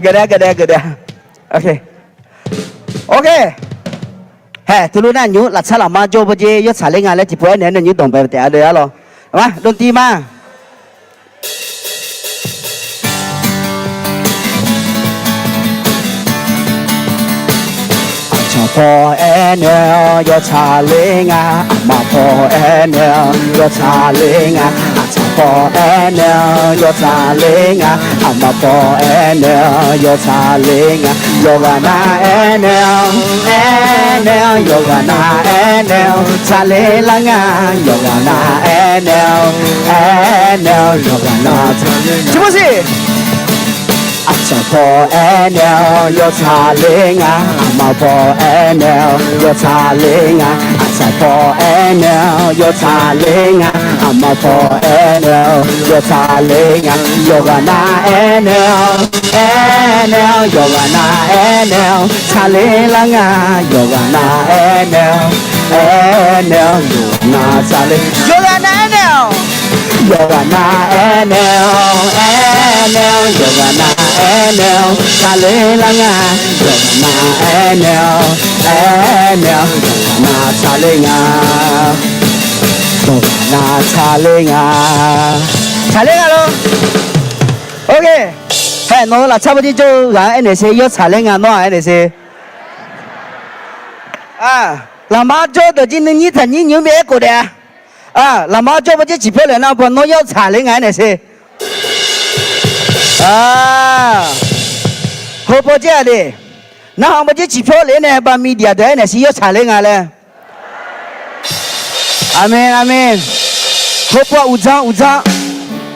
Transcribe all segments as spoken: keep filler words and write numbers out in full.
Geuf daef, geuf daef, geuf daef. Ok. Ok. Haeq, teulof nar nymr laftsar lafmar jawr-eu bawrjer yawtsaq ler nga laer tiqpov aernaeq-aer nae nymr danqbae taef-a deuq-ar lawr. Ma, dovtir ma. Aqcawq paw aernaeq-awr yawtsaq ler nga, aqma paw aernaeq-awr yawtsaq ler nga, aqcawq paw aernaeq-awr yawtsaq ler nga, aqma paw aernaeq-awr yawtsaq ler nga, yawqghaq nar aernaeq-awr, aernaeq-awr yawqghaq nar aernaeq-awr tsaqler lar nga, yawqghaq nar aernaeq-awr, aernaeq-awr yawqghaq nar tsaqler nga. Aqcawq paw aernaeq-awr yawtsaq ler nga, aqma paw aernaeq-awr yawtsaq ler nga, aqcawq paw aernaeq-awr yawtsaq ler nga, aqma paw aernaeq-awr yawtsaq ler nga, yawqghaq nar aernaeq-awr, aernaeq-awr yawqghaq nar aernaeq-awr tsaqler lar nga, yawqghaq nar aernaeq-awr, aernaeq-awr yawqghaq nar tsaqler, yawqghaq nar aernaeq-awr, yawqghaq nar aernaeq-awr, aernaeq-awr yawqghaq nar aernaeq-awr tsaqler lar nga, yawqghaq nar aernaeq-awr, aernaeq-awr yawqghaq nar tsaqler nga, yawqghaq nar tsaqler nga, tsaqler nga lor. Ok. Haeq, nawq-eu laftsar bawrjer jawr-eu ghaq-anr aernaeq sher, yawtsaq ler nga nawr-aq aernaeq sher. Lafmar jawr deuq jir nuinyir taqnyir nymr bi aerkhof daef-a. Lafmar jawr bawrjer ciqpyawr lef nar baw nawr yawtsaq ler nga aernaeq sher. Heu bawrjer-aq de, narhaq bawrjer ciqpyawr lef-aer nae bami diaq deuq aernaeq sher yawtsaq ler nga laer. Aqmeq, aqmeq. Heu baw uqdzan uqdzan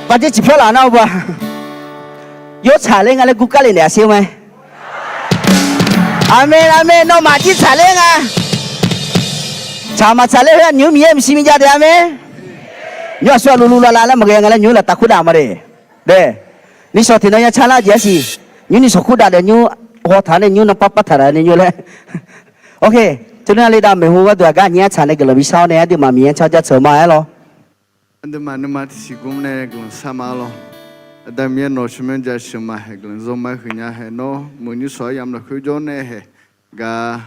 bawrjer ciqpyawr laf nar baw yawtsaq ler nga laer gurkar lef naeq-a sher mae. Aqmeq, aqmeq. Nawmaf jir tsaqler nga. Tsaq maqtsaq ler khoer-aq nymr Miqyaer maqsiq miqjav daef-a mae. Nymr aqsur aqluvluv lavlav laer maqghae nga laer nymr laftav kurdaf ma de. Dae, nishawq tiqnan ya car lar jeq-aer siq. Nymr nishawq kurdaf daef nymr hawtaq nae nymr nanpav pav taq daq nae nymr laer. Ok, teunar le dav maeqhu gharduq aqgar aqnyir aertaq nae guiqlanq bishar-awr nae aqduimaf Miqyaer tsawrjaq tseuq ma-aer lawr. Aqduimaf nuima tiqsiq gmr nae guiqlanq shar ma-aer lawr. Aqda Miqyaer nawq-eu tsawrmyanr jasheuq ma haeq guiqlanq zawr ma-aer huiqnya haeq nawr meuq nymr shawq-aer yamq lafkhoer jawr nae haeq gar,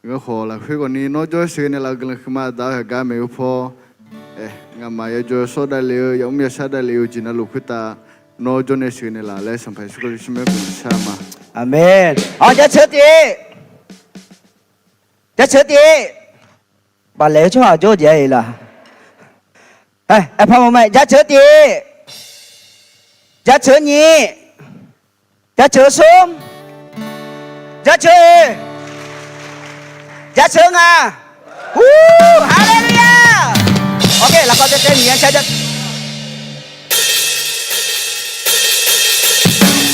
ngar khawf lafkhoer khawfni nawr jawr-aer sheuqghae naeqlaf-eu guiqlanq huiqma daq-eu haeq gar maeqhu paw-aer, ngamaf yajawr-eu sawr davlef-eu yamr yashar davlef-eu jeq navluf khoertav nawr jawr nae sheuqghae naeqlaf laer Sanqpaq Yeqsur Kali tsawrmyanr guiqlanq shar ma. Aqmeq. Awq, jaceuq tiv. Jaceuq tiv. Baqlaeq-eu tsawrhaq jawr-eu jeq-aer-eu laq. Aerpar mawr mae, jaceuq tiv. Jaceuq nyiq. Jaceuq smr. Jaceuq oe. Jaceuq ngaq. Haleluya. Ok, lafkawv taev taev Miqyaer car ja.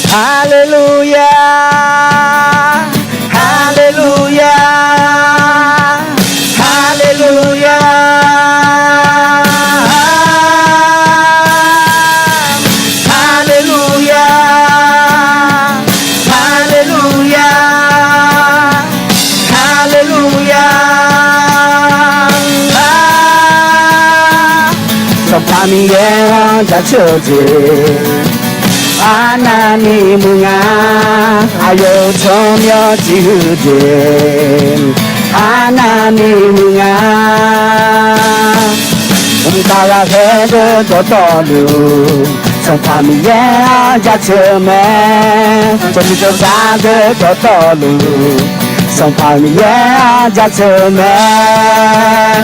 Haleluya, haleluya, haleluya, haleluya, haleluya, haleluya. Sanqpaq Miqyaer-anr jaceuq-eu jeq, arnavni muiq nga. Aqyawf-euq tsawrmyanr ciqhuiq jeq, arnavni muiq nga. Mqtav ghaqkhaer deuq dawqtawvluf, Sanqpaq Miqyaer-anr jaceuq mae. Tsawrmyanr tsawrshar deuq dawqtawvluf, Sanqpaq Miqyaer-anr jaceuq mae.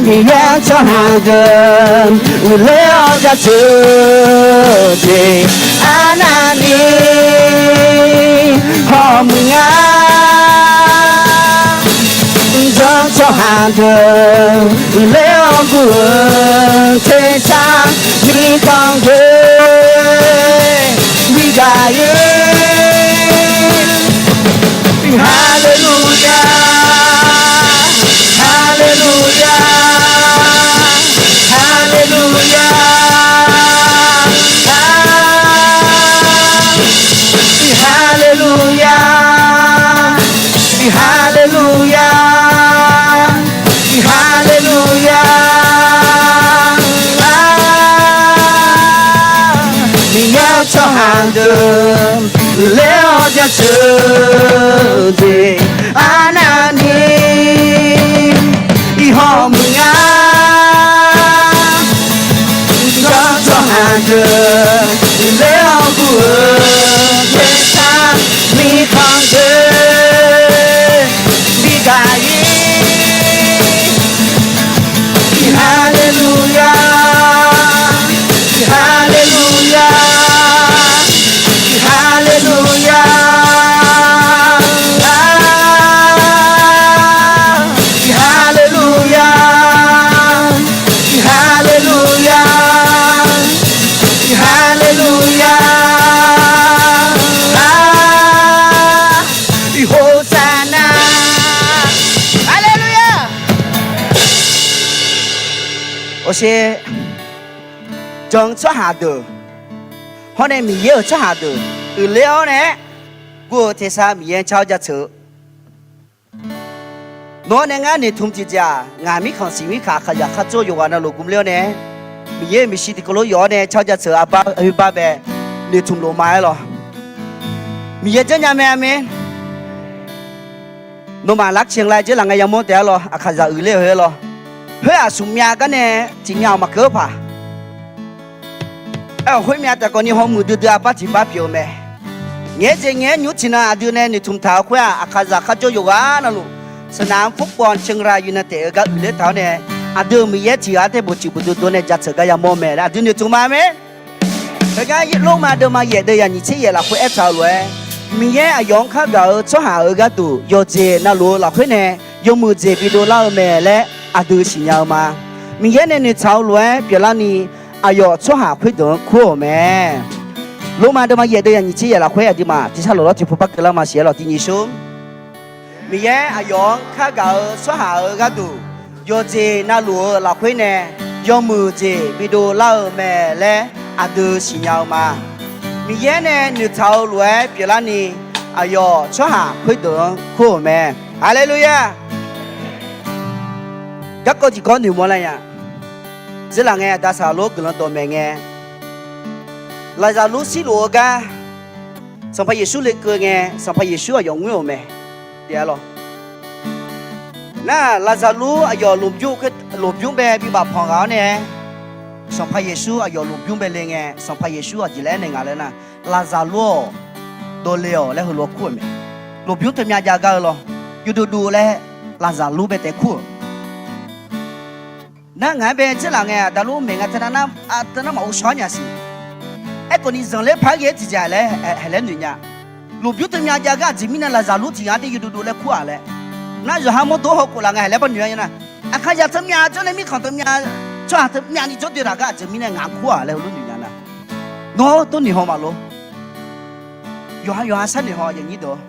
Miqyaer-anr tsawrhaq deuq uiqler-awr jaceuq-eu jeq, arnavni hawmuiq nga. Janr tsawrhaq deuq uiqler-awr guv-eu tersar mirkhanq deuq bigaq-ir. Haleluya, haleluya, haleluya, haleluya, haleluya, haleluya. Miqyaer-anr tsawrhaq deuq, uiqler-awr jaceuq jeq arnavni, iqhawq muiq nga. Janr tsawrhaq deuq, uiqler-awr guv-eu tersar mirkhanq deuq bi gaq-ir. Iq haleluya, iq haleluya, iq haleluya, iq haleluya, iq haleluya, iq haleluya, iq hosana. Haleluya. Orsher, jan-eu tsawrhaq deuq hawr nae Miqyaer-euq tsawrhaq deuq uiqler-awr nae guv-eu tersar Miqyaer car-awr jaceuq-eu. Nawr nae ngar noeqtmq tiqjeq-aq, ngaq mirkhanq siq mirkhanq aqkaqzaq kharjawr yawqghaq navluf gmq ler-awr nae, Miqyaer-euq maeqshi tiqkawv lof yawf-awr nae car jaceuq-eu aqbar oeqbar bae noeqtmq lof ma-aer lawq. Miqyaer janrnya mae, aqmeq. Nawmaf larkeuv laer dzeurlaf ngae yamawr taef-aer lawq, aqkaqzaq uiqler-eu heu-aer lawq. Khoer-aq smq myav gar nae tiq myav-awq maqkeuv-eu paq. Aer-awq khoer myav taef khawfni hawmuiq duidui arbar tiq bar pyeuf-eu mae. Ngaeq-aer jeq ngaeq-aer nymr tiqnan aqdui nae noeqtmq taq-eu khoer-aq, aqkaqzaq kharjawr yawqghaq navluf, sanaf-anr purkawv caengla yawqnan taef-eu gar uiqler taq-awr nae, aqdui-euq Miqyaer tiq ghaq-anr tae bof ciq bof dov dov nae jaceuq gar yamawr mae laer aqdui noeqtmq ma, aqmeq. Heugar Lormav deuvma yaef deuv yaq nyiq tser yaef lafkhoer aertaq-euq lof-aer, Miqyaer aqyawf-anr kar gaq-eu tsawrhaq-euq gharduq yawqjeq navluf-eu lafkhoer nae yawmuiq jeq bidov lar-eu mae laer aqdui siqnya-eu ma. Miqyaer nae noeqtaq-eu lof-aer pyeuflarni, aqyawf tsawrhaq khoerdeuq-anr kur-euq mae. Lormav deuvma yaef deuv yaq nyiq tser yaef lafkhoer aqduimaf tiq sar lawq lawr tiq pu par keuvlar ma siq-aer lawq. Tiq nyiq sor, Miqyaer aqyawf-anr kar gaq-eu tsawrhaq-euq gharduq yawqjeq navluf-eu lafkhoer nae yawmuiq jeq bidov lar-eu mae laer aqdui siqnya-eu ma. Miqyaer nae noeqtaq-eu lof-aer pyeuflarni, aqyawf tsawrhaq khoerdeuq-anr kur-euq mae. Haleluya! Garkawv tiqkawv noeqmawr lar nya. Dzeurlaf ngae aqda Saqlaqlor guiqlanq dawqmaeq ngae, Laqzaqlur shirluf-eu gar Sanqpaq Yeqsur lekeuv ngae, Sanqpaq Yeqsur aqyawf ngoer-euq mae. Nar, Laqzaqlur aqyawf lmqbymr bae bibaf panq ghaq-awr nae, Sanqpaq Yeqsur aqyawf lmqbymr bae le ngae, Sanqpaq Yeqsur aqjeq laer aernaeq nga laer nar, Laqzaqlur-awq, dawvle-awq laer heulof-aer kur-euq mae. Lmqbymr teumyav jav gar-eu lawr, yawdovdov laer Laqzaqlur bae taef kur-euq. Nar ngaq-anr bae dzeurlaf ngae aqda lor maeq nga teunar, teunar maqghov shawr nya siq. Aerkhawfni zanqler paq-aer ghae-aer tiqjeq laer haeq laer noeq nya. Lmqbymr teumyav jav gar aqjeq mirnae Laqzaqlur tiq ghaq-anr tae yawdovdov laer kur-aq laer. Nar yawqha mawrdo hawkhof laf ngae haeq laer par noeq-a nya nar, aqkaqzaq teumyav jawr nae mirkhanq teumyav, tsawrhaq teumyav ni jawr doe taq gar aqjeq mirnae ngaq-anr kur-aq laer heulof noeq nya nar, nawr tov noeq haw maqlor. Yawqha yawqha sharnoeq haw yaqnyir deuq-awr,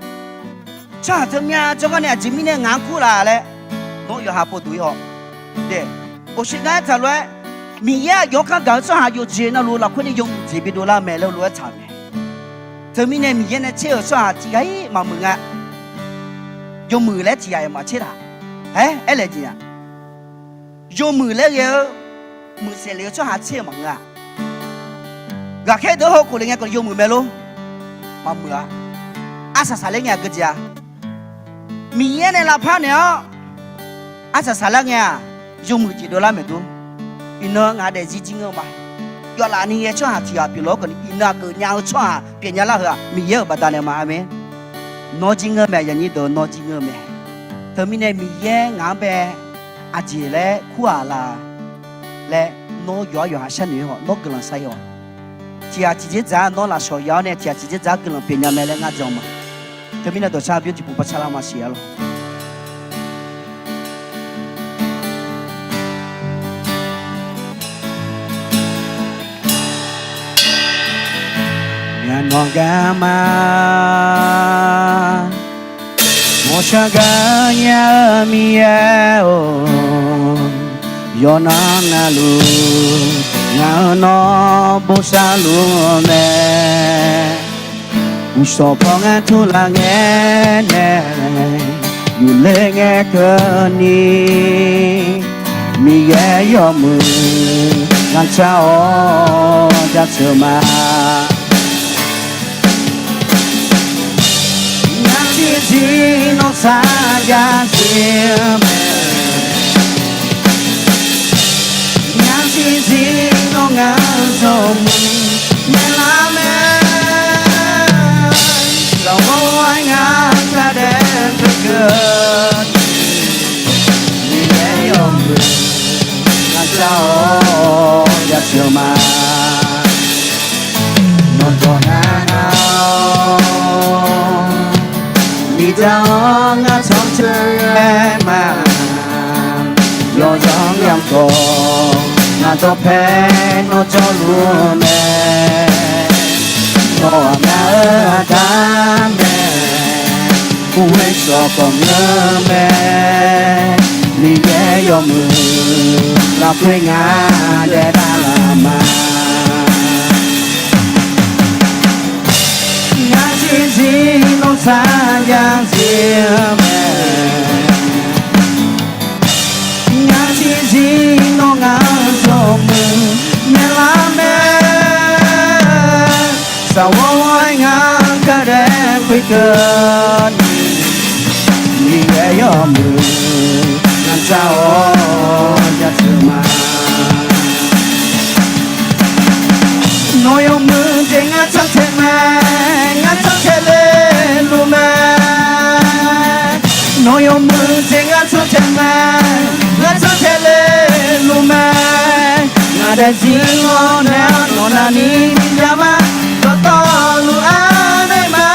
tsawrhaq teumyav jawrgar nae aqjeq mirnae ngaq-anr kur laf laer, nawr yawqha pov duq-ir haw. Oqshoe gar aertaq lof-aer, Miqyaer aqyawf-anr kar gaq-eu tsawrhaq yawqjeq navluf lafkhoer nae yawmuiq jeq bidov lar-eu mae laer heulof-aer tsaq-euq mae. Teumirnae Miqyaer nae tser-euq tsawrhaq tiq ghaq-ir maqmuiq nga. Yawmuiq laer tiq ghaq-iq maqtser taq. Aer, aerlaeq jeq-aq, yawmuiq laer ghae-eu muiqsaef lef-eu tsawrhaq tser-euq maqngeur-a. Ghaqkhaer deuq hawkhof le ngae khawf yawmuiq mae lor. Maqmuiq-a. Arsaq saqler ngae aqgeu jeq-a. Miqyaer nae lavpar naeq-awr arsaq saqlar ngae-aq, yawmuiq jeq dovlar maeq dur. Iqnan ngaq daefzir jir ngeur ma. Yawflaf ni ghae tsawrhaq tiq ghaq pyeuflar khawfni, iqnan aqgeuf nya-eu tsawrhaq pyeufnya lar heu-aq, Miqyaer-euq baqdanae ma. Aqmeq. Nawr jir ngeur mae, yaqnyir deuq, nawr jir ngeur mae. Teumirnae Miqyaer ngaq-anr bae aqjeq laer kur-aq laf laer, nawr yawqha yawqha sharnoeq-ir haw, nawr guiqlanq shar-ir haw. Tiq ghaq tiqjeq dzaq-a nawr lafshawq ya-awr nae tiq ghaq tiqjeq dzaq-a guiqlanq pyeufnya mae laer ngar jan ma. Teumirnae dawqshar bymr tiqpov par sharlar ma siq-a lor. Myavnawq garma, mawqshaq gar nya-eu Miqyaer-or, yawqnan navluf ngaq-euq nawr bosav luf-eu mae. Uqshawq paw ngar turlaf ngae nae, yufler ngae keuvni, Miqyaer yawmuiq ngar car-awr jaceuq ma. Jir nawr sar jav zir-eu mae. Ngar tiqzir nawr ngaq-anr yawmuiq naeqlar mae. Saqghawr-aer ngar khardaef khoerkeuvni, Miqyaer yawmuiq ngar jar-awr jaceuq ma. Nawqdawq nar nar-awr, miqdzaq-anr ngar tsanr teu-aer ma. Yawzanr yamq khawf ngar dawrpae nawr jawrluf-eu mae. Nawq-aq ngar-eu aqda mae. Ghoer shawq khawf ngeur mae. Miqyaer yawmuiq lafkhoer ngar daef davlaf ma. Ngar tiqzir nawr sar jav zir-eu mae. Ngar tiqzir nawr ngaq-anr yawmuiq naeqlar mae. Saqghawr-aer ngar khardaef khoerkeuvni, Miqyaer yawmuiq ngar jar-awr jaceuq ma. Nawq yawmuiq jeq ngar tsanr taeq mae, ngar tsanr taeq le luf mae. Nawq yawmuiq jeq ngar tsanr taeq mae, ngar tsanr taeq le luf mae. Ngaq daefzir-awr nae-awr nawq navni ya ma, dawqtawvluf-anr nae ma.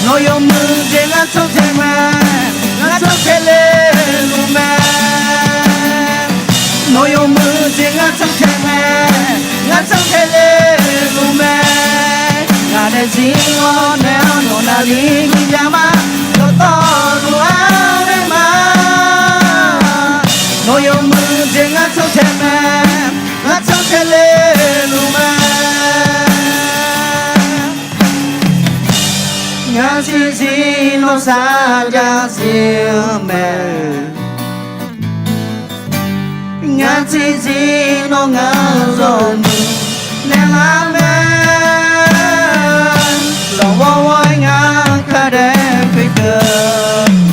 Nawq yawmuiq jeq ngar tsanr taeq mae, ngar tsanr taeq le luf mae. Nawq yawmuiq jeq ngar tsanr taeq mae, ngar tsanr taeq le luf mae. Ngaq daefzir-awr nae-awr nawq navni ya ma, dawqtawvluf-anr nae ma. Nawq yawmuiq jeq ngar tsanr taeq mae, ngar tsanr taeq le luf mae. Ngar tiqzir nawr sar jav zir-eu mae. Ngar tiqzir nawr ngaq-anr yawmuiq naeqlar mae. Saqghawr-aer ngar khardaef khoerkeuvni,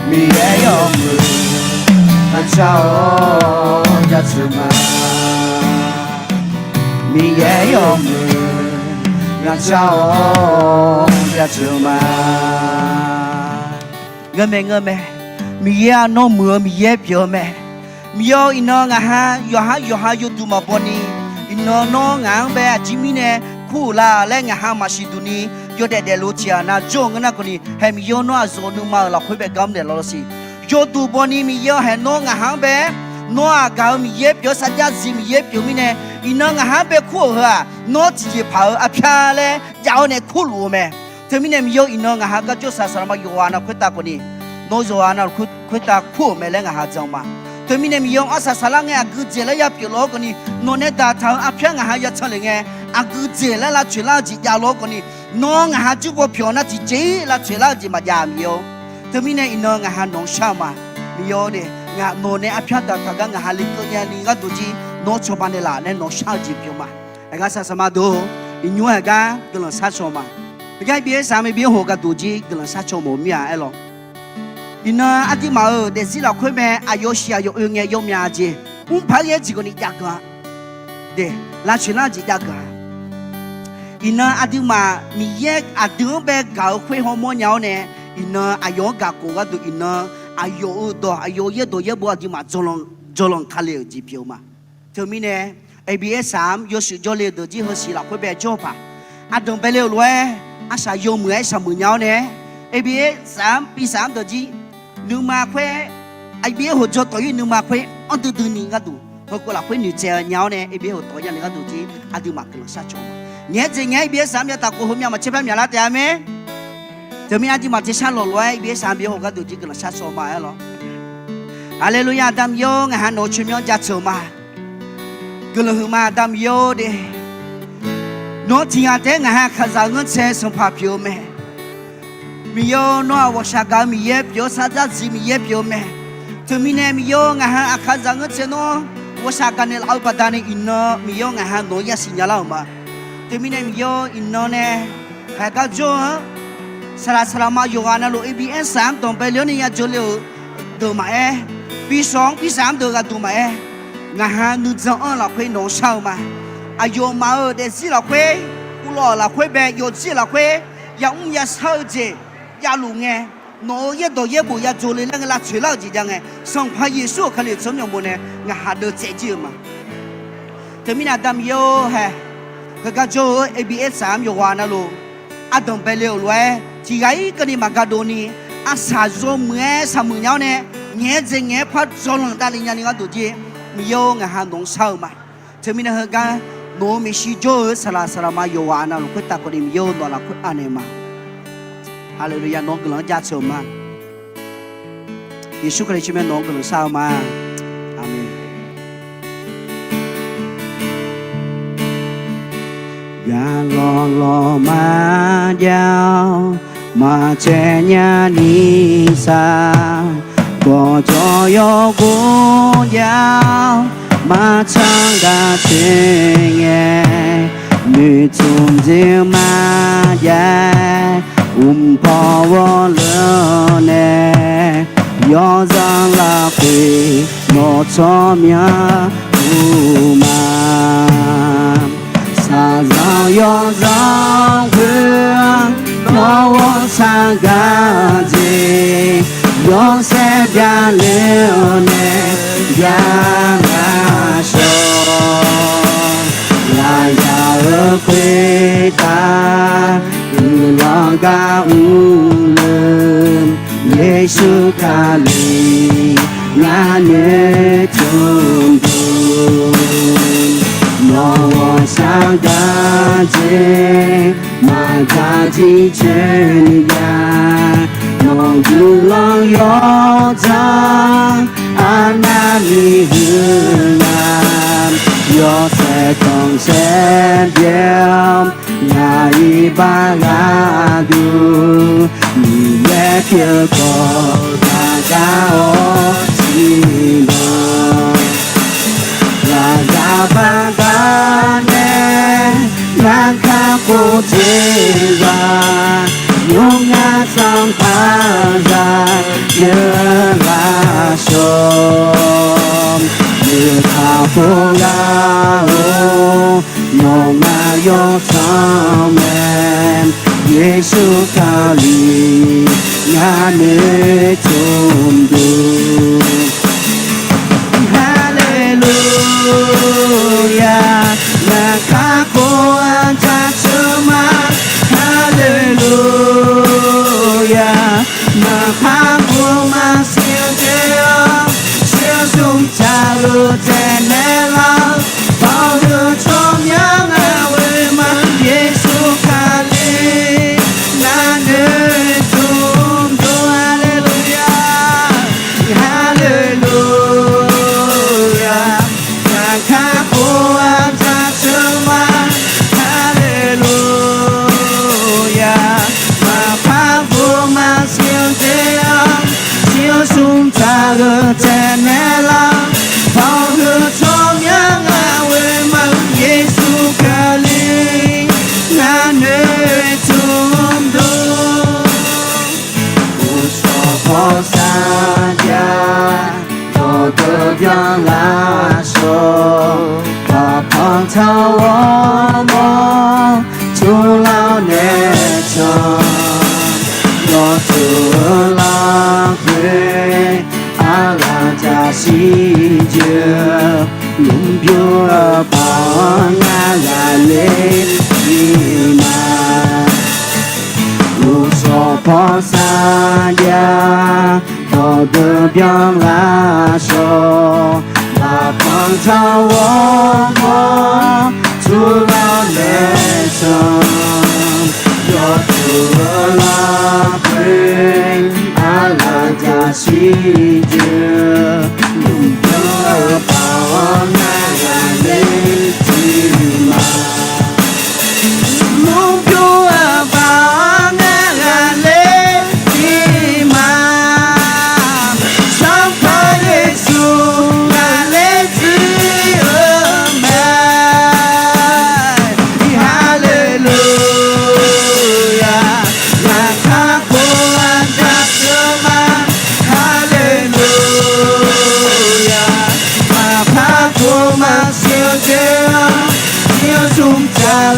Miqyaer yawmuiq ngar jar-awr jaceuq ma. Miqyaer yawmuiq ngar jar-awr jaceuq ma. Ngeur mae, ngeur mae. Miqyaer-aq, nawr muiq-eu Miqyaer pyeuf-eu mae. Miqyaer-awr, iqnan ngaqha yawqhar yawqha yawduq maqbaw ni, iqnan nawr ngaq-anr bae aqjir mirnae kur-euq la laer ngaqha maqsiq duq ni, yawdaef daefluf tiqghaq nav jawr-eu ngeur nar khawf ni, hae Miqyaer-awr, nawr aqzawq nuima-euq lafkhoer bae gar mr naeq lawr siq. Yawduq baw ni Miqyaer-awr, hae nawr ngaqha-anr bae, nawr aqgaq-eu Miqyaer pyeuf-awr sarjax zif Miqyaer pyeuf-eu mirnae, iqnan ngaqha-anr bae kur-euq heu-aq, nawr tiqjeqpaq-eu arpyar laer jav-awr nae kurluf-eu mae. Teumirnae Miqyaer-awr, iqnan ngaqha gar jawrsaq saqlaqma yawqghaq nav khoertav khawf ni, nawr yawqghaq nav khoertav kur-euq mae laer ngaqha jan ma. Teumirnae Miqyaer-awr, arsaq saqlar ngae aqgeu dzaeq laer ya pyeuf lawr-awr khawf ni, nawq nae daqtaq-euq arpyar ngaqha ya can lef ngae, aqgeu dzaeq laer lavtsoeq lar-eu jeq jav lawr-awr khawf ni, nawr ngaqha jir baw pyeuf-awr nar tiqjeq-ir lavtsoeq lar-eu jeq maqjav Miqyaer-awr. Teumirnae iqnan ngaqha nawq-anr shar-eu ma. Miqyaer-awr de, nawq nae arpyar daqtaq gar ngaqha lekeuv nya ni gharduq jir nawr cawba naeqlaf laer nawq shar-eu jeq pyeuf ma. Aergar saqsaq ma deuq, iqnymr-aer gar guiqlanq shar caw ma. Aergar byaer saq-anr byaer hoq gharduq jir guiqlanq shar caw mawf mir-a aer lawr. Iqnan aqduimaf-euq daefzir lafkhoer mae, aqyawf shiq aqyawf oe ngae yawmya jeq, mrpaq-aer ghae-eu jeq khawf ni jav geuf-a. De, lavtsoeq lar-eu jeq jav geuf-a. Iqnan aqduimaf Miqyaer aqdui-anr bae gaq-eu khoer hawmawr nya-awr nae, iqnan aqyawf-anr gaq khof gharduq iqnan aqyawf-euq dawq aqyawf-euq yaerdawq yaerbof aqduimaf jawrlanq kale-euq jeq pyeuf-eu ma. Teumirnae, Eqbiaer saq-anr yawshuif jawrle-eu deuq jir heusiq lafkhoer bae jawr-eu paq, aqdanq bae le-euq lof-aer arsaq yawmuiq-aer shaqmuiq nya-awr nae, Eqbiaer saq-anr pi saq-anr deuq jir nuima khoer, Eqbiaer hoq jawr tawq-ir nuima khoer anr duidui ni gharduq, heukhof lafkhoer noeqtsaev-eu nya-awr nae, Eqbiaer hoq tawq-ir nya ni gharduq jir aqduimaf guiqlanq shar caw. Ngaeq-aer jeq ngaeq-aer Eqbiaer saq-anr myav taq khof heumyav maqtser par myaqlar taef-a mae. Teumirnae aqduimaf tersar lawq lof-aer Eqbiaer saq-anr byaer hoq gharduq jir guiqlanq shar caw ma aer lawr. Haleluya, Aqda Miqyaer-or, ngaqha nawq-eu tsawrmyanr jaceuq ma. Guiqlanq huiq ma, Aqda Miqyaer-or de. Nawr tiqghaq taef-aer ngaqha aqkaqzaq-eu ngeurtsae sanqpaq pyeuf-eu mae. Miqyaer-or, nawr-aq ghawqshaq gaq-eu Miqyaer pyeuf-awr sarjax zif Miqyaer pyeuf-eu mae. Teumirnae Miqyaer-or, ngaqha aqkaqzaq ngeurtsae nawr ghawqshaq gaqnaeq laf-eu baqdanae iqnan Miqyaer-or, ngaqha nawq-anr yasiq nya lar-euq ma. Teumirnae Miqyaer-or, iqnan nae haeq gar jawr-anr Saqlaq saqlaq ma yawqghaq navluf A B S-aq-anr danqbae le-awr nae ya jawr le-euq deuq maqaer, bi shawq-anr bi saq-anr deuq ghaqduq maqaer, ngaq ha nuijan-anr lafkhoer nawq-anr shar-eu ma. Aqyawfmaf-euq daefzir lafkhoer, uvlanr-euq lafkhoer bae yawqjir-euq lafkhoer, yamr yashar-eu jeq javluf ngae, nawq-euq yaerdawq yaerbof ya jawr le laer ngae lavtsoeq lar-euq jeq jav ngae, Sanqpaq Yeqsur-euq Kali-euq tsawrmyanr bof nae ngaq ha deuv tsaev jir-eu ma. Teumirnae Aqda Miqyaer-or hae, heugar jawr-eu A B S-aq-anr yawqghaq navluf ardanq bae le-euq lof-aer tiqghaq-ir keuvni maqga dovni, arsaq yawmuiq-aer saqmuiq nya-awr nae, ngaeq-aer dzaeq ngaeq-aer par dzawlanq davle nyani gharduq jer. Miqyaer-or, ngaq ha nawq-anr shar-eu ma. Teumirnae heugar nawq-euq maeqshi jawr-eu saqlaq saqlaq ma yawqghaq navluf khoertav kawvni Miqyaer-or, nawq lafkhoer anaeq ma. Haleluya, nawq-eu guiqlanq-anr jaceuq-euq ma. Yeqsur Kali tsawrmyanr nawq-eu guiqlanq shar-eu ma. Aqmeq. Gaq lawqlawq marjav-awr maqcaev nyani sar, gawqjawq yawgor jav-awr maqtsanr gaq tsoeq ngae, noeqtmq dzoer marjav-aer uqpaw ghawrleur nae, yawzanr lafkhoer nawq tsawrmyanr uqma. Shaqzanq yawzanr khoer-anr nawr ghawqshaq gaq jeq, yawshaef byaqler-eu nae ya lafshawq. Lafyaq-euq khoertav guiqlanq gar urluf, Yeqsur Kali ngar noeqtmq duq. Nawq ghawqshaq gaq jeq maqdzaq jircoeni jav, nawq guiqlanq yawdzanr arnavni huiqlar, yawshaef tanqsaer byaer-awr ngaq iq bar gharduq, Miqyaer pyeuf khawf zaqgar-awr tiqnan. Ghaqzaq baqdanae narkaq khof dzoerzaq, nymr ngar sanqpaq zaq yeu lafshawq. Noeqtaq khof ghaq-or, nawq ngaq yawsanr mae, Yeqsur Kali ngar noeqtmq duq. Haleluya, narkaq khof-anr jaceuq ma. Haleluya, narkaq khof maqsiq-eu jeq-awr, siqsmr jaqluf taef naeqlar, bawhuiq tsawrmyanr nar ghoe ma. Yeqsur Kali ngar noeqtmq duq. Haleluya, haleluya, narkaq khof-anr jaceuq ma. Haleluya, narkaq khof maqsiq-eu jeq-awr, siqsmr jaqluf taef naeqlar, bawhuiq tsawrmyanr nar ghoe ma. Yeqsur Kali ngar noeqtmq duq. Uqshawq paw sarjax dawqdeuq byanlar shawq, baqpanq taq-awr mawr tuvlar-awr nae can, yawtsuif-eu larkhoer arlaq jaqshir jeuq, lmqbymr-eu baoq-anr ngar ghaqler-ir ma. Uqshawq paw sarjax dawqdeuq byanlar shawq, baqpanq taq-awr mawr tuvlar-awr nae can, yawtsuif-eu larkhoer arlaq jaqshir jeuq, lmqbymr-eu baoq-anr ngar ghaqler-ir ma. Lmqbymr-eu baoq-anr ngar ghaqler-ir ma. Sanqpaq Yeqsur ghaqler-ir-eu mae. Iqha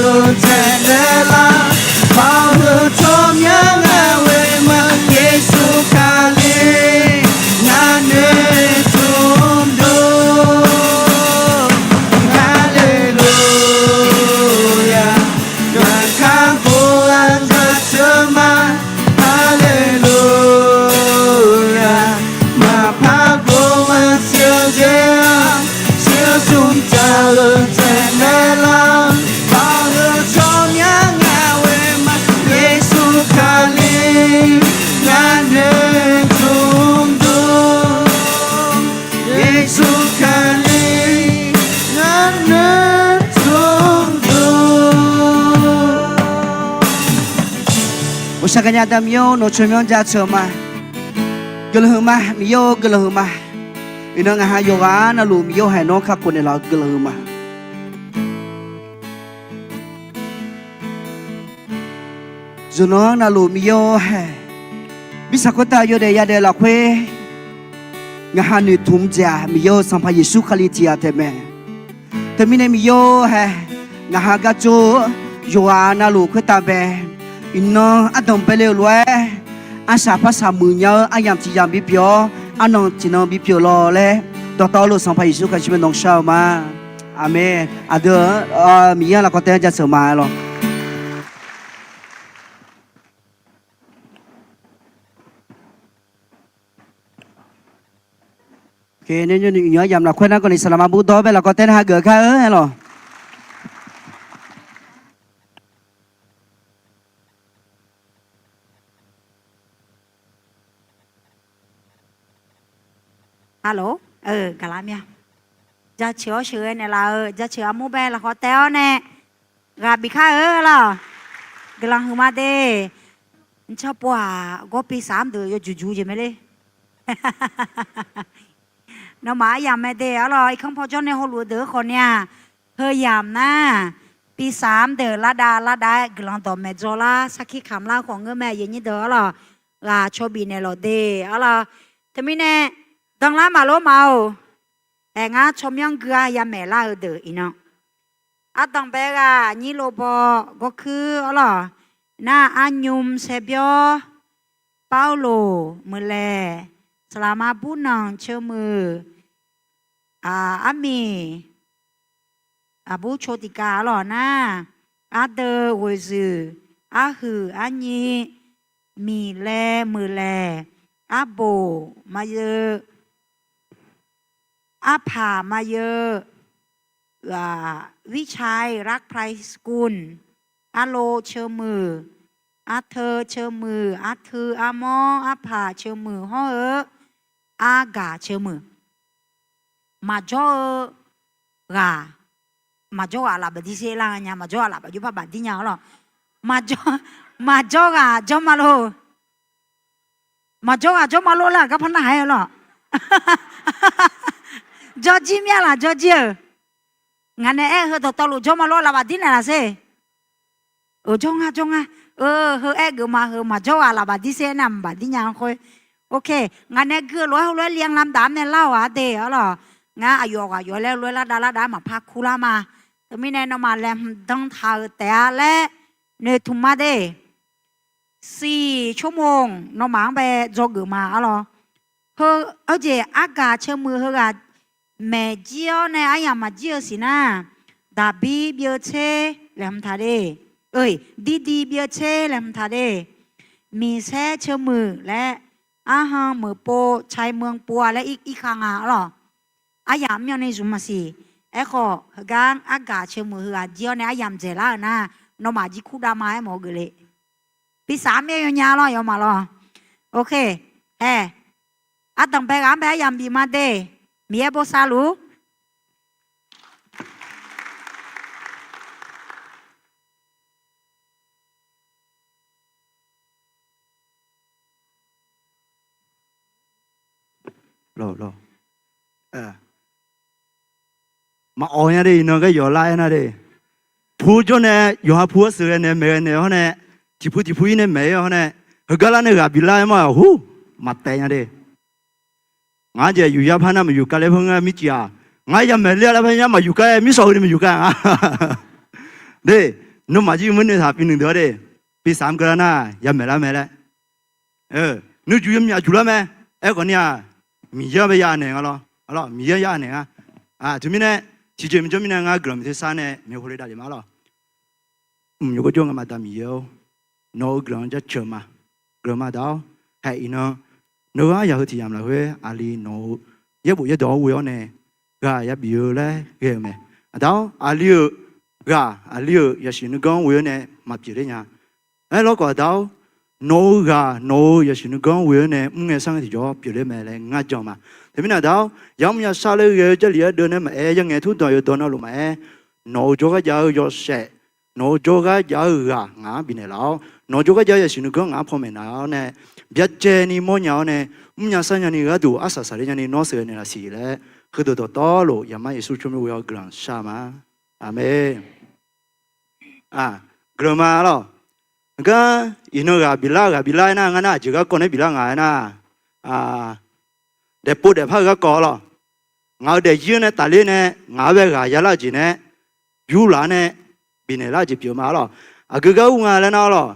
Lof tsaev naeq lar, maqheuq tsawrmyanr ngaq ghoe ma, Yeqsur Kali ngaq noeqtmq dov. Haleluya, ngaq kakhof-aq jaceuq ma. Haleluya, maqpar gov maqsiq-eu jeq-aq, sheuqzmq taq-euq tsaev naeq lar, maqheuq tsawrmyanr ngaq ghoe ma, Yeqsur Kali ngaq noeqtmq dov. Yeqsur Kali ngaq noeqtmq dov. Uqshaq gaqnya da Miqyaer-or, nawq tsawrmyanr jaceuq ma. Guiqlanq huiqma, Miqyaer-or, guiqlanq huiqma. Iqnan ngaq ha yawqghaq navluf Miqyaer-or haeq nawr kakhof naeqlaf-eu guiqlanq huiqma. Yawqnan navluf Miqyaer-or haeq, mirtsaq khoertav yawdaef yadaef lafkhoer ngaq ha noeqtmq dzaeq-aq, Miqyaer-or, Sanqpaq Yeqsur Kali tiq ghaq taef mae. Teumirnae Miqyaer-or haeq, ngaq ha gardzor-eu yawqghaq navluf khoertav bae, iqnan ardanq bae le-euq lof-aer, arsaq parsaq muiqnya-eu aryamq tiq yamq bipyeuf-awr, arnan tiqnan bipyeuf law laer, dawqtawvluf Sanqpaq Yeqsur Kali tsawrmyanr nan shar-eu ma. Aqmeq. Aqdui-aq, Miqyaer-anr lafkawv tae-anr jaceuq ma-aer lawr. Nymr nymr yamq lafkhoer nar kawvni saqlaqma bur dawr bae lafkawv tae nar hageuf kar-eu-aer lawq. Alo, gaqlar mir-a. Jaceuq-awr sheuqghae naeqlaf-eu jaceuq armur bae lafkawv tae-awr nae ghaq bif kar-eu lawq. Guiqlanq huiqma de. Ntsawrpov-aq, gawr pi saf-anr deuq yawjuq juq jeq mae le. Nawmaf aryamq mae de arlawq, irkanr paw jawr nae hawluf-eu deuq-anr khawf ni-aq, heu yamq nar, pi saf-anr deuq lar dav lar dav-aer guiqlanq dawqmaeq dzaw lar sarkir kamq lar khawf ngeur mae, aqyuif aqnyir deuq arlawq. Ghaq caw bif naeqlawq de arlawq. Teumirnae danlar maqlor ma-or. Aer, ngar tsawrmyanr gui-a yamaeq lar-eu deuq iqnan, ardanq bae ghaq nyir lo baw gawrkuir arlawq. Nar arnymr saerbyor, Pawrluv meuqlaeq, saqlaqma burnanq ceuv muiq, armiq, aqbur co tiqkav arlawq nar, ardeuv ghoeqzuiq, arhuiq arnyi, miqlae meuqlaeq, arbof maqyeu, arpaq maqyeu, Vichai Larkhier School, arlo ceuv muiq, arteu ceuv muiq, artui armawr arpaq ceuv muiq hawr-eu, argaq ceuv muiq. Maqjawr-eu ghaq, maqjawr ghaq laf baqdir sher lar nya, maqjawr ghaq laf baf jawr par bafdir nya arlawq. Maqjawr ghaq jawr ma lor. Maqjawr ghaq jawr ma lor laer gar par narhaq-aer arlawq. Jawrjir mir-a laf jawrjir-euq. Ngaq nae aer-eu heu dawqtawvluf jawr ma lor laf bafdir naeqlaf sher. Jawr nga jawr nga. Eu, heu aer geufma heu maqjawr ghaq laf bafdir sher aernar mq bafdir nya-anr khoer. Ok, ngaq nae gui-eu lof-aer heulof-aer lianr lamdaf-anr nae lar-awq-a de arlawq. Ngar aqyawf ghaq yawf laer lof-aer lar dav lar dav-aer maqpar kur lar ma. Teumirnae nawmaf laeqhmq dan taq-euq taef-a laer noeqtmq ma de. Siq ชั่วโมง nawmaf-anr bae dzawgeuf ma arlawq. Heu, aqjeq argaq ceuv muiq heughaq maeq jir-awr nae aryamq maqjir-eu siq nar, daqbir byeu tser laeqhmq taq de. Oe, dirdi byeu tser laeqhmq taq de. Miqsaer ceuv muiq laer, arhan meuq pov, cae meuq pov-a laer irkhav nga arlawq. Aryamq myanrni zmq maqsiq. Aerkhawf heugar argaq ceuv muiq heughaq jir-awr nae aryamq dzaeqlar-euq nar, nawmaf jir kur dav ma-aer mawf-eu geufle. Pirsaq armyav yawnya lawr yawmaf lawr. Ok, aer, ardanq bae ghaq-anr bae aryamq bif ma de. Miqyaer bosav luf-ur. Maqawq nya de, iqnan gar yawqlar aernar de. Pu jawr nae yawqha pu-anr sheuqghae naeq maeqghae naeq hawr nae, tiqpu tiqpu ir nae maeq-ir hawr nae, heugar lar nae ghaq biflar-aer ma-aq hur, maqtaev nya de. Ngar jeq yuf yar par nar maqyuf kar laer par ngar mircif-aq, ngar yamaeq ler-a laer par nya maqyuf kar-aer mirshawq heu ni maqyuf kar-a. De, nawmaf jir mr noeqtaq pi nuiq deuq-awr de, pi saq mr geu lar nar yamaeq lar mae laer. Nuijuq yamyaq juq lar mae. Aerkhawf ni-aq, Miqyaer-anr bae yanaeq nga lawr. Miqyaer-anr yanaeq nga. Teumirnae, tiqjeq maqjawr mirnae ngar guiqlanq maeqtser sar nae maeqhu le davlef ma lawr. Mqnymr gawrjawr nga ma Da Miqyaer-or, nawq-eu guiqlanq-anr jaceuq ma. Guiqlanq ma Da-or, haeq iqnan, nawq-eu aryaq heu tiq yamq lafkhoer aqli nawq-eu yaerbof yaerdawq-anr ghoe-awr nae ghaq yabif-eu laer ghae-eu mae. Aqda-or, aqli-euq ghaq aqli-euq yasiq nuiganr ghoe-awr nae maqpyeuf ler nya. Aerlawr khawf Aqda-or, nawq-eu ghaq nawq-eu yasiq nuiganr ghoe-awr nae mr ngae sar ngae tiqjawr pyeufler mae laer ngar jan ma. Teumirnae Aqda-or, yamr yashar laer ghae-eu Jarlif ardeuv nae maqaer, yangaeq tmr danq yawdawq navluf maqaer, nawq-eu jawrgar jav-eu yawshaef, nawq-eu jawrgar jav-eu ghaq ngaq-anr bifnaeq laf-awr, nawq-eu jawrgar jav-eu yasiq nuiganr ngaq-anr panmaeq naq-awr nae, byacaevni mawrnya-awr nae, mrnya sarnya ni gharduq arsaq saqler nyani nawr sheuqghae naeqlaf siq laer, heudeuq dawqtawvluf Yaqmar Yeqsur tsawrmyanr ghoe-awr guiqlanq shar ma. Aqmeq. Guiqlanq ma lawr. Gar, iqnan ghaq biflar ghaq biflar aernar, ngar nar aqjeq garkawv nae biflar nga aernar, daefpov daefpar-eu garkawv lawr. Ngaq-euq daefzir-anr nae tafler nae, ngaq-anr bae ghaq yalar-eu jeq nae, yurlaf-anr nae bifnaeq lar-eu jeq pyeuf ma lawr. Aqgeu gar ur nga laer nar lawr,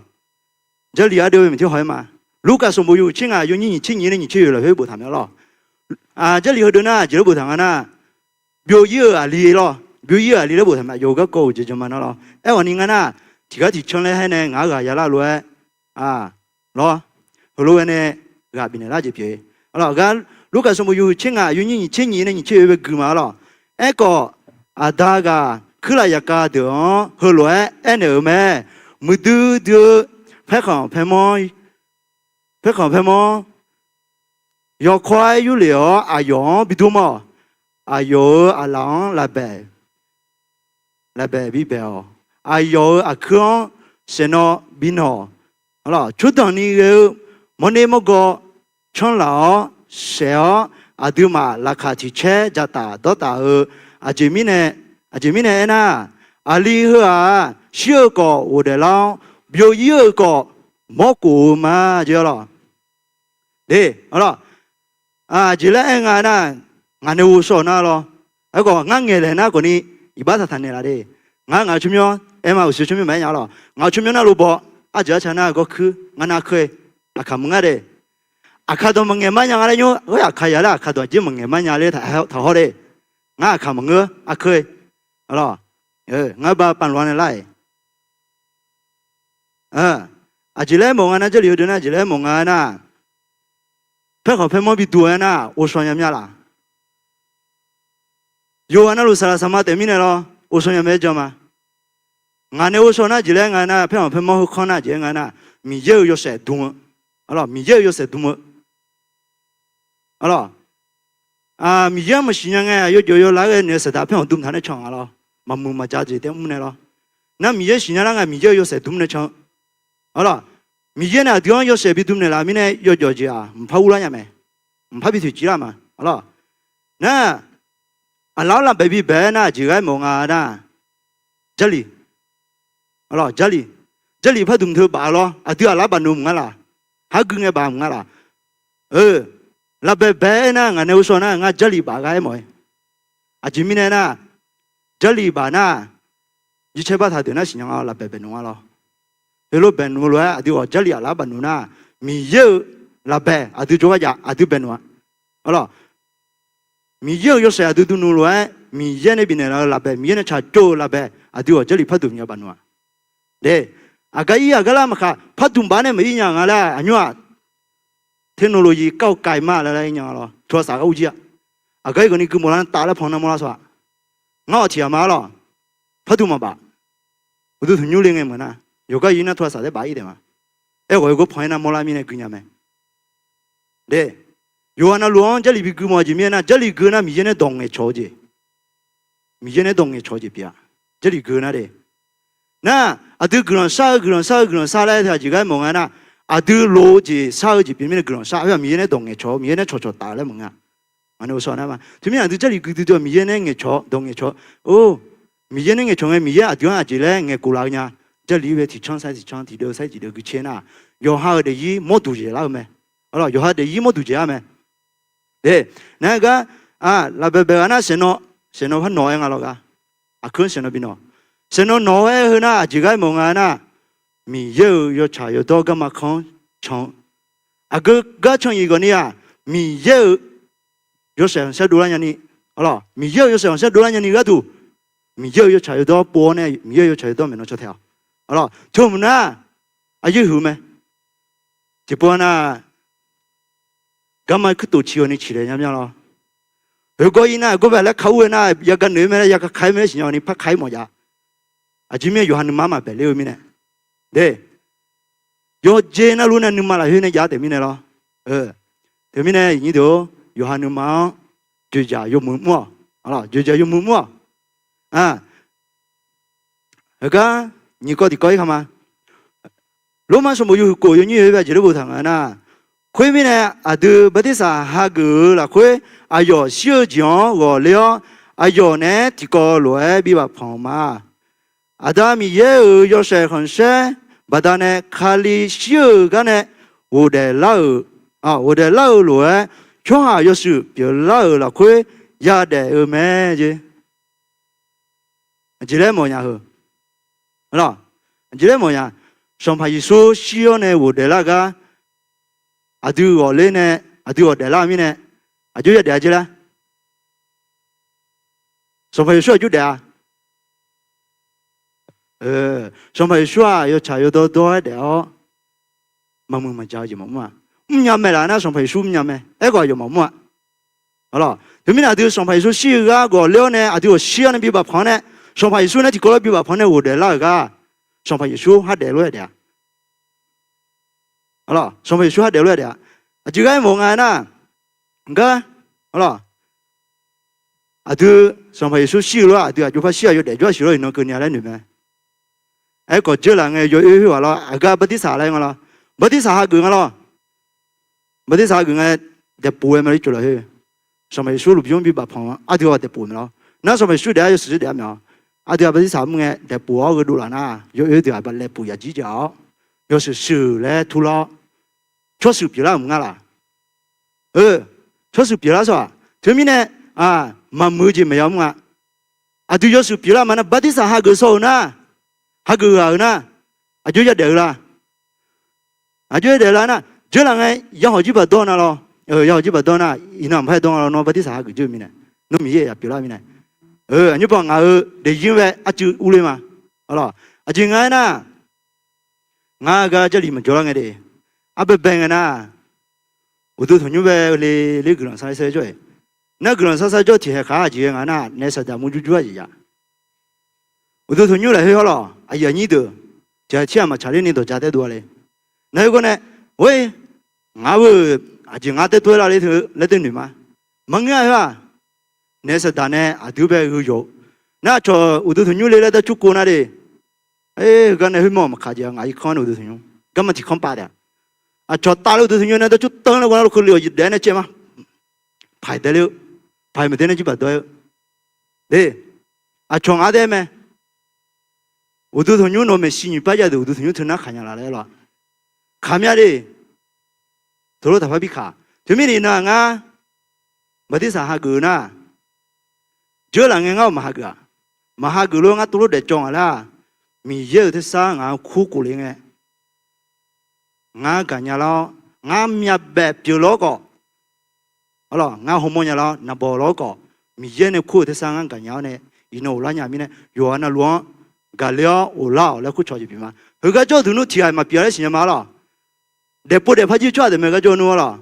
Jarlif ardeuv-eu maeqtir haw-aer ma. Lurkaf sanqbof yawhuiq tser ngaq yawnyir nyiq tser nyiq nae nyiq tser oeq lafkhoer boftaq mae lawr. Jarlif heudeuq nar jeq laer boftaq nga nar, byov-ir-euq aqli lawr, byov-ir-euq aqli laer boftaq mae. Aqyawf-euq garkawv-euq jeq jan ma nar lawr. Aerkhawf ni ngar nar, tiqgar tiqcanr laer haer nae ngaq-anr ghaq yalar lof-aer lawr, heulof-aer nae ghaq bifnaeq lar jeq pyeuf-eu. Gar, Lurkaf sanqbof yawhuiq tser ngaq yawnyir nyiq tser nyiq nae nyiq tser oeq bae gui ma lawr. Aerkhawf, aqda ghaq kuirlaf yaqkav deuq-anr heulof-aer aernaeq-euq mae. Muiqdui dui-eu paerkhanq paermawr, paerkhanq paermawr, yawkawr-aer yurlef-awr aqyawf-anr bidm-awq. Aqyawf-euq aqlaf-anr lafbaeq, lafbaeq bibaeq-awq. Aqyawf-euq aqkuir-anr saeqnawv binawq. Tsawrdanq ni ghae-eu mawrner mawrgaw canrlaf-awr saef-awr, aqduimaf laqkhaq tiq caer dzaqtaf dawrtaf-eu, aqjeq mirnae, aqjeq mirnae aernar, aqli heu-aq, shir-eu khawf ghofdaef lar-awr, byov-ir-eu khawf mawrkhof-eu ma jeq lawr. De, lawr. Aqjeq laer aer nga nar, ngaq nae ghovshaw nar lawr. Aerkhawf ngar ngaeqlaeq nar khawfni, iqbax taqtaq naeqlaf de. Ngar ngaq-euq tsawrmyanr aer ma, uqshoe tsawrmyanr maqaer nya lawr. Ngaq-euq tsawrmyanr nar lov baw, arjeuq arca nar gawr kuir, ngar nar kuir-e, aqkaq maqngeur de. Aqkaq dawq maqngaeq mar nya nga laer nymr, aqkaq ya laer aqkaq dawq aqjeq maqngaeq mar nya laer taq hawr de. Ngar aqkaq maqngeur, arkuir-e. Ngar ba pavluf-a nae lar-iq. Aqjeq laer mawf nga nar, Jarlif heudeuq nar aqjeq laer mawf nga nar, paerkhanq paermawr bidm-aer nar ghovshaw nya mya laf. Yawqghaq navluf saqlaq saqma taef mirnae lawr, ghovshaw nya mae-aer jan ma. Ngaq nae ghovshaw nar aqjeq laer nga nar, paerkhanq paermawr heukanr nar aqjeq laer nga nar, Miqyaer-euq yawshaef dm-eu, Miqyaer-euq yawshaef dm-eu. Arlawq, Miqyaer-anr maqsiq nya ngae, yawjawf yawlar ghae naeq-eu saqdaq paerkhanq dm taq nae can nga lawr. Maqmuiq maqja jeq taef mr nae lawr. Nar Miqyaer siqnya lar ngae, Miqyaer-euq yawshaef dm nae can. Arlawq, Miqyaer nae aqdui-anr yawshaef bidm naeqlaf mirnae, yawjawf jeq-aq mqpar urlar nya mae. Mqpar bi toeqciv lar ma. Arlawq, nar, aqlaf-anr lafbaeq bibaeq-aer nar aqjeq ghae mawf nga nar, Jarlif. Arlawq, Jarlif. Jarlif pardmq teu baf lawr, aqdui aqlar baf noeq mq nga laf. Har gui ngae baf mq nga laf. Lafbaeq bae-aer nar ngaq nae ghovshaw nar ngar Jarlif baf ghae-aer mawf-eu. Aqjeq mirnae nar, Jarlif baf nar, jircaer bartaq deuq nar siqnya nga lafbaeq baeqnmq nga lawr. Heulof baeqnmq lof-aer aqdui ghawq Jarlif aqlar baf noeq nar, Miqyaer-euq lafbaeq aqdui jawrgar jav aqdui baeqnmq-a. Arlawq, Miqyaer-euq yawshaef aqdui dm nmr lof-aer Miqyaer nae bifnaeq laf-eu lafbaeq, Miqyaer nae tsaqtsov-eu lafbaeq aqdui ghawq Jarlif pardmq nya baf noeq-a. De, aqgar ir aqgar lar maqkaq, pardmq baf nae maqir nya nga laer aqnymr-aq, เทคโนโลยี kar-eu kaiq ma laer laer ir nya lawr, โทรศัพท์ gar urjir-a. Aqgar ir ghawqni gui mawflar taf laer pan nar mawrlar shaw-a. Ngar-awq tiq ghaq ma arlawq, pardmq maqbaf. Uqduq tanqnymr le ngae meuq nar, yawqgar ir nar โทรศัพท์ taef baf ir taef ma. Aerkhawf heugar pan ir nar mawrlar mirnae gui nya mae. De, yawqghaq navluf-anr Jarlif bi gui mawf-eu jeq mirnae nar, Jarlif gui nar Miqyaer nae dawq ngaeqcawq-eu jeq. Miqyaer nae dawq ngaeqcawq-eu jeq pyeuf-a. Jarlif gui nar de. Nar, aqdui guiqlanq shar-eu guiqlanq shar-eu guiqlanq shar laer teu aqjeq ghae mawf nga nar, aqdui lof-eu jeq shar-eu jeq pyeuf mirnae guiqlanq shar-a. Miqyaer nae dawq ngaeqcawq, Miqyaer nae cawqcawq taf laer mawf nga. Ngaq nae ghovshaw nar ma. Teumirnae aqdui Jarlif gui duidui-awq, Miqyaer nae ngaeqcawq, dawq ngaeqcawq. Or, Miqyaer nae ngaeqcawq ngae Miqyaer aqdui-anr aqjeq laer ngaeqkhof laf-eu nya. Jarlif-ir bae tiqcanr sar tiqcanr, tiqdeuv sar tiqdeuv gui caer nar, yawqha-euq daefzir mawrduq jeq lar-eu mae. Arlawq, yawqha daefzir mawrduq jeq-a mae. De, nar gar, lafbaeq baeq ghaq nar saeqnawv, saeqnawv par nawq-aer nga lawr gar. Aqkeuv-anr saeqnawv bi nawq. Saeqnawv nawq-aer heu nar aqjeq gar mawf nga nar, Miqyaer-euq yawtsaq yawdawr garma kanr can-eu. Aqgeu gar can-iq ghawqni-aq, Miqyaer-euq yawshaef khanqsaer dovlar nyani, Miqyaer-euq yawshaef khanqsaer dovlar nyani gharduq, Miqyaer-euq yawtsaq yawdawr pov-awr nae Miqyaer-euq yawtsaq yawdawr maeqnan caw tae-awq. Teumirnae aqyuif huiq mae. Tiqpov nar, garma kuirtof ciq ghawqni ciqlaeq nya mya lawr. Oeqgawr ir nar, gawr bae laer ka ur-eu nar, yaga noeq-ir mae laer, yaga ka-ir mae laer siqnya ghawqni par ka-ir mawf jav. Aqjeq mirnae yawqha nuima-anr maqbaeq ler-eu mirnae, de, yawqjeq navluf nae nuima lafkhoer nae jav taef mirnae lawr. Teumirnae iqnyir deuq-or, yawqha nuima-anr dzoeqdzaq yawmuiq mr-awq. Dzoeqdzaq yawmuiq mr-awq. Heugar nyiq kawv tiqkawv-ir kama. Lormav sanqbof yawhuiq kof yawnyir-eu bae jeq lor boftaq nga nar, khoermirnae aqdui bartirsaq hageuf-eu lafkhoer aqyawf shir-eu jeq-anr ghawqler-awr, aqyawf naeq-aer tiqkawv lof-aer bi bafpanq-eu ma. Aqda Miqyaer-euq yawshaef khanqsaer baqdanae Kali shir-euq gar nae ghofdaef lar-euq, ghofdaef lar-eu lof-aer, tsawrhaq yawshuif pyeuflar-euq lafkhoer yadaef-eu mae jeq. Aqjeq laer mawfnya heu. Aqjeq laer mawfnya. Sanqpaq Yeqsur shir-awr nae ghofdaef lar-eu gar aqdui ghawqler nae, aqdui ghawqdaef lar-eu mirnae, aqjox yadaef-a jeq laer, Sanqpaq Yeqsur aqjox daef-a. Sanqpaq Yeqsur-aq yawtsaq yawdawr dawr-aer daef-awr maqmuiq maqjaq-eu jeq maqmr-a. Mrnya mae laf nar Sanqpaq Yeqsur mrnya mae. Aerkhawf aqyawf maqmr-a. Teumirnae aqdui Sanqpaq Yeqsur shir-eu gar ghawqler-awr nae aqdui ghawqshir-awr nae bi bafpanq-awr nae, Sanqpaq Yeqsur nae tiqkawv lof-aer bi bafpanq nae ghofdaef lar-euq gar, Sanqpaq Yeqsur hardaef lof-aer daef-a. Sanqpaq Yeqsur hardaef lof-aer daef-a. Aqjeq gar aermawf nga nar, gar, aqdui Sanqpaq Yeqsur shir-eu lof-aer aqdui aqjox par shir-a yawdaef jawr-a siq lawr iqnan keuvni-a laer noeq mae. Aerkhawf dzeurlaf ngae yawoer khoerghaq lawr aqgar bartirsaq laer nga lawr. Bartirsaq hageuf nga lawr. Bartirsaq hageuf ngae daefpov-aer ma lir tsov laf khoer. Sanqpaq Yeqsur lmqbymr bi bafpanq-anr aqdui-aq daefpov mae lawr. Nar Sanqpaq Yeqsur daef-a yawshuif daef-a mae-awr, aqdui-aq bartirsaq mr ngae daefpov-awr gheudov laf nar yawoer deuq-aq balaeqpov yaqjir jav-awr, yawshuif shuif laer turlar-awr, tsawrshuif pyeuflar-euq maqnga laf. Tsawrshuif pyeuflar sawq-aq teumirnae maqmuiq-eu jeq maqya mr nga. Aqdui yawshuif pyeuflar ma nar bartirsaq hageuf sawq-euq nar, hageuf ghaq-euq nar, aqjox yadaef-eu la? Aqjox yadaef la nar dzeurlaf ngae, yarhawq jirbaq dawr na lawr. Yarhawq jirbaq dawr nar iqnan maqpar dawr nga lawr, nawr bartirsaq hageuf dzeur-eu mirnae, nawr Miqyaer yaf pyeuflar-eu mirnae. Aqnymr baw ngaq-euq daefzir bae arcuiv urler ma. Aqjeq nga aernar, ngar gar Jarlif maqjawr lar ngae de. Arbaebae ngae nar, uqduq tanqnymr bae le ler guiqlanq sar sar jawr-eq. Nar guiqlanq sar sar jawr tiqhaeq khaq-aq jeq ghae nga nar naef saqdaq murjur jur-a jeq ya. Uqduq tanqnymr lafkhoer hawr lawq aqyuif aqnyir deuq tiqghaq tir-aq maqtsaq ler ni dawqja taedov-a le. Nar khoergawr nae, or, ngar-eu aqjeq ngar taedov-aer lar ler teu laer tae noeq ma. Maqngeur-a khoer-aq, naef saqdaq nae aqdui bae gheu yawq. Nar aqcawq uqduq tanqnymr le laer dar cur kov nar de. Heugar nae khoermawr maqkaq jeq ngaq irkanr nae uqduq tanqnymr garma tiqkanr pav taef-a. Aqcawq tavler uqduq tanqnymr nae dar cur tanq laer ghawrlar lawr keuvle-awq daef-aer nae caev ma. Paiq dae ler-eu, paiq maqdae nae jirbaq dawr-aer-eu. De, aqcawq ngaq-anr dae mae. Uqduq tanqnymr nawq maeqshi nyiq par jav deuq uqduq tanqnymr teu nar khaq nya laf laer lawr. Khaq mya de. Teulof taqpar bi khaq. Teumirnae iqnan-aq ngar bartirsaq hageuf-eu nar, dzeurlaf ngae ngar-awq maqhageuf-aq, maqhageuf lof-aer ngar teulof daefcawv ngaq lar-aq, Miqyaer-euq tersar ngaq-anr kur khof le ngae, ngar gaqnya lar-awr, ngar myavbaef pyeuf lawr khawf, arlawq, ngar hawmawr nya lar-awr naqbawq lawr khawf, Miqyaer nae kur-euq tersar ngar gaqnya-awr nae, iqnan ghoflar nya mirnae yawqha navluf-anr gaqler-awr ghoflar-awq laer kurcawq jeq pyeuf ma. Heugar jawr-eu deuq nmr tiqghaq maqpyeuf laer siqnya ma arlawq. Daefpov daefpar jir tsawrhaq deuq mae gar jawr nmr arlawq.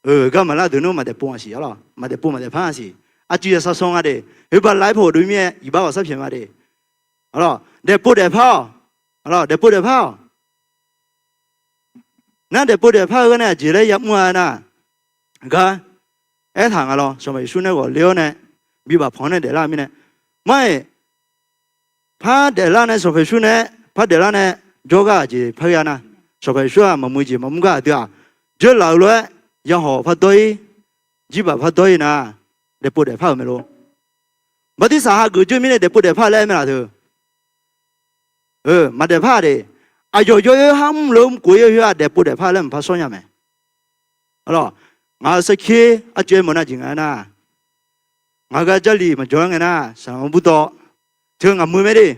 Heugar maqlar deuq nmr maqdaefpov maqsiq arlawq, maqdaefpov maqdaefpar maqsiq. Aqcuiv yasar sawr nga de. Khoer bala-aer paw ghawqdov mir-aer iqbax ghawqsar pyaeq ma de. Arlawq, daefpov daefpar-awq. Arlawq, daefpov daefpar-awq. Nar daefpov daefpar-eu gar nae aqjeq laer yamr-a nar, gar aertaq nga lawr, Sanqpaq Yeqsur nae ghawqler-awr nae bi bafpanq-anr nae daeflar-eu mirnae, mar-iq, par daeflar nae Sanqpaq Yeqsur nae par daeflar nae jawrgar aqjeq par ghae nar, Sanqpaq Yeqsur-aq maqmuiq jeq maqmr gar aqdui-aq, dzeurlaf-eu lof-aer yahawq par dawr-ir, jirbaq par dawr-ir nar, daefpov daefpar-euq mae lor. Bartirsaq hageuf dzeur mirnae daefpov daefpar laer aer mae laf teu. Maqdaefpar de. Aqyawf yawr-eu har mrluf-eu mrkof-ir khoer-aq daefpov daefpar laer maqpar shawr nya mae. Arlawq, ngaq-euq sarkir arcuiv aermawf nar jeq nga aernar, ngaq-euq gar Jarlif maqjawr-aer ngae nar, saqlaq-anr burdawv teu ngaq muiq mae de.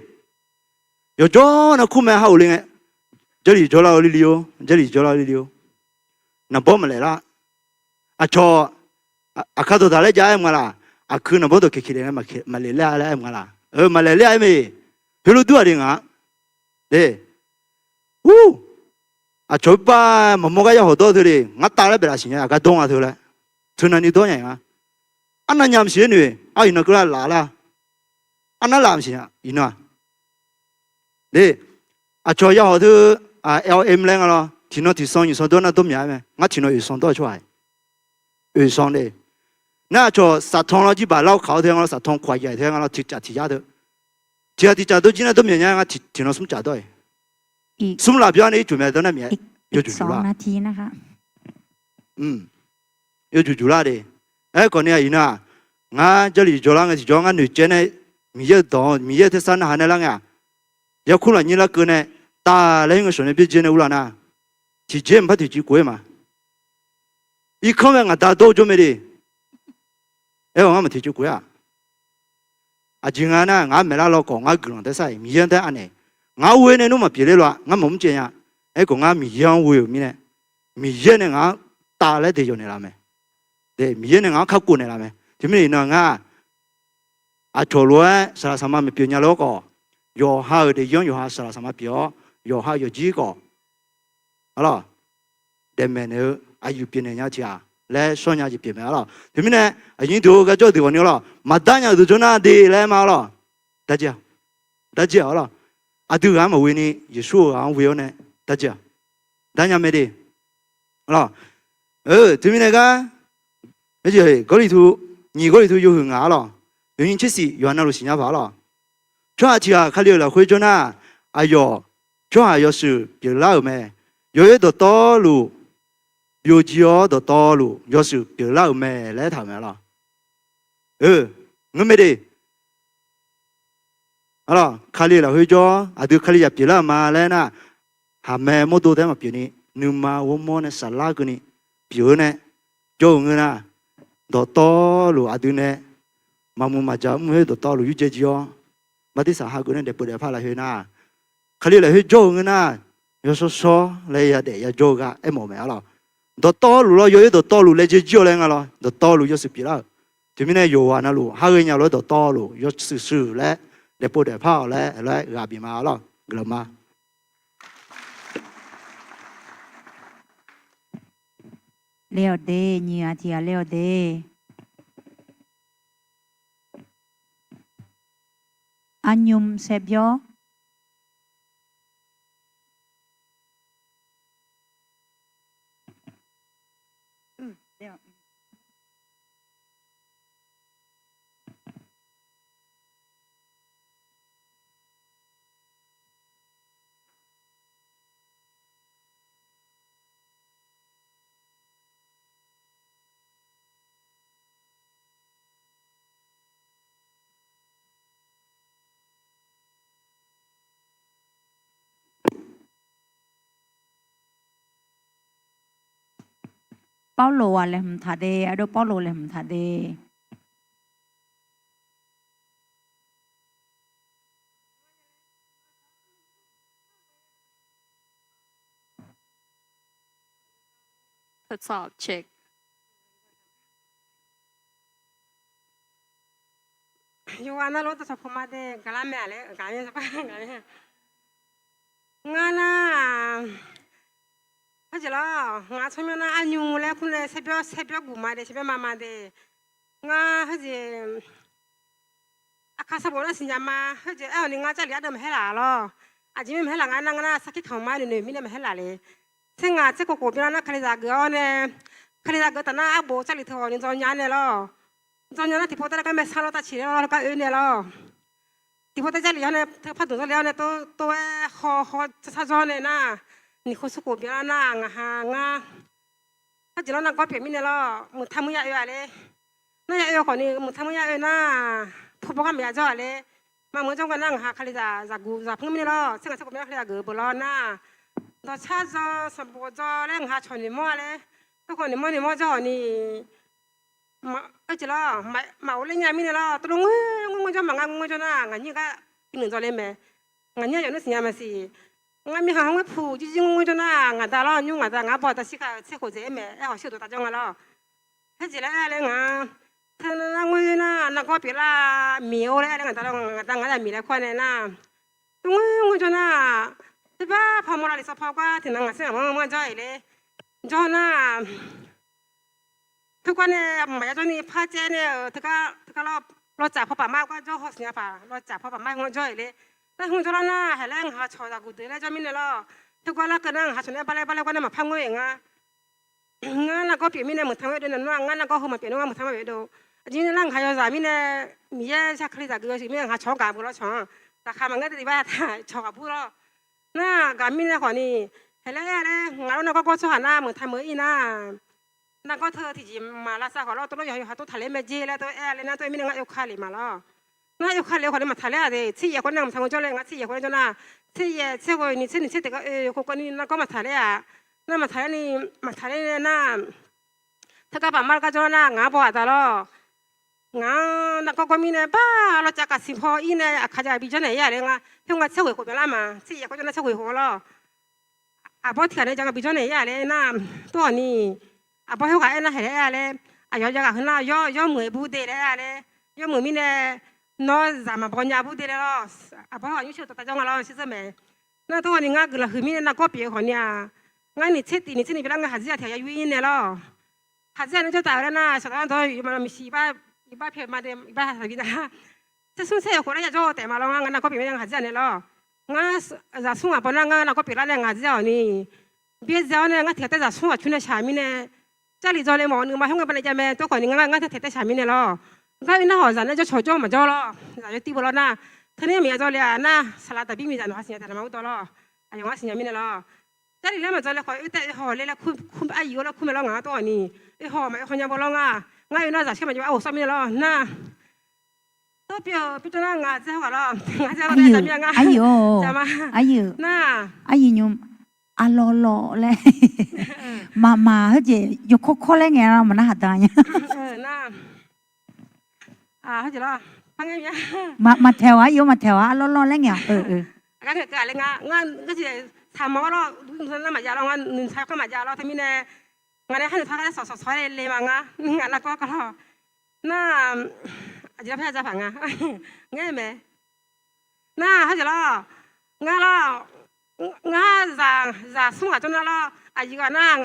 Yawqjawr nar kur mae ha of le ngae. Jarlif jawrlar-eu lili-or, jarlif jawrlar-eu lili-or. Naqbawr maqlaeq lar. Aqcawq aqkar dawqdaq laer jav-aer mq nga laq? Aqkui naqbawr dawqkeq keq le ngae maqlaeq ler-a laer aer mq nga laq? Maqlaeq ler-a aer mae. Heulof dur-aq de ngaq. De. Ur, aqcawq-eu bar maqmawr gar yawhawq dawr teu de, ngar tav laer baeqlaf siqnya, aqgar dawr nga teu laer. Teunav ni dawr nya-a. Arnav nya maqsiq-aer noeq, ar iqnan keuvlar laf lar. Arnav laf maqsiq nya iqnan-aq. De, aqcawq yawhawq teu, LM laer nga lawr, tiqnan tiqsanq nyiq sanq dawr nar dawr myaq-aer mae. Ngar tiqnan oeq sanq dawr-eu tsawrhaq-iq. Oeq sanq de. Nar aqcawq saqtan lawr jirbaq lar-awr kaq-awr teu nga lawr, saqtan kawq-aq yaeq teu nga lawr, tiqcaf tiq yar teu. Tiq ghaq tiqcaf dawr jir nar dawr myaq nya nga, tiqnan smr caf dawr-iq. Smr laf bya ni ircuf mae dawr nar myaq. Yawjuq juq lar. Yawjuq juq lar de. Aerkhawf ni-aq iqnan-aq, ngar jarlif jawrlar ngae tiqjawr ngar noeqcaev nae, Miqyaer-eu dawq-anr Miqyaer-eu tersar narhaq nae lar ngae-aq, yarkur lafnyir larkeuv nae, taf laer hir ngae shawq nae byaerdzae nae uvlaf nar, tiqjeq maqpar toeqciv kof-aer ma. Irkanr mae ngaq da dawr-eu jawr mae de. Aerkhawf ngar maqtoeqciv kof-aer-aq, aqjeq nga nar ngaq-anr maeqlar law khawf ngar guiqlanq taef sar-iq Miqyaer-anr taef-aer anaeq. Ngaq-anr ghoe nae nmr maqpyeuf ler lof-a, ngar maqmr caev nya. Aerkhawf ngar Miqyaer-anr ghoe-euq mirnae, Miqyaer nae ngaq-anr taf laer daeq yawq naeqlaf mae. Miqyaer nae ngaq-anr kakhof naeqlaf mae. Teumirnae iqnan ngar aqcawq lof-aer saqlaq saqma maqpyeuf nya lof-aer khawf, yawqha-euq daefzir-anr yawqha saqlaq saqma pyeuf-awr, yawqha-euq yawqjir khawf, arlawq, daefmaeq naeq-eu aqyuif pyeufnaeq nya-eu tiq ghaq laer shawr nya jeq pyeuf mae arlawq. Teumirnae aqnyir deuq-eu gar jawr-eu deuq ghawqni arlawq, maqdar nya-euq deuq jawr nar de laer ma arlawq. Darjir-aq, darjir-aq arlawq. Aqdui ghaq-anr maqghoe ni Yeqsur-euq ghaq-anr ghoe-awr nae darjir-aq, dar nya mae de. Arlawq, teumirnae gar, gawrliqtu, nyiq gawrliqtu yawhuiq ngaq arlawq, yawnyir tsersiq yawqha navluf siqnya paq arlawq. Tsawrhaq tiq ghaq Kali-euq lafkhoer jawr nar, aqyawf tsawrhaq yawshuif pyeuflar-euq mae. Yawoer dawqtawvluf, byovjir-awr dawqtawvluf yawshuif pyeuflar-euq mae laer aertaq-euq mae arlawq. Ngeur mae de. Arlawq, Kali lafkhoer jawr, aqdui Kalizaq pyeuflar-euq ma laer nar, haqmae mawrdo taef-aer maqpyeuf ni, nuima ghawrmawr nae saflar keuvni pyeuf-eu nae jawr-euq ngeur nar, dawqtawvluf aqdui nae maqmuiq maqjaq mr khoer dawqtawvluf yurdzae jir-awr, bartirsaq hageuf nae daefpov daefpar lafkhoer nar, Kali lafkhoer jawr-euq ngeur nar, yawshawr shawr laer yadaef yajawr-eu gar aermawf-eu mae arlawq. Dawqtawvluf lawr, yawoer dawqtawvluf laejae jir-awr laer nga lawr, dawqtawvluf yawshuif pyeuflar-euq. Teumirnae yawqghaq navluf har ghae nya lof-aer dawqtawvluf yawshuif shuif laer daefpov daefpar-awq laer lof-aer ghaq bif ma arlawq. Guiqlanq ma. Laer-awq de, nyiq ghaq tiq ghaq laer-awq de. Arnymr saerbyawr. Pawrluv-aq laeqhmq taq de, ardov Pawrluv laeqhmq taq de. Yawqghaq navluf tawqsawq puq ma de, gaqlar mae-aq laer gaq-a. Ngar nar, heujeq lawr, ngaq tsawrmyanr nar arnymr laer kur nae saerbyawr saerbyawr guq ma de, saerbyawr ma ma de. Ngar heujeq aqkar sanqbof nar siqnya ma, heujeq aer-awq ni ngar Jarlif ardeuv maqhaer laf lawr. Aqjeq mirnae maqhaer laf nga nar, ngar nar sarkir kamq ma noeq noeq mirnae maqhaer laf le. Tser ngaq tser khof khof byanlar nar Kalizaq geuf-awr nae, Kalizaq geuf taf nar arbof Jarlif teu ghawq ni dzaw nya nae lawr. Dzaw nya nar tiqpov taef-aer gar maersar lawr tavciq laer lawr gar oe nae lawr. Tiqpov taef Jarlif-awr nae teu par dmq dawr le-awr nae tov tov-aer haw haw sar jawr nae nar, nyiq khof smr khof byanlar nar ngaq ha ngar Heujeq lawr nar gawr pyeuf mirnae lawr, muiqtar muiq ya oe-aq le. Nar ya oe khawf ni muiqtar muiq ya oe nar, pawbaw gar maqya jawr-aq le. Maqmuiq jawr gar nar ngaq ha Kalizaq zaqguq zaqpar mirnae lawr, tser ngaq tser khof byanlar Kalizaq geuf-eu beuq lawr nar, dawqcar dzaw sanqbof dzaw laer ngaq ha cawq noeqmawr-a le. Tawrkhawf noeqmawr noeqmawr jawr-awq ni, heujeq lawr, maqghov ler nya mirnae lawr, tov lof ngeur ngeur jawr maqngar ngeur jawr nar ngaq nyir gar nuiq dzaw le mae. Ngaq nyir-aq yawf nmr siqnya maqsiq. Ngar mirkhanq-anr ngoer puq jirjir ngoer jawr nar, ngaq da lawr nymr ngaq da ngaq-anr baw taqshir kaq tser khof dzaeq-aer mae, aer hawq shir-eu dawq taq jawr nga lawr. Haerjeq laer aer-a laer ngaq-anr teu nar ngoer nar nargawr pyeuflar miq-or laer aer laer ngaq da lawr ngaq da ngaq-anr zaq miq laer kur-a nae nar, teu ngoer ngoer jawr nar, teubar pawmaw lavliq sawv paw gar tiqnan ngaq tser ngaq manr manr jawr-iq ler jawr nar, teugar nae maqya jawr ni par caev nae-euq teugar teugar lawr, lawtsaf paw paf mar gar jawr haw siqnya paq lawtsaf paw paf mar hmq jawr-iq ler. Nar hmq jawr lar nar haeq laer ngaq ha cawq zaqguq deuq laer jawr mirnae lawr. Teugar larkeuv nar ngaq ha cawq nae bar laer bar laer gar nae maqpar ngoer-iq ngar. Ngar nargawr pyeuf mirnae meuq taq ngoer dov nae nar ngar nargawr heu maqpyeuf nar ngar meuq taq ngoer pyeuf dov. Aqjeq mirnae nar ngaq ha yawzaq mirnae, Miqyaer shar kali zaqguq yawshuif mirnae ngaq ha cawq-anr gaq beu lawr cawq-anr, taqkhaq maqngeur de tiqbar taq cawq gaq bur lawr. Nar gaq mirnae khawf ni, haeq laer aer-a laer ngaq lawr nargawr gawr tsawrhaq nar meuq taq meuq-ir nar, nargawr teu tiqjeq maq lavsav khawf lawr tov lawr yawqha yawqha tov taqler mae jer laer tov aer-a laer nar tov-aer mirnae ngar oekale maqlawr. Ngar oekale khawf ni maqtaq ler-aq de tser yaef khawf nae maqtaq ngoer jawr laer ngar tser yaef khawf nae jawr nar, tser yaef tser ghoe ni tser ni tser taef gar oe khawf kawv ni nargawr maqtaq ler-aq. Nar maqtaq ler ni, maqtaq ler nar, teugar paf mar gar jawr nar ngaq-anr baw aqda lawr. Ngaq-anr nargawr gawr mirnae bar lawtsaf kaq siq paw ir nae aqkaq ja bi jawr naeq-ir-a laer ngar, khoer ngar tser ghoe khof byanlar ma, tser yaef khawf jawr nar tser ghoe khof lawr. Aqbawr tiq ghaq nae ja nga bi jawr naeq-ir-a laer nar, tov ghawq ni, aqbawr khoerghaq aernar haeq laer aer-a laer, aqyawf ja ghaq heu nar yawmuiq-aer bur de laer aer-a laer, yawmuiq mirnae nawr zaq maqbaw nya bur de laer lawr. Aqbawr khoerghaq nymr shir-eu dawq taq jawr nga lawr shir zeur mae. Nar tov ghawq ni ngar guiqlanq huiq mirnae nargawr pyeuf-eu khawf ni-aq, ngar ni tser tiq ni tser ni byanlar ngar haqzir-aq tiq ghaq ya yur-ir nae lawr. Haqzir-aq nae jawr taf-eu laer nar shawq tar dawr yawma maqsiq iqbax pyaeq ma de iqbax taqbi nar, tser smr tser-euq khof laer ya jawr-eu taef ma lawr ngar nargawr pyeuf mirnae ngar haqzir-aq nae lawr. Ngar zaq smr ghaq baw nar ngar nargawr pyeuf lar nae ngaq haqzir-awq ni, byaerdzae-awr nae ngar tiq ghaq taer zaq smr ghaq cur nae shaq mirnae, Jarlif dzawle mawf-eu nuima hawr ngae banae jav mae tov khawf ni ngar ngar taer taef taer shaq mirnae lawr. Ngar oe nar hawq zaq nae jawr cawq jawr maqjawr lawr. Zaq yawtiv bo lawr nar, teunar maqya dzawle-aq nar saqlaq taqbir miqzaq nawq-a siqnya taef lama ur dawr lawr. Aqyawf ngar siqnya mirnae lawr. Jarlif laer maqdzawle khawf oe taef oe hawq le laer kur, aryiq-eu laer kur mae lawr ngaq-anr tov ghawq ni, oe hawq maqoe haw nya baw lawr ngar. Ngar oe nar zaq shar maqjawr arghof sawr mirnae lawr nar, tov pyeuf-eu pyeuf tov nar ngaq dzae hawr ghaq lawr, ngaq dzae lawr nar zaq mir-a ngar. Nar, aryiq nymr, arlawr lawr laer, maqmaq heujeq yawkawr kawr laer ngae lar maqnar haq da nya. Maqtaeq-awq aryiq-awr maqtaeq-awq arlawr lawr laer ngae-awq. Aqgar ngaeq keuv-aq laer ngar, ngar, ngar tiq saqmawr-awr lawr, nar maqjav lawr ngar, nuisar kar maqjav lawr teumirnae, ngaq nae har nuisar kar sawq sawq sawq-aer le ma ngar, ngaq nargawr gar lawr. Nar, aqjeq lar par ya dzar paq nga, ngaer mae. Nar heujeq lawr, ngar lawr, ngar zaq smr ghaq jawr nar lawr, aqyuif ghaq nar,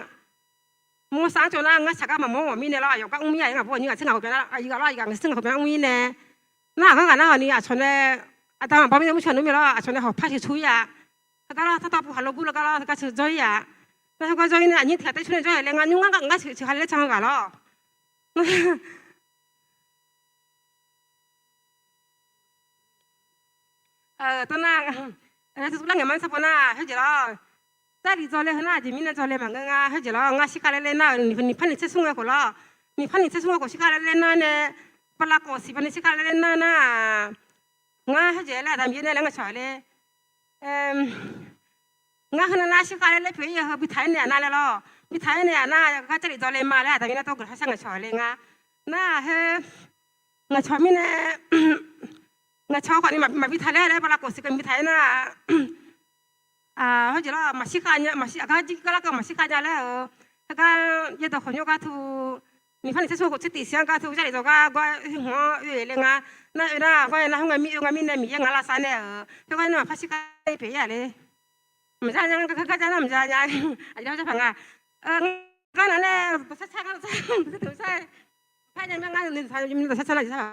mawrsav-anr tsov nar ngar shaq gar maqmawr ghawq mirnae lawr, aqyawf gar mr mir-a ngaq bawr aqnyir ghaq tser ngaq khof byan nar, aqyuif ghaq lawr aqyuif ghaq tser ngaq khof byan mr-ir nae, nar aqgar ghaq nar hawq ni aqcawq nae, aqda maqbaw mirnae mrcawq nmr mae lawr, aqcawq nae hawq par sheuq cu-ir-a. Heugar lawr tartawv puq haq lo gur lawr gar lawr heugar sheuq jawr-ir-a. Nar heugar jawr-ir nae aqnyir tiq ghaq taer cur nae jawr-eu laer ngar nymr ngar ngar sheuq sheuq ha le laer can-eu ghaq lawr. Tov nar, lar ngaeq ma tsar pov nar heujeq lawr, Jarlif dzawle heu nar aqjeq mirnae dzawle maqngeur ngar heujeq lawr, ngar shirkhav laer laer nar-euq niqpar ni tser smr ghae khof lawr, niqpar ni tser smr ghae khof shirkhav laer laer nar nae, bala kawf siq par ni shirkhav laer laer nar nar, ngar heujeq laer aqda Miqyaer nae laer ngaq cawq laer, ngar heu nar nar shirkhav laer laer pyeuf-ir-eu heu bi taq-aer naeq-aq nar laer lawr, bi taq-aer naeq-aq nar gar Jarlif dzawle ma laer aqda Miqyaer nar tov guiqlanq sharshar ngaq cawq le ngar, nar-aq heu ngaq cawq mirnae, ngaq cawq khawf ni maqbi taq laer laer bala kawf siq keuv bi taq-aer nar, heujeq lawr maqshir khav nya, maqshir aqgar jir gar lar keuv maqshir khav nya laer-euq, heugar yaerdawq khawqnymr gar tu, niqpar ni tser smr khof tser tiq siq-anr gar tu Jarlif dzawgar gar hmq-anr oe le ngar, nar oe nar gar-aer nar hawr ngae mir oe nga mirnae Miqyaer ngaq lavsav nae-euq khoergar nar maqpar shir khav pyeuf-ir-a le. Maqja nya gar gar jar nar maqja nya, aqjeq lar jar paq nga. Ngar nav nae dawqsar sar ngar dawqsar, dawqsar sar, par nya mir ngar dawqsar sar nar jeq sar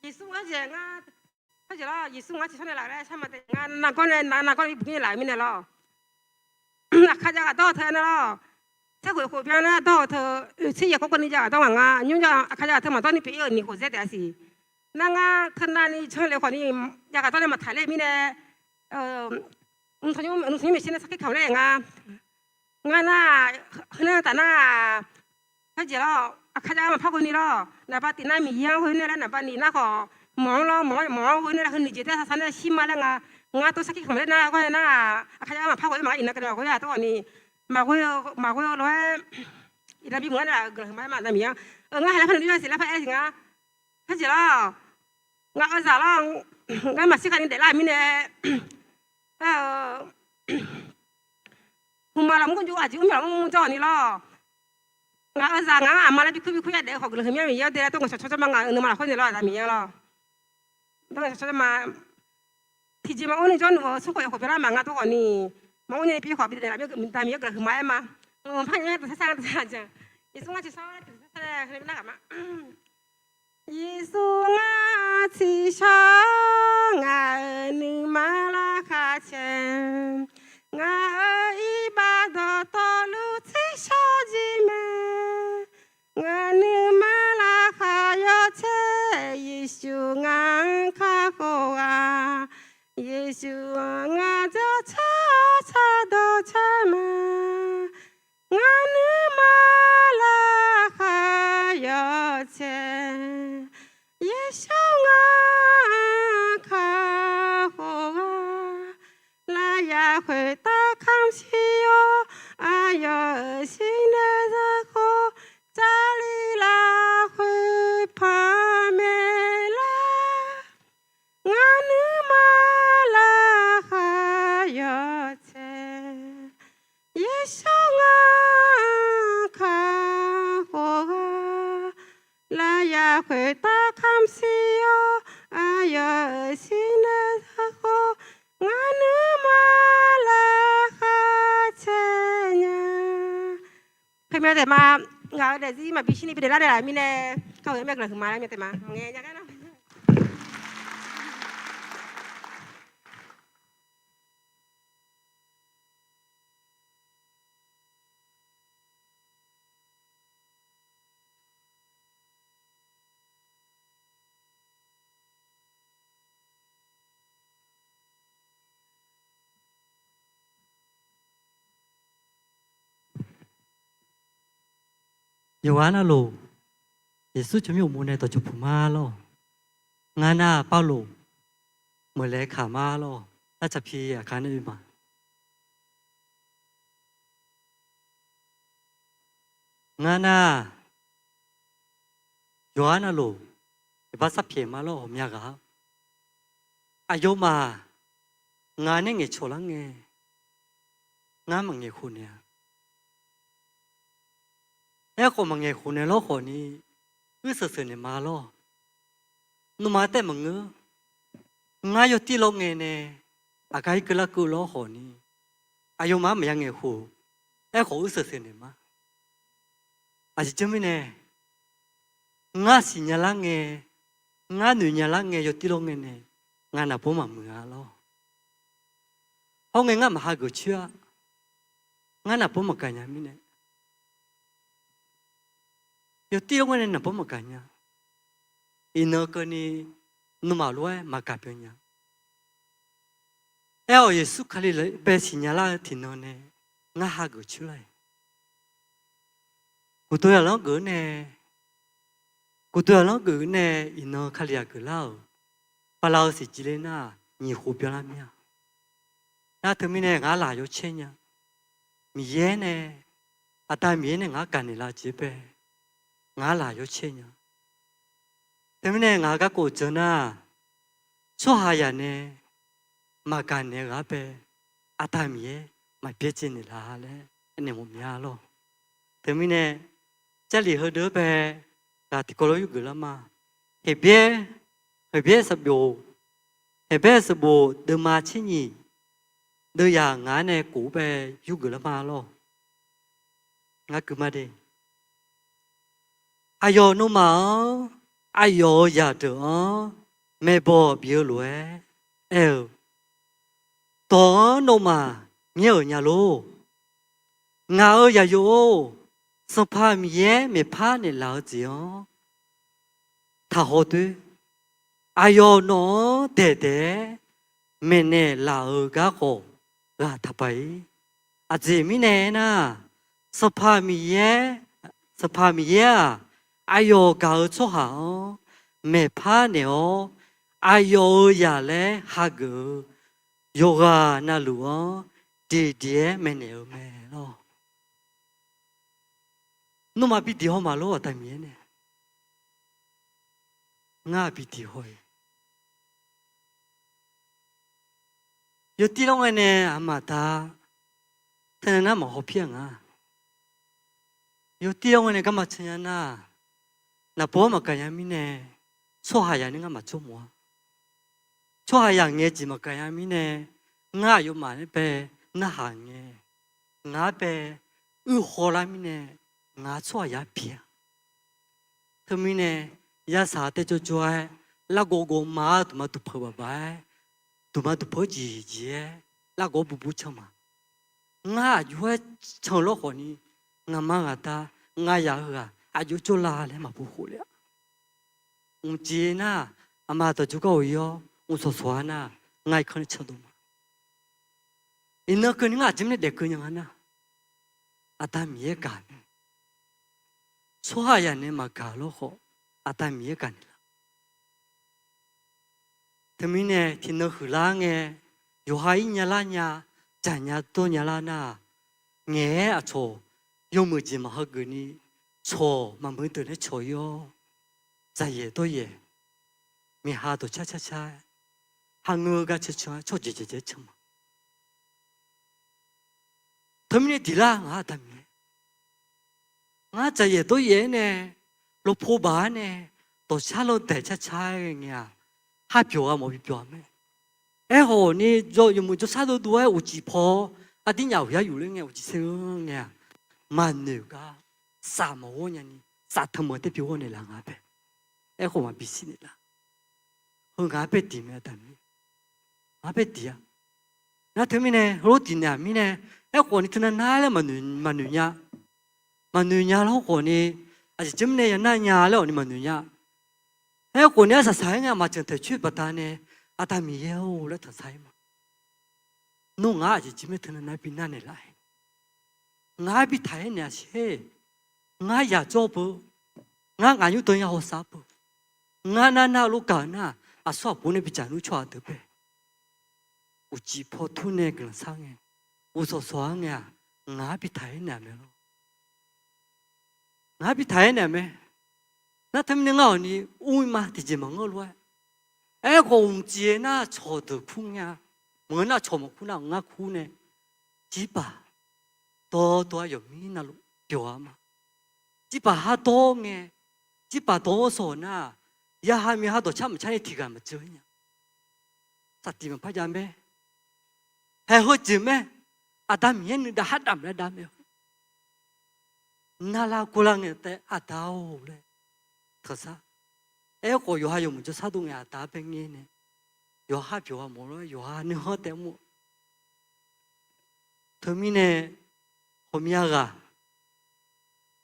Yeqsur ngar jeq ngar, heujeq lawr Yeqsur ngar tiqshawr nae laf laer shar ma de ngar nargawr nae nargawr nae buq ir laf-eu mirnae lawr. Aqkar jav ghaq dawr-eu teu nar lawr, tser khof khof byan nar dawr-eu teu, oe tser yaef kawv kawv ni jav ghaq dawr ngaq nga nymr jav aqkar jav ghaq teu maqdawr ni pyeuf-ir-euq ni khof zaer taef-a siq. Nar ngar teu navni can le khawf ni jav ghaq dawr nae maqtaq ler mirnae, nymr taqnymr maeqshi nae sarkir kamq laer nga. Ngar nar heu nar taf nar, heujeq lawr aqkar jav maqpar ghoe ni lawr naqba tif nar Miqyaer-anr ghoe nae laer naqba nif nar khawf mawq-anr lawr mawq-anr ghoe nae laer heu nuijeq taer sar sar nae shir ma laer nga. Ngar tov sarkir kamq laer nar ghoe nar, aqkar jav maqpar ghoe-ir maqngar iqnan keuvni maqghoe-a tov-awq ni, maqghoe-eu lof-aer iqnan bimeuq-anr nae guiqlanq huiqma-aer ma Miqyaer-anr, ngar ha laer par nuidur-a siq laer par aer siq ngar. Parjeq lawr, ngaq-euq zaq lawr, ngar maqshir khavni daeflar-euq mirnae, hmqmaq lafmur jov aqjeq mr myaq lafmur jawr-eu ni lawr. Ngaq-euq zaq ngaq-anr aqma laer bi kur bi kur yadaef-eu khawf guiqlanq huiqmya Miqyaer-awr de laer tawr ngaeqcawq tsawrjawr ma ngaq-euq nuima lafkhoer naeq lawr-aq zaq Miqyaer lawr. Tawr ngaeqcawq tsawrjawr ma tiqjeq maqmr-ni jawr nmr-euq smr khof yaeq khof byanlar maqnga tawr khawf ni, maqmr-ni pi khawf bi daef laf-eu Miqyaer guiqlanq huiqma-aer ma. Maqpar nya-aer taqsar sar-a jeq. Yeqsur ngar tiqsar-awr tiqsar sar laer heulof nar ghaq ma. Yeqsur ngar tiqshawr ngaq-euq nuima lar khar cae, ngaq-euq iqbax dawqtawvluf tsershawr jir mae. Ngaq nuima lar khar yawcaer, Yeqsur ngar-anr kakhof ghaq. Yeqsur-anr ngar jawrcar-awr cardawq car ma. Ngaq nuima lar khar yawcaer, Yeqsur ngar-anr kakhof ghaq. Laryaq khoertav kamq shir-awr, aqyawf-euq shir nae zaqkhof, Jarlif lafkhoer panmaeq lar. Ngaq nuima lar khar yawcaer, Yeqsur ngar-anr kakhof ghaq. Laryaq khoertav kamq shir-awr, aqyawf-euq shir nae zaqkhof, ngaq nuima lar khar caer nya. Khoermyav taef ma, ngaq-euq daefzir maqbi shirni bi daeflar daeflaf mirnae, kar-eu aer mae guiqlanq huiqma laer myav taef ma, maqngae nya gar nar. Yawqghaq navluf, Yeqsur tsawrmyanr uqmov nae dawqtsuif puq ma lawr. Ngar nar Pavlof meuqlaeq kaq ma lawr. Nar tsaqpi aqkaq nae oe ma. Ngar nar, yawqghaq navluf, iqbax sarpyaeq ma lawr ghawqmya ghaq-a. Aqyawfmaf ngaq nae ngaeqcawq lar ngae, ngar maqngaeq khof naeq-a. Aerkhawf maqngaeq khof naeq lawr khawf ni, uir seuq seuq naeq ma lawr. Nawmaf taef maqngeur. Ngar yawtir lawr ngae nae, aqgar irkeuv larkeuv lawr khawf ni, aqyawfmaf-anr maqya ngaeq khof. Aerkhawf uir seuq seuq naeq ma. Aqjeq janr mirnae, ngar siqnya lar ngae, ngar noeqnya lar ngae yawtir lawr ngae nae, ngaq naqbawr maqmuiq-a lawr. Hawr ngae ngar maq hageuf coer-a. Ngar naqbawr maqgaq nya mirnae, yawtir lawr ngae nae naqbawr maqgaq nya. Iqnan keuvni nawmaf lof-aer maqgaq byan nya. Aer-awq Yeqsur Kali lafbae siqnya lar-eu tiqnan nae ngar hageuf coer lar-iq. Guqdov yaqlanr geuf-eu nae, guqdov yaqlanr geuf-eu nae iqnan Kalizaq geuflar-euq bala-eu siqjir ler nar-aq, nyiq khof byanlar mir-a. Nar teumirnae ngaq laq yawcaer nya. Miqyaer nae, Aqda Miqyaer nae ngaq-anr gaqnaeq laf-eu jeq bae, ngaq laq yawcaer nya. Teumirnae ngaq-euq garkawv-eu jan nar, tsawrhaqzaq nae maqgaqnaeq-eu ghaq-anr bae, Aqda Miqyaer maqbyaerdzae naeqlaf laer aernaeq mawf mya lawr. Teumirnae, Jarlif heudeuq-anr bae ghaq tiqkawv lof yurgeuf lar ma. Heqbyaer, Heqbyaer sanqbof, Heqbyaer sanqbof deuvma tser nyiq, deuv yaq ngaq-anr nae kof-aer bae yurgeuf lar ma lawr. Ngar gui ma de. Aqyawf nawmaf-anr, aqyawf-euq zaqdeuq-anr maeqbawq bif-eu lof-aer aer-eu, dawq-anr nawmaf myaer-euq nya lor. Ngaq-euq zaqyo-or, Sanqpaq Miqyaer maeqpar naeqlaf-eu jeq-anr taqhaw doer. Aqyawf nawq-anr daeq daeq-aer maeqnaeq laf-euq garkawv ghaq taqpaq-ir. Aqjeq mirnae aernar, Sanqpaq Miqyaer, Sanqpaq Miqyaer-aq, aqyawf gaq-eu tsawrhaq-anr maeqpar naeq-awr, aqyawf-euq zaq laer hageuf-eu yawqghaq navluf-anr diqdiq-aer maeqnaeq-eu mae lawr. Nawmaf bi diq haw maqlor, Aqda Miqyaer nae. ngar bi diq haw-iq. Yawtir lawr ngae nae aqma aqda teunav nar maqhaw pir-a nga. Yawtir lawr ngae nae garma can nya nar, naqbawr maqgaq nya mirnae, tsawrhaqzaq nae ngar maqjawr mawf-a. Tsawrhaqzaq ngaeq jeq maqgaq nya mirnae, ngar aqyawfmaf nae bae narhaq ngae, ngaq-anr bae uir hawlar mirnae, ngaq-anr tsawrhaqzaq-anr bi-a. Teumirnae, yasaq tae jawrjawr-aer, largawv gawvma-ar duqma duqpeuq baqbaq-aer, duqma duqpeuq-anr jeqjeq-aer, largawv burbur can ma. Ngar aqjox-aer can lawr khawfni, ngaqma ghaqda, ngaq yaq-eu ghaq aqjox jawrla laer maqbu khof le-a. Mqjeq nar, aqma dawqjawr gar-awq ir-awr mqsawq sawq-a nar, ngar irkanr nae candov ma. Iqnan keuvni ngar aqjeq mirnae daef keuv nya nga nar, Aqda Miqyaer gaq mae. Tsawrhaqzaq nae maqgaq lawr khawf, Aqda Miqyaer gaq naeq laf. Teumirnae tiqnan huiqlar ngae, yawqha ir nyalar nya, dzaq nya dawr nyalar nar-aq, ngaeq-aer aqcawq yawmuiq jeq maqha geufni, cawq maqmuiq deuq nae cawq ir-awr, dzaqyaeq dawryaeq, miqha dawqcar carcar-aer, ha ngeur-eu gar cancan-aer tsawrjeuq jeq jeq can ma. Teumirnae diqlar ngaq-anr Aqda Miqyaer, ngar dzaqyaeq dawryaeq-aer nae, lawpov baq-aer nae, dawqcar lawdaeq carcar-aer ghae ngae-aq, har pyawq-a mawf bi pyawq-a mae. Aerkhawf ni, yawmuiq jawrshar dovdov-aer uqcif paw-awr, aqdirnyaf uqyar yufler ngae uqcif saer-eu ngae-aq, maqnoeq gar, saf maqghawr nyani, saf tanqmanq taer bi ghawr naeqlaf nga bae. Aerkhawf maqbi shir naeqlaf. Heu ngaq-anr bae diq mae Aqda Miqyaer. Ngaq-anr bae diq-a. Nar teumirnae heulof diq naeq-aq mirnae, aerkhawf ni teunav nar laer maqnoeq nya. Maqnoeq nya lawr khawf ni, aqjeq jeur mirnae yanar nya laer khawf ni maqnoeq nya. Aerkhawf ni arsaq saq-aer ngae aqma janq taeq coer baqdanae, Aqda Miqyaer-or laer tanqsar-ir ma. Nawr ngaq-anr aqjeq jeur mirnae teunav nar bi nar naeqlaf-aer, ngaq-anr bi taq-aer naeq-a sher. Ngar yaq jawr beu, ngar ngaq nymr dawr ya hawsav beu, ngar nar nar-eu lof gaq-eu nar, aqsur aqbur nae bidzaq nmr tsawrhaq deuq bae, uqcif paw tur nae guiqlanq shar ngae, uqsawq sawq-ar ngae-aq, ngaq-anr bi taq-aer naeq-a mae lor. Ngaq-anr bi taq-aer naeq-a mae. Nar teumirnae ngar hawq ni ur-ir ma tiqjeq maqngeur lof-aer. Aerkhawf mqciq nar cawq deuq kur ngae-a. Maqngeur nar cawq maqkur nar ngar kur nae, jirbaq dawrdawr-aer yawqmir navluf byawq-a ma. Jirbaq har dawr ngae, jirbaq dawr-anr sawq nar-aq, yaha miqha dawqcar maqcar ni tiqghaq maqdzeur nya. Saqtiq maqpar jav mae. Haeq heu jeq mae. Aqda Miqyaer nuidav har damq laer dav mae-eu. Narlar gurlar ngae taef Aqda-or laer tanqsar. Aerkhawf yawqha yawmuiq jawrshar dov ngae Aqda-anr bae ngae nae, yawqha byawq-a mawf lof-aer yawqha nuikhanr taef mr-eu. Teumirnae hawqmya ghaq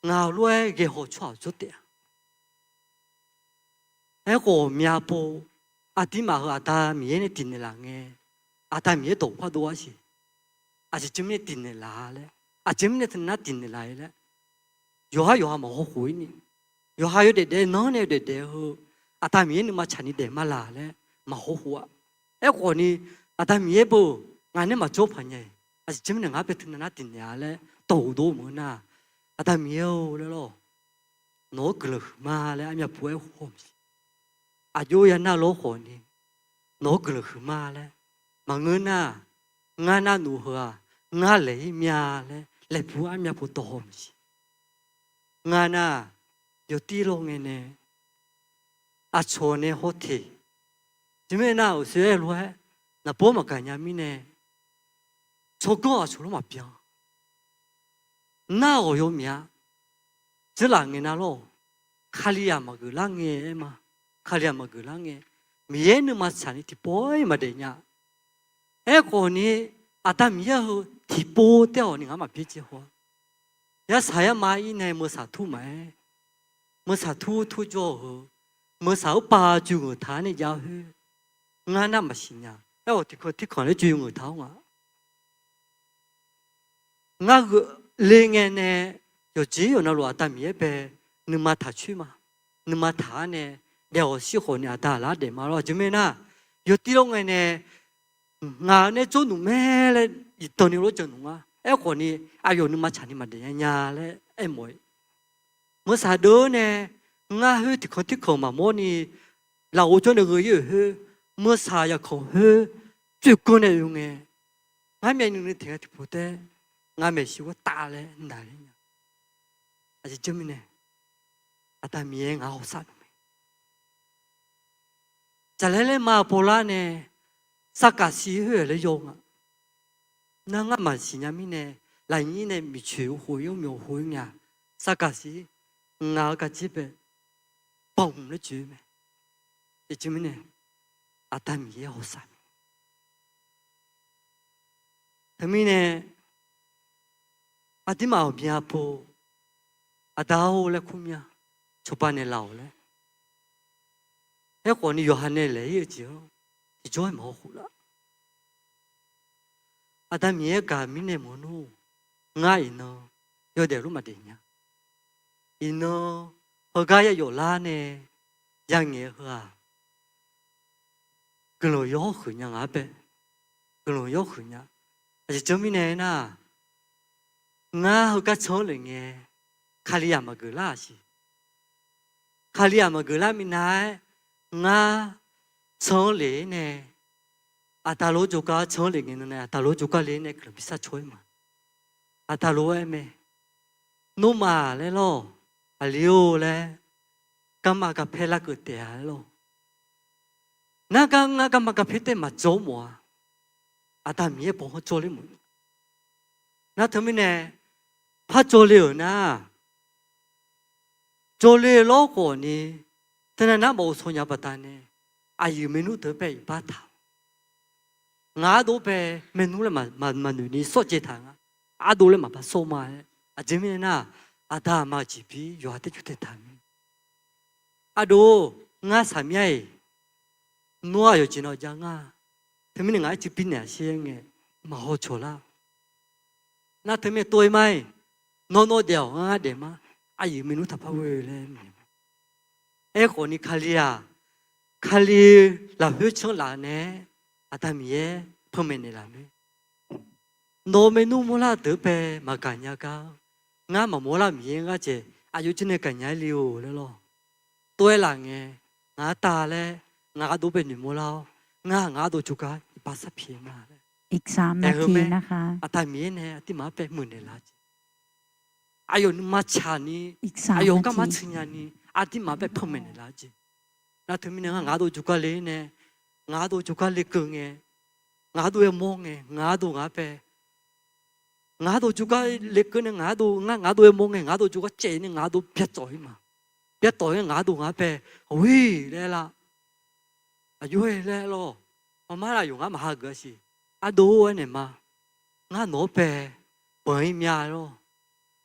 ngaq-euq lof-aer ghae haw tsawrhaq jawr taef-a. Aerkhawf myavpov aqdirmaf heu Aqda Miqyaer nae diqnaeq laf ngae, Aqda Miqyaer dawq pardov-a siq. Aqjeq jeur mirnae diqnaeq laf-a laer, aqjeq mirnae teunav nar diqnaeq laf-a laer, yawqhar yawqha maqhaw khof-ir ni, yawqha yawdaef daef nanr nae yawdaef daef-eu heu, Aqda Miqyaer nuima tsaqni daef ma laq laer maqhaw khof-a. Aerkhawf ni, Aqda Miqyaer beu, ngaq nae maqjawr paq nya-iq, aqjeq jeur mirnae ngaq-anr bae teunav nar diqnaeq-a laer dawq ghofdov maqngeur nar, Aqda Miqyaer-or laer lawr, nawq-anr guiqlanq huiqma laer armyav pov-aer haw maqsiq. Aqjox yanar lawr khawf ni, nawq-anr guiqlanq huiqma laer maqngeur nar, ngar navnuq heu-aq, ngar laeq-ir mya laer laeqbur armyav pov dawq haw maqsiq. Ngar nar, yawtir lawr ngae nae aqcawq nae hawteq, jir mirnae nar-aq uqshoe aer lof-aer naqbawr maqgaq nya mirnae, tsawrganr aqcawq lof maqbyan. Nar-awq yawmyaq-a. Dzeurlaf ngae nar lawr, Kalizaq maqgeuf lar ngae aer ma. Kalizaq maqgeuf lar ngae, Miqyaer nuima tsaqni tiqpov-ir maqdaef nya. Aerkhawf ni, Aqda Miqyaer heu tiqpov taef-awq ni ngaq-anr maqbyaer jaev haw-a. Yarsaq yarma-ir nae meuqsaq tur maqaer, meuqsaq tur tur jawr-eu heu, meuqsaq urpav joe ngeuq taq-ar nae jav khoer, ngar nar maqsiq nya. Aerkhawf tiqkanq tirkanq laer joe ngeuq taq-awr nga. Ngar gheu le ngae nae, yawqjeq yawqnavluf Aqda Miqyaer bae nuima taq coer ma. Nuima taq-ar nae daef-awq shir khawf ni Aqda aqlar daef ma lawr. Aqjeq mirnae nar, yawtir lawr ngae nae ngaq-euq nae jawrnuq mae laer iqdan ni lof jannuq nga. Aerkhawf ni, aqyawf nuima tsaqni maqdaef nya nya laer aermawf-eu. Meuqsaq deuv-ar nae ngar khoer tiqkanq tirkanq maqmawr ni, lafov jawr nae gheu-ir-euq khoer, meursaq yaqkanq khoer, pyeuf ganr nae oe ngae, ngar myavnuiv nuiv taeq nga tiqpov taef, ngar maeqshi ghartaf laer naqler nya. Aqjeq jeur mirnae, Aqda Miqyaer ngaq-anr hawsav nmr mae. Jaqlaer laer ma pov lar nae, sarkaqsiq khoer-euq laer yaw nga. Nar ngar maqsiq nya mirnae, lafnyir nae miqcoeq khof-ir-awr myawq khof-ir ngae-aq, sarkaqsiq ngaq-euq kaqjir bae, banq laer joe-eu mae. Aqjeq jeur mirnae, Aqda Miqyaer hawsav mae. Teumirnae, aqduimaf-euq bya pov, Aqda-or laer kur mya, cawba naeqlaf-awq laer. Aerkhawf ni yawqha nae laeq-ir-eu jeq-anr tiqjawr-aer maqhaw khof lar. Aqda Miqyaer gaq mirnae maqnor, ngar iqnan yawdaef lof maqdaef nya. Iqnan heugar ya yawf lar nae yangaeq-eu heu-aq, guiqlanq yawr huiq nya ngaq-anr bae. Guiqlanq yawr huiq nya. Aqjeq jeur mirnae nar, ngar heugar can-anr lef ngae, Kalizaq maqgeuf lar-aq siq. Kalizaq maqgeuf lar minav-aer, ngar can-anr lef-ir nae, Aqda lof-aer jawrgar can-anr lef ngae nan nae, Aqda lof-aer jawrgar le-ir nae guiqlanq bi sharcaw-ir ma. Aqda lof-aer aer mae, Nawmaf laer lawr, aqli-or laer, garma garpaer larkeuv taef-a laer lawr. Nar gar ngar garma garpaer taef maqjawr mawf-a. Aqda Miqyaer bawq-anr jawrler mawf. Nar teumirnae, par jawrle-euq nar, jawrle lawr khawf ni, teunav nar maqghovshaw nya baqdanae, aqyuif maernmr deuq bae iqbax taq. Ngaq ardov bae maernmr laer maqnoeq ni sawr caev taq nga. Ardov laer maqpar sawr ma-aer. Aqjeq mirnae nar, aqda aqma-euq jeqbir yawqha taer jur tae taq mir. Ardov, ngar saqmyar-iq, nawr-aq yawqjeq nawq jav nga. Teumirnae ngaq-aer cuiv binaeq-a sher-aer ngae, maqhaw cawq lar. Nar teumirnae tov-ir mar-iq, nawr nawr daef-awq, ngar ngar daef mar. Aqyuif maernmr taqpar ghoe laer mae. Aerkhawf ni Kali-aq, Kali lafkhoer canr laf nae-aer, Aqda Miqyaer panmaeq naeqlaf mae. Nawq-eu maernmr mawrlar deuq-anr bae maqgaq nya gar, ngar maqmawr lar Miqyaer ngar jeq aqjox jir nae gaqnya-aer le-or laer lawr. Tov-aer laf ngae, ngaq-anr tav laer, ngaq ardov bae noeqmawr lar-awr, ngar ngaq ardov jawrgar iqbax sharpyaeq ma laer. Aerkhawf mae, Aqda Miqyaer nae aqduimaf-anr bae muiqnaeq laf jeq, aqyawf nuima tsaqni, aqyawf garma tsuiv nyani, aqduimaf bae panmaeq naeqlaf jeq. Nar teumirnae ngar ngaq ardov jawrgar le nae, ngaq ardov jawrgar lekeuv ngae, ngaq ardov-aer mawr ngae, ngaq ardov ngaq-anr bae, ngaq ardov jawrgar lekeuv nae ngaq ardov, ngar ngaq ardov-aer mawr ngae, ngaq ardov jawrgar caev nae ngaq ardov byatawf-ir ma. Byatawf-ir ngaq ardov ngaq-anr bae, aqhoi laer lar. Aqjox-aer laer lawr, maqmar laf yawq ngar maqha geuf-a siq. Ardov-or aernaeq ma. Ngar nawq-anr bae banq-ir mya lawr.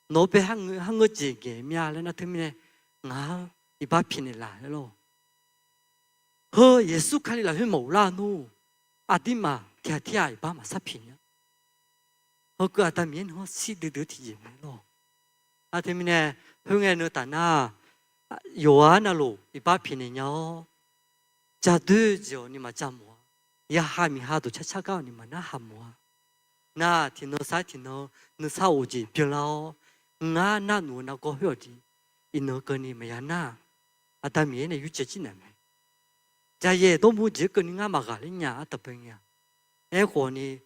Nawq-anr bae kharngeur jeq ngaeq mya laer nar teumirnae, ngaq-anr iqbax pyaeqnaeq laf laer lawr. Heu Yeqsur Kali lafkhoer maqghoflar nmr, aqduimaf tiqghaq tirghaq iqbax maqshar pyaeq nya. Heukeuv Aqda Miqyaer nuikhanr shir duidui-eu tiqjeq mae lawr. Nar teumirnae, khoerngae nui taf nar, yawqghaq navluf iqbax pyaeqnaeq nya-awr, jadoer jeq-awq ni maqja mawf-a. Yaha miqha dawqcar car gar-awq ni maqnar haq mawf-a. Nar tiqnan sar tiqnan nuisar of jeq byanlar-awr, ngar nar nuf-eu nargawr khoer-awq jeq, iqnan keuvni maqya nar-aq, Aqda Miqyaer nae yurcaev jir naeq mae. Jaqyaef dawrmuv jeq-anr keuvni ngar maqghaqler nya ardanqbae ngae-a. Aerkhawf ni,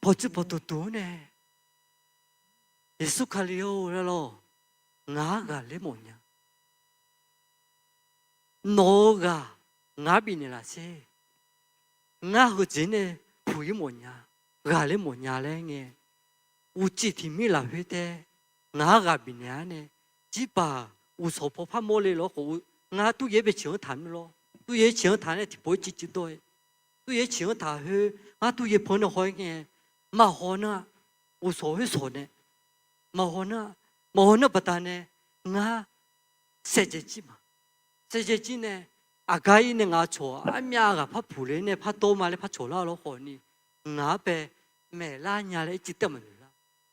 pawqtsuif pawqtuq duq-anr nae, Yeqsur Kali-or laer lawr, ngaq-anr ghaqler mawf nya. Nawq-eu ghaq ngaq-anr bifnaeq laf sher. Ngar heujeq nae puq-ir mawf nya, ghaqler mawf nya laer ngae, uqcif tiqmir lafkhoer taef ngaq-anr ghaq bifnaeq-ar nae, jirbaq uqshawq paw par mawrle lawr khawf, ngar turyaer bae ciq-anr taq mir lawr. Turyaer ciq-anr taq nae tiqpov-ir civ civ dawr-ir. Turyaer ciq-anr taq khoer, ngar turyaer paw nae haw-ir ngae, maqhaw nar, uqshawq khoer shawq nae, maqhaw nar, maqhaw nar baqdanae, ngar saevdzaeq jir ma. Saevdzaeq jir nae, aqgar-ir nae ngaq cawq armyav ghaq par puq le nae par dawr ma laer par cawq lar-eu lawr khawf ni, ngaq-anr bae maeqlar nya laer ircuf taef maqnoeq lar.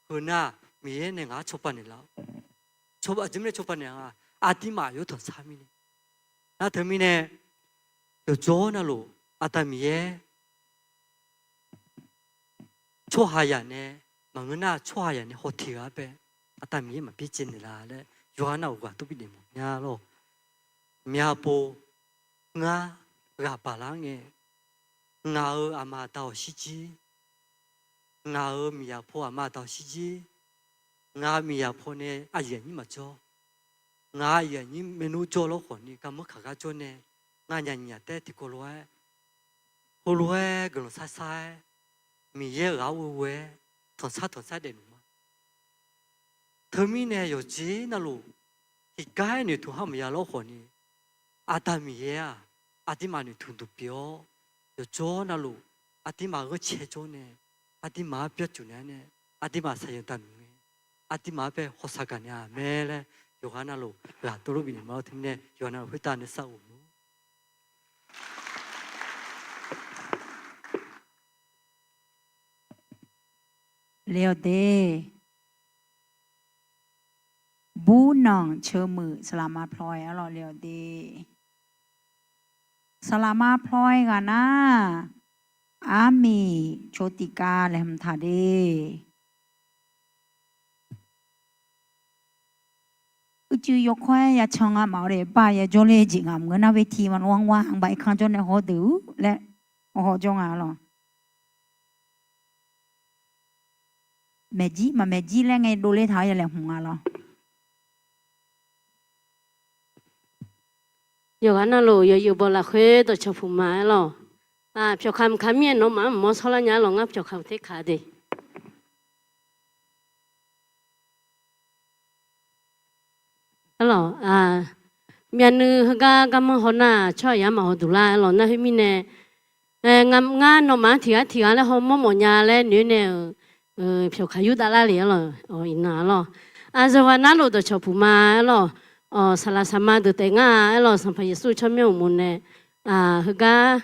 Heu nar, Miqyaer nae ngaq-anr cawba naeqlaf-awr, aqjeq mirnae cawba naeq-a, aqduimaf yawtanq sar mirnae. Nar teumirnae, yawqjawr navluf Aqda Miqyaer tsawrhaqzaq nae, maqngeur nar tsawrhaqzaq nae hawteq ghaq-anr bae, Aqda Miqyaer maqbyaer caev naeqlaf laer yawqha nar-euq ghaq dur bif naeq mawf nya lawr. Myavpov ngar ghaq baqlar ngae, ngaq-euq aqma aqda-awq shirjir, ngaq-euq miqyaq pov aqma aqda-awq shirjir, ngaq-euq miqyaq pov nae aqyuif aqnyir maqjawr, ngaq-euq aqyuif aqnyir maernmr jawr lawr khawf ni garmanr kaq gar jawr nae, nganyaf nyiq nyaf taer tiqkawv lof-aer, heulof-aer guiqlanq sar sar-aer, Miqyaer-euq ghaq-anr ghoe ghoe-aer, tanqsar tanqsar daefluf ma. Teumirnae yawqjeq navluf, tiqgar-aer noeqtmq har maqya lawr khawf ni, Aqda Miqyaer-aq, aqduimaf noeqtmq duq pyeuf-awr, yawqjawr navluf, aqduimaf ghanrcae jawr nae, aqduimaf-anr byarcuf naeq-aer nae, aqduimaf saqyanq daqnuq ngae, aqduimaf-anr bae hawsav gaq naeq-a mae laer, yawqghaq navluf ghaq tov lof bifnaeq ma lawr. Teumirnae yawqghaq navluf khoertav nuisar of luf Le-awq de. Burnanq ceuq muiq saqlaqma ploy arlawq le-awq de. Saqlaqma ploy ghaq nar, armiq cawtiqkav laeqhmq taq de. Uicuiv yawkawr-aer yacan nga maqawr de, bar yajawr ler jeq ngaq maqngeur nar, เวที ma lawr-anr war-anr baf irkanr jawr nae haw deuq-ur laer, haw jawr nga lawq. Maeqjir maqmaeq jir laer ngae dovler taq-awr yalaeqhmq nga lawq. Yawqghaq navluf yawqyuif bawq lafkhoer dawqcawq puq ma aerlawq. Pyawqkaq mqkaq mir-aer nawmaf-anr mqmawr shawrlar nya aerlawq, ngar pyawqkaq mq ter kaq de. Aerlawq, myavnuiv heugar garmanr haw nar, tsawrhaq yar maqhaw duq lar aerlawq. Nar khoermirnae, ngar nawmaf-anr tiq ghaq tiq ghaq laer hawmawr mawf nya laer noeq nae-euq, pyawqkaq yurdav lar le aerlawq. Iqnan aerlawq, aqyawqghaq navluf dawqcawq puq ma aerlawq. Saqlaq saqma deuq taef ngar-a aerlawq. Sanqpaq Yeqsur-eu tsawrmyanr uqmov nae, heugar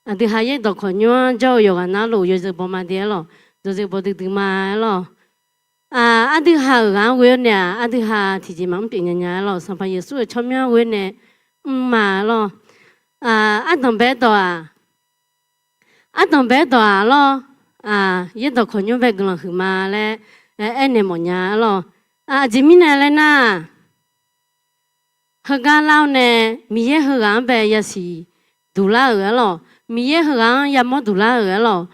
aqdui ha yaerdawq khawqnymr-anr jawr-eu yawqghaq navluf yawzeu baw ma de aerlawq. Yawzeu baw duidui ma aerlawq. Aqdui ha-euq ghaq-anr ghoe-awr nae-aq, aqdui ha tiqjeq maqmr pyeuf nya nya aerlawq. Sanqpaq Yeqsur-euq tsawrmyanr ghoe nae mr ma aerlawq. Ardanq bae dawq-aq, ardanq bae dawq-aq lawr, yaerdawq khawqnymr bae guiqlanq huiq ma laer aernaeq mawf nya aerlawq. Aqjeq mirnae laer nar, heugar lar-awr nae Miqyaer heughaq-anr bae yasiq duq lar-euq aerlawq. Miqyaer heughaq-anr yamawr duq lar-euq aerlawq.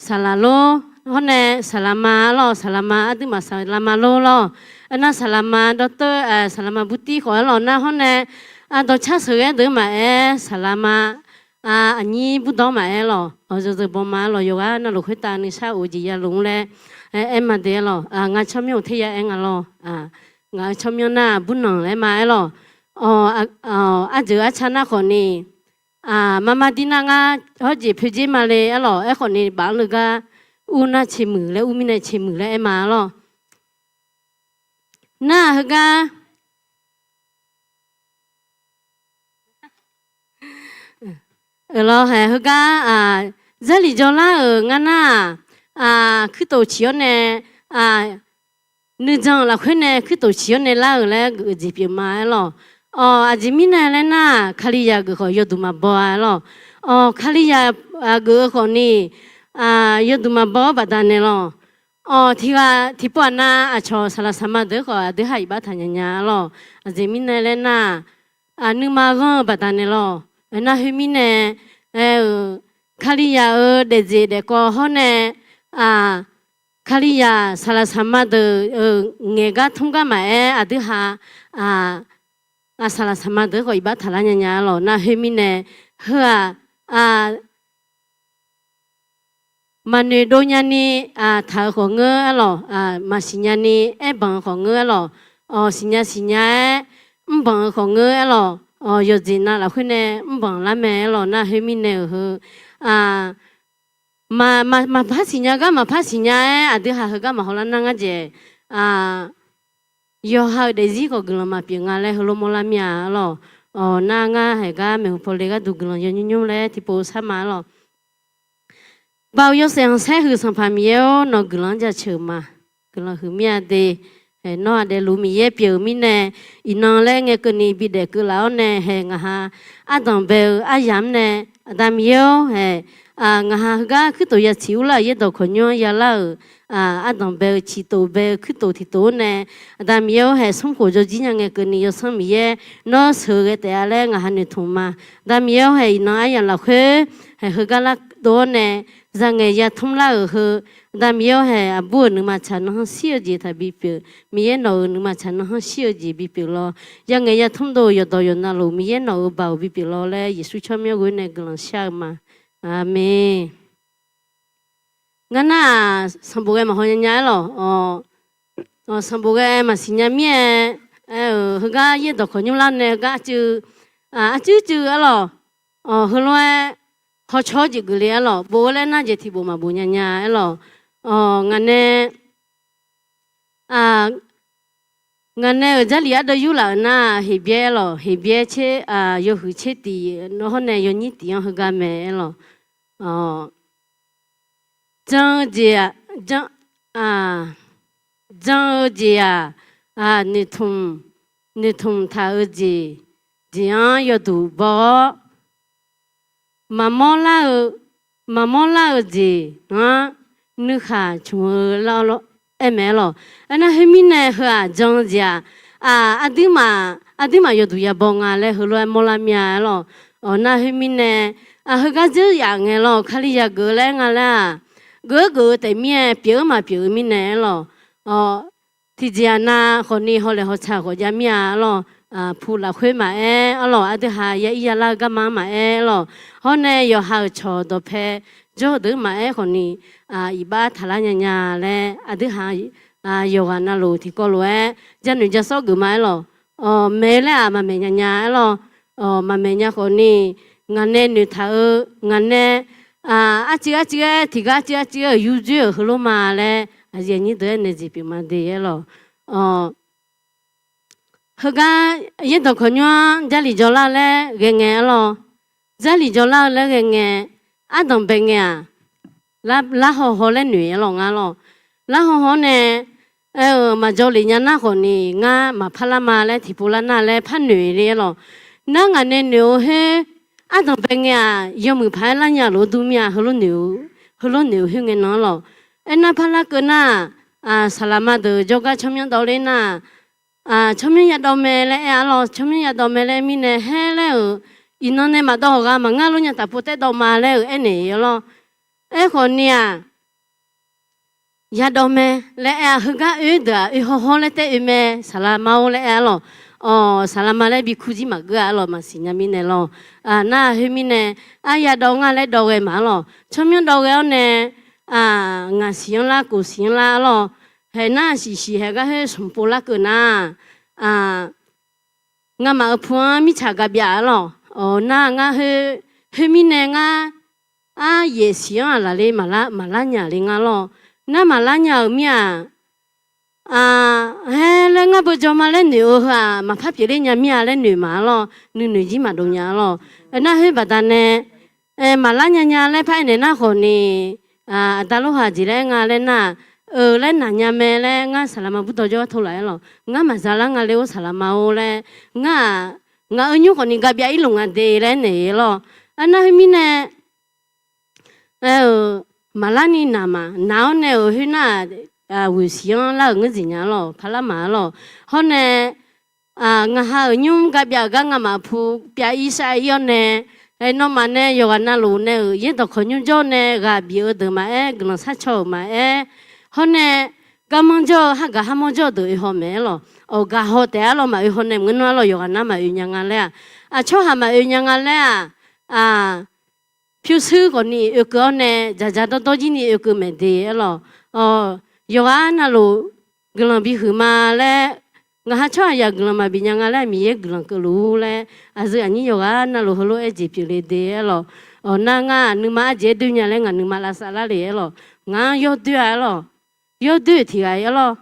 Saqlaq lor, hawr nae saqlaq ma aerlawq. Saqlaq ma aqduimaf saqlaq ma lor lawr. Aernar saqlaq ma dawrtawr, saqlaq ma burtir khawf aerlawq nar hawr nae, aqdawq car sheuqghae deuq maqaer saqlaq ma, aqnyir burdawr maqaer lawq. Yawzeu baw ma aerlawq. Yawqghaq navluf khoertav nuisar of-eu jeq ya luf-anr laer aer ma de aerlawq. Ngar tsawrmyanr uq ter ya aer nga lawr. Ngaq-euq tsawrmyanr nar burnanq laer ma aerlawq. Arjeuq arca nar khawf ni, maqma dir nar ngar hawr jeq poeqjer ma le aerlawq. Aerkhawf ni baf-anr le gar ur nar ceqmuiq laer, ur mirnae ceqmuiq laer aer ma aerlawq. Nar heugar, euq lawr hae heugar, Jarlif jawrlar-euq ngar nar-aq, kuirtof ciq-awr nae, nuijan-euq lafkhoer nae kuirtof ciq-awr nae lar-euq laer geuf-eu jeq pyeuf ma aerlawq. Aqjeq mirnae laer nar, Kalizaq geuf khawf yawduq maqbaw-a aerlawq. Kalizaq geuf-eu khawf ni, yawduq maqbaw-awr baqdanae lawq. Awq, tiqghaq tiqpov-aq nav, aqcawq saqlaq saqma deuq khawf aqdui ha iqbax taq nya nya lawq. Aqjeq mirnae laer nar, nuima ghanr-eu baqdanae lawq. Nar khoermirnae, aer-euq, Kalizaq-euq daefjeq daefkawv hawr nae, Kalizaq saqlaq saqma deuq-euq ngaeq gar tmr gar maqaer, aqdui ha saqlaq saqma deuq khawf iqbax taqlar nya nya lawq. Nar khoermirnae, heu-aq, maqnoeq dov nyani taq-eu khawf ngeur aerlawq, maqsiq nyani aerbanq-eu khawf ngeur aerlawq, siqnya siqnya-aer mrbanq-eu khawf ngeur aerlawq, yawqjeq nav lafkhoer nae mrbanq lar mae aerlawq. Nar khoermirnae-euq heu maqpar siqnya gar maqpar siqnya-aer aqdui ha heugar maqhaw lar nar ngar jeq, yawqha-euq daefzir khawf guiqlanq maqpyeuf nga laer heulof mawrlar mir-a aerlawq. Awq, nar ngar haeq gar maeqhu paw le gharduq guiqlanq yawnymr nymr laer tiqpov sar ma aerlawq. Baoq yawshaef khanqsaer huiq Sanqpaq Miqyaer-or, nawq guiqlanq-anr jaceuq ma. Guiqlanq huiq mir-a de. Haeq nawr-aq daefluf Miqyaer pyeuf-euq mirnae, iqnan laer ngae keuvni bidaef keuv laf-awr nae haeq ngaq ha ardanq bae-eu aryamq-anr nae, Aqda Miqyaer-or, haeq Ngaqha heugar kuirtof ya ciq urlar-euq yaerdawq kawqnymr-anr yalar-euq ardanq bae-eu ciqtof bae-eu kuirtof tiqtof-anr nae, Aqda Miqyaer-or, haeq smr khof jawrjir nya ngae keuvni Yawsanr Miqyaer nawr sheuqghae taef-a laer ngaqha noeqtmq ma. Aqda Miqyaer-or, haeq iqnan aryamq lafkhoer haeq heugar lardov-awr nae, zangaeq ya tmr lar-euq heu, Aqda Miqyaer-or, haeq aqbur-euq nuima tsaq nanrhanr shir-eu jeq taqbi pyeuf. Miqyaer nawq-euq nuima tsaq nanrhanr shir-eu jeq bipyeuf lawr. Yangaeq ya tmr dov-euq yawqdawq yawqnavluf Miqyaer nawq-euq baoq bipyeuf lawr laer Yeqsur tsawrmyanr ghoer nae guiqlanq shar-eu ma. Aqmeq. Ngar nar-aq, sanqbof ghae maqhaw nya nya-aer lawq. Sanqbof ghae maqsiq nya mir-aer, aer-euq heugar yaerdawq kawqnymr lar nae heugar arcuiv, arcuiv cuiv-aer lawq. Heulof-aer hawcaw-awr jeq geufle-aer lawq. Bof-eu laer nar jeq tiqbof maqbof nya nya-aer lawq. Ngaq nae ngaq nae-euq Jarlif ardeuv yurlaf-euq nar, Heqbyaer lawq, Heqbyaer tser, yawhuiq tser tiq, nawr hawr nae yawnyir tiq-anr heugar mae-aer lawq. Jan-eu jeq-aq, jan-eu jeq-aq, noeqtmq, noeqtmq taq-eu jeq, jeq-anr yawduq baw-awr, maqmawr lar-eu, maqmawr lar-eu jeq-anr nuikhaq cmq-eu lar-awr aer mae-aer lawq. Aernar khoermirnae heu-aq jan-eu jeq-aq, aqduimaf, aqduimaf yawduq yabaw nga laer heulof-aer mawrlar mir-a-aer lawq. Awq nar khoermirnae, heugar dzeur yaf ngae lawq, Kali yageuf laer nga laer-aq, geuf-eu geuf-eu taef mir-aer pyeuf-eu maqpyeuf-eu mirnae-aer lawq. Tiqjeq-aq nav khawfni hawlaeq hawtsaq khawf jav mir-a-aer lawq. Pu lafkhoer maqaer-aer lawq, aqdui ha ya ir ya lar-eu garma-anr maqaer-aer lawq. Hawr nae yawqha-euq cawq dawqpae jawr-eu deuq-anr maqaer khawfni, iqbax taqlar nya nya laer aqdui ha yawqghaq navluf tiqkawv lof-aer janoeq jasawr geuf ma-aer lawq. Maeq-eu laer-aq maqmaeq nya nya-aer lawq. Maqmaeq nya khawfni, ngaq nae noeqtaq-eu, ngaq nae arcuiv arcuiv-aer tiqgar arcuiv arcuiv-aer-euq yurdzoer-euq heulof ma laer aqyuif aqnyir deuq-aer naeq jeq pyeuf ma de-aer lawq. Heugar yaerdawq kawqnymr-anr Jarlif jawrlar-eu laer ghae ngae-aer lawq. Jarlif jawrlar-eu laer ghae ngae, ardanq bae ngae-aq, lar haw haw laer noeq-aer lawq ngar lawq. Lar haw haw-awr nae, aer-euq maqjawr lef nya nar khawfni ngar maqpar lar ma laer tiqpov lar nar laer par noeq le-aer lawq. Nar ngaq nae noeq-eu khoer, ardanq bae ngae-aq yawmuiq paq-aer lar nya lof-aer dur mir-a, heulof noeq-eu khoer ngae nan-ar lawq. Aernar par lar keuv nar-aq, saqlaqma deuq jawrgar tsawrmyanr dawv ler nar-aq, tsawrmyanr yadawv mae laer aer-a lawq, tsawrmyanr yadawv mae laer mirnae haer laer-euq, iqnan nae maqdawv hawq ghaq maqngeur lof nya taf pov taer dawv ma laer-euq aernaeq-aer lawq. Aerkhawfni-aq, yadawv mae laer aer-a, heugar oe deuq-aq oe hawr hawr laer taer oe mae, saqlaqma-or laer aer-a lawq. Awq, saqlaqma laer bi kur jir maqgeur-a lawq, maqsiq nya mirnae lawq. Nar khoermirnae, ar yadawv ngar laer dawv ghae ma-ar lawq. Tsawrmyanr dawv ghae-awr nae, ngaq siq-anr lar, kof siq-anr lar-ar lawq. Haeq nar siq siq haeq gar khoer smq pov lar keuv nar, ngamaf-euq pu-anr mirtsaq gaq byav-ar lawq. Awq, nar ngar khoer, khoermirnae ngar, ar, yaef siq-anr aqlaf le maqlar, maqlar nya le ngar lawq. Nar maqlar nya-euq mir-aq, haer laer ngar beujaw ma laer noeq-eu heu-aq, maqpar pyeufler nya mir-a laer noeq ma-ar lawq. Nuinoeq jir maqdov nya-ar lawq. Nar khoer baqdanae, maqlar nya nya laer paraer naeq nar khawfni, aqda lorhaq jeq laer aer nga laer nar-aq, eu laer naq nya mae laer ngar saqlaqma burdawv jawr-ar tov laf-aer lawq. Ngar maqza lar nga le-or saqlaqma-or laer, ngar-aq, ngaq-euq nymr khawfni gaq byav-ir luf nga de laer naeq-ar lawq. Nar khoermirnae, aer-euq, maqlar ni naq ma, naq-awr nae-euq khoer nar-aq, ghoeq siq-anr lar-euq ngeur jeq nya-ar lawq, parlar ma-ar lawq. Hawr nae, ngaqha-euq nymr gaq byav-euq gar ngamaf pu pyav-ir shar-ir-awr nae, nawmaf nae yawqghaq navluf nae-euq yaerdawq kawqnymr jawr-eu nae ghaq bif-eu deuq maqaer, guiqlanq sharcaw-euq maqaer, hawr nae garmanr jawr-eu, hargaq harmanr jawr-eu deuq oe haw mae-ar lawq. Awq, gaq haw taef-ar lawq, maqoe haw nae maqngeur nar-ar lawq, yawqghaq nar maqoe nya nga laer-aq, aq, tsawrhaq maqoe nya nga laer-aq, pyurshuir khawfni oekeuv-awr nae, dzaqdzaq dawrdawr jir ni oekeuv maeq de-ar lawq. Yawqghaq navluf guiqlanq bihuiq ma laer, ngaqha tsawrhaqzaq guiqlanq maqbif nya nga laer, Miqyaer guiqlanq keuvluf-ur laer, aqyuif aqnyir yawqghaq navluf heulof-aer jeq pyeufle de-ar lawq. Awq, nar ngar nuima arjeq-aer doer nya laer ngaq nuima lavsav lar le-ar lawq. Ngaq-anr yawdoer-a-ar lawq. Yawdoer-euq tiq ghaq-ir-ar lawq.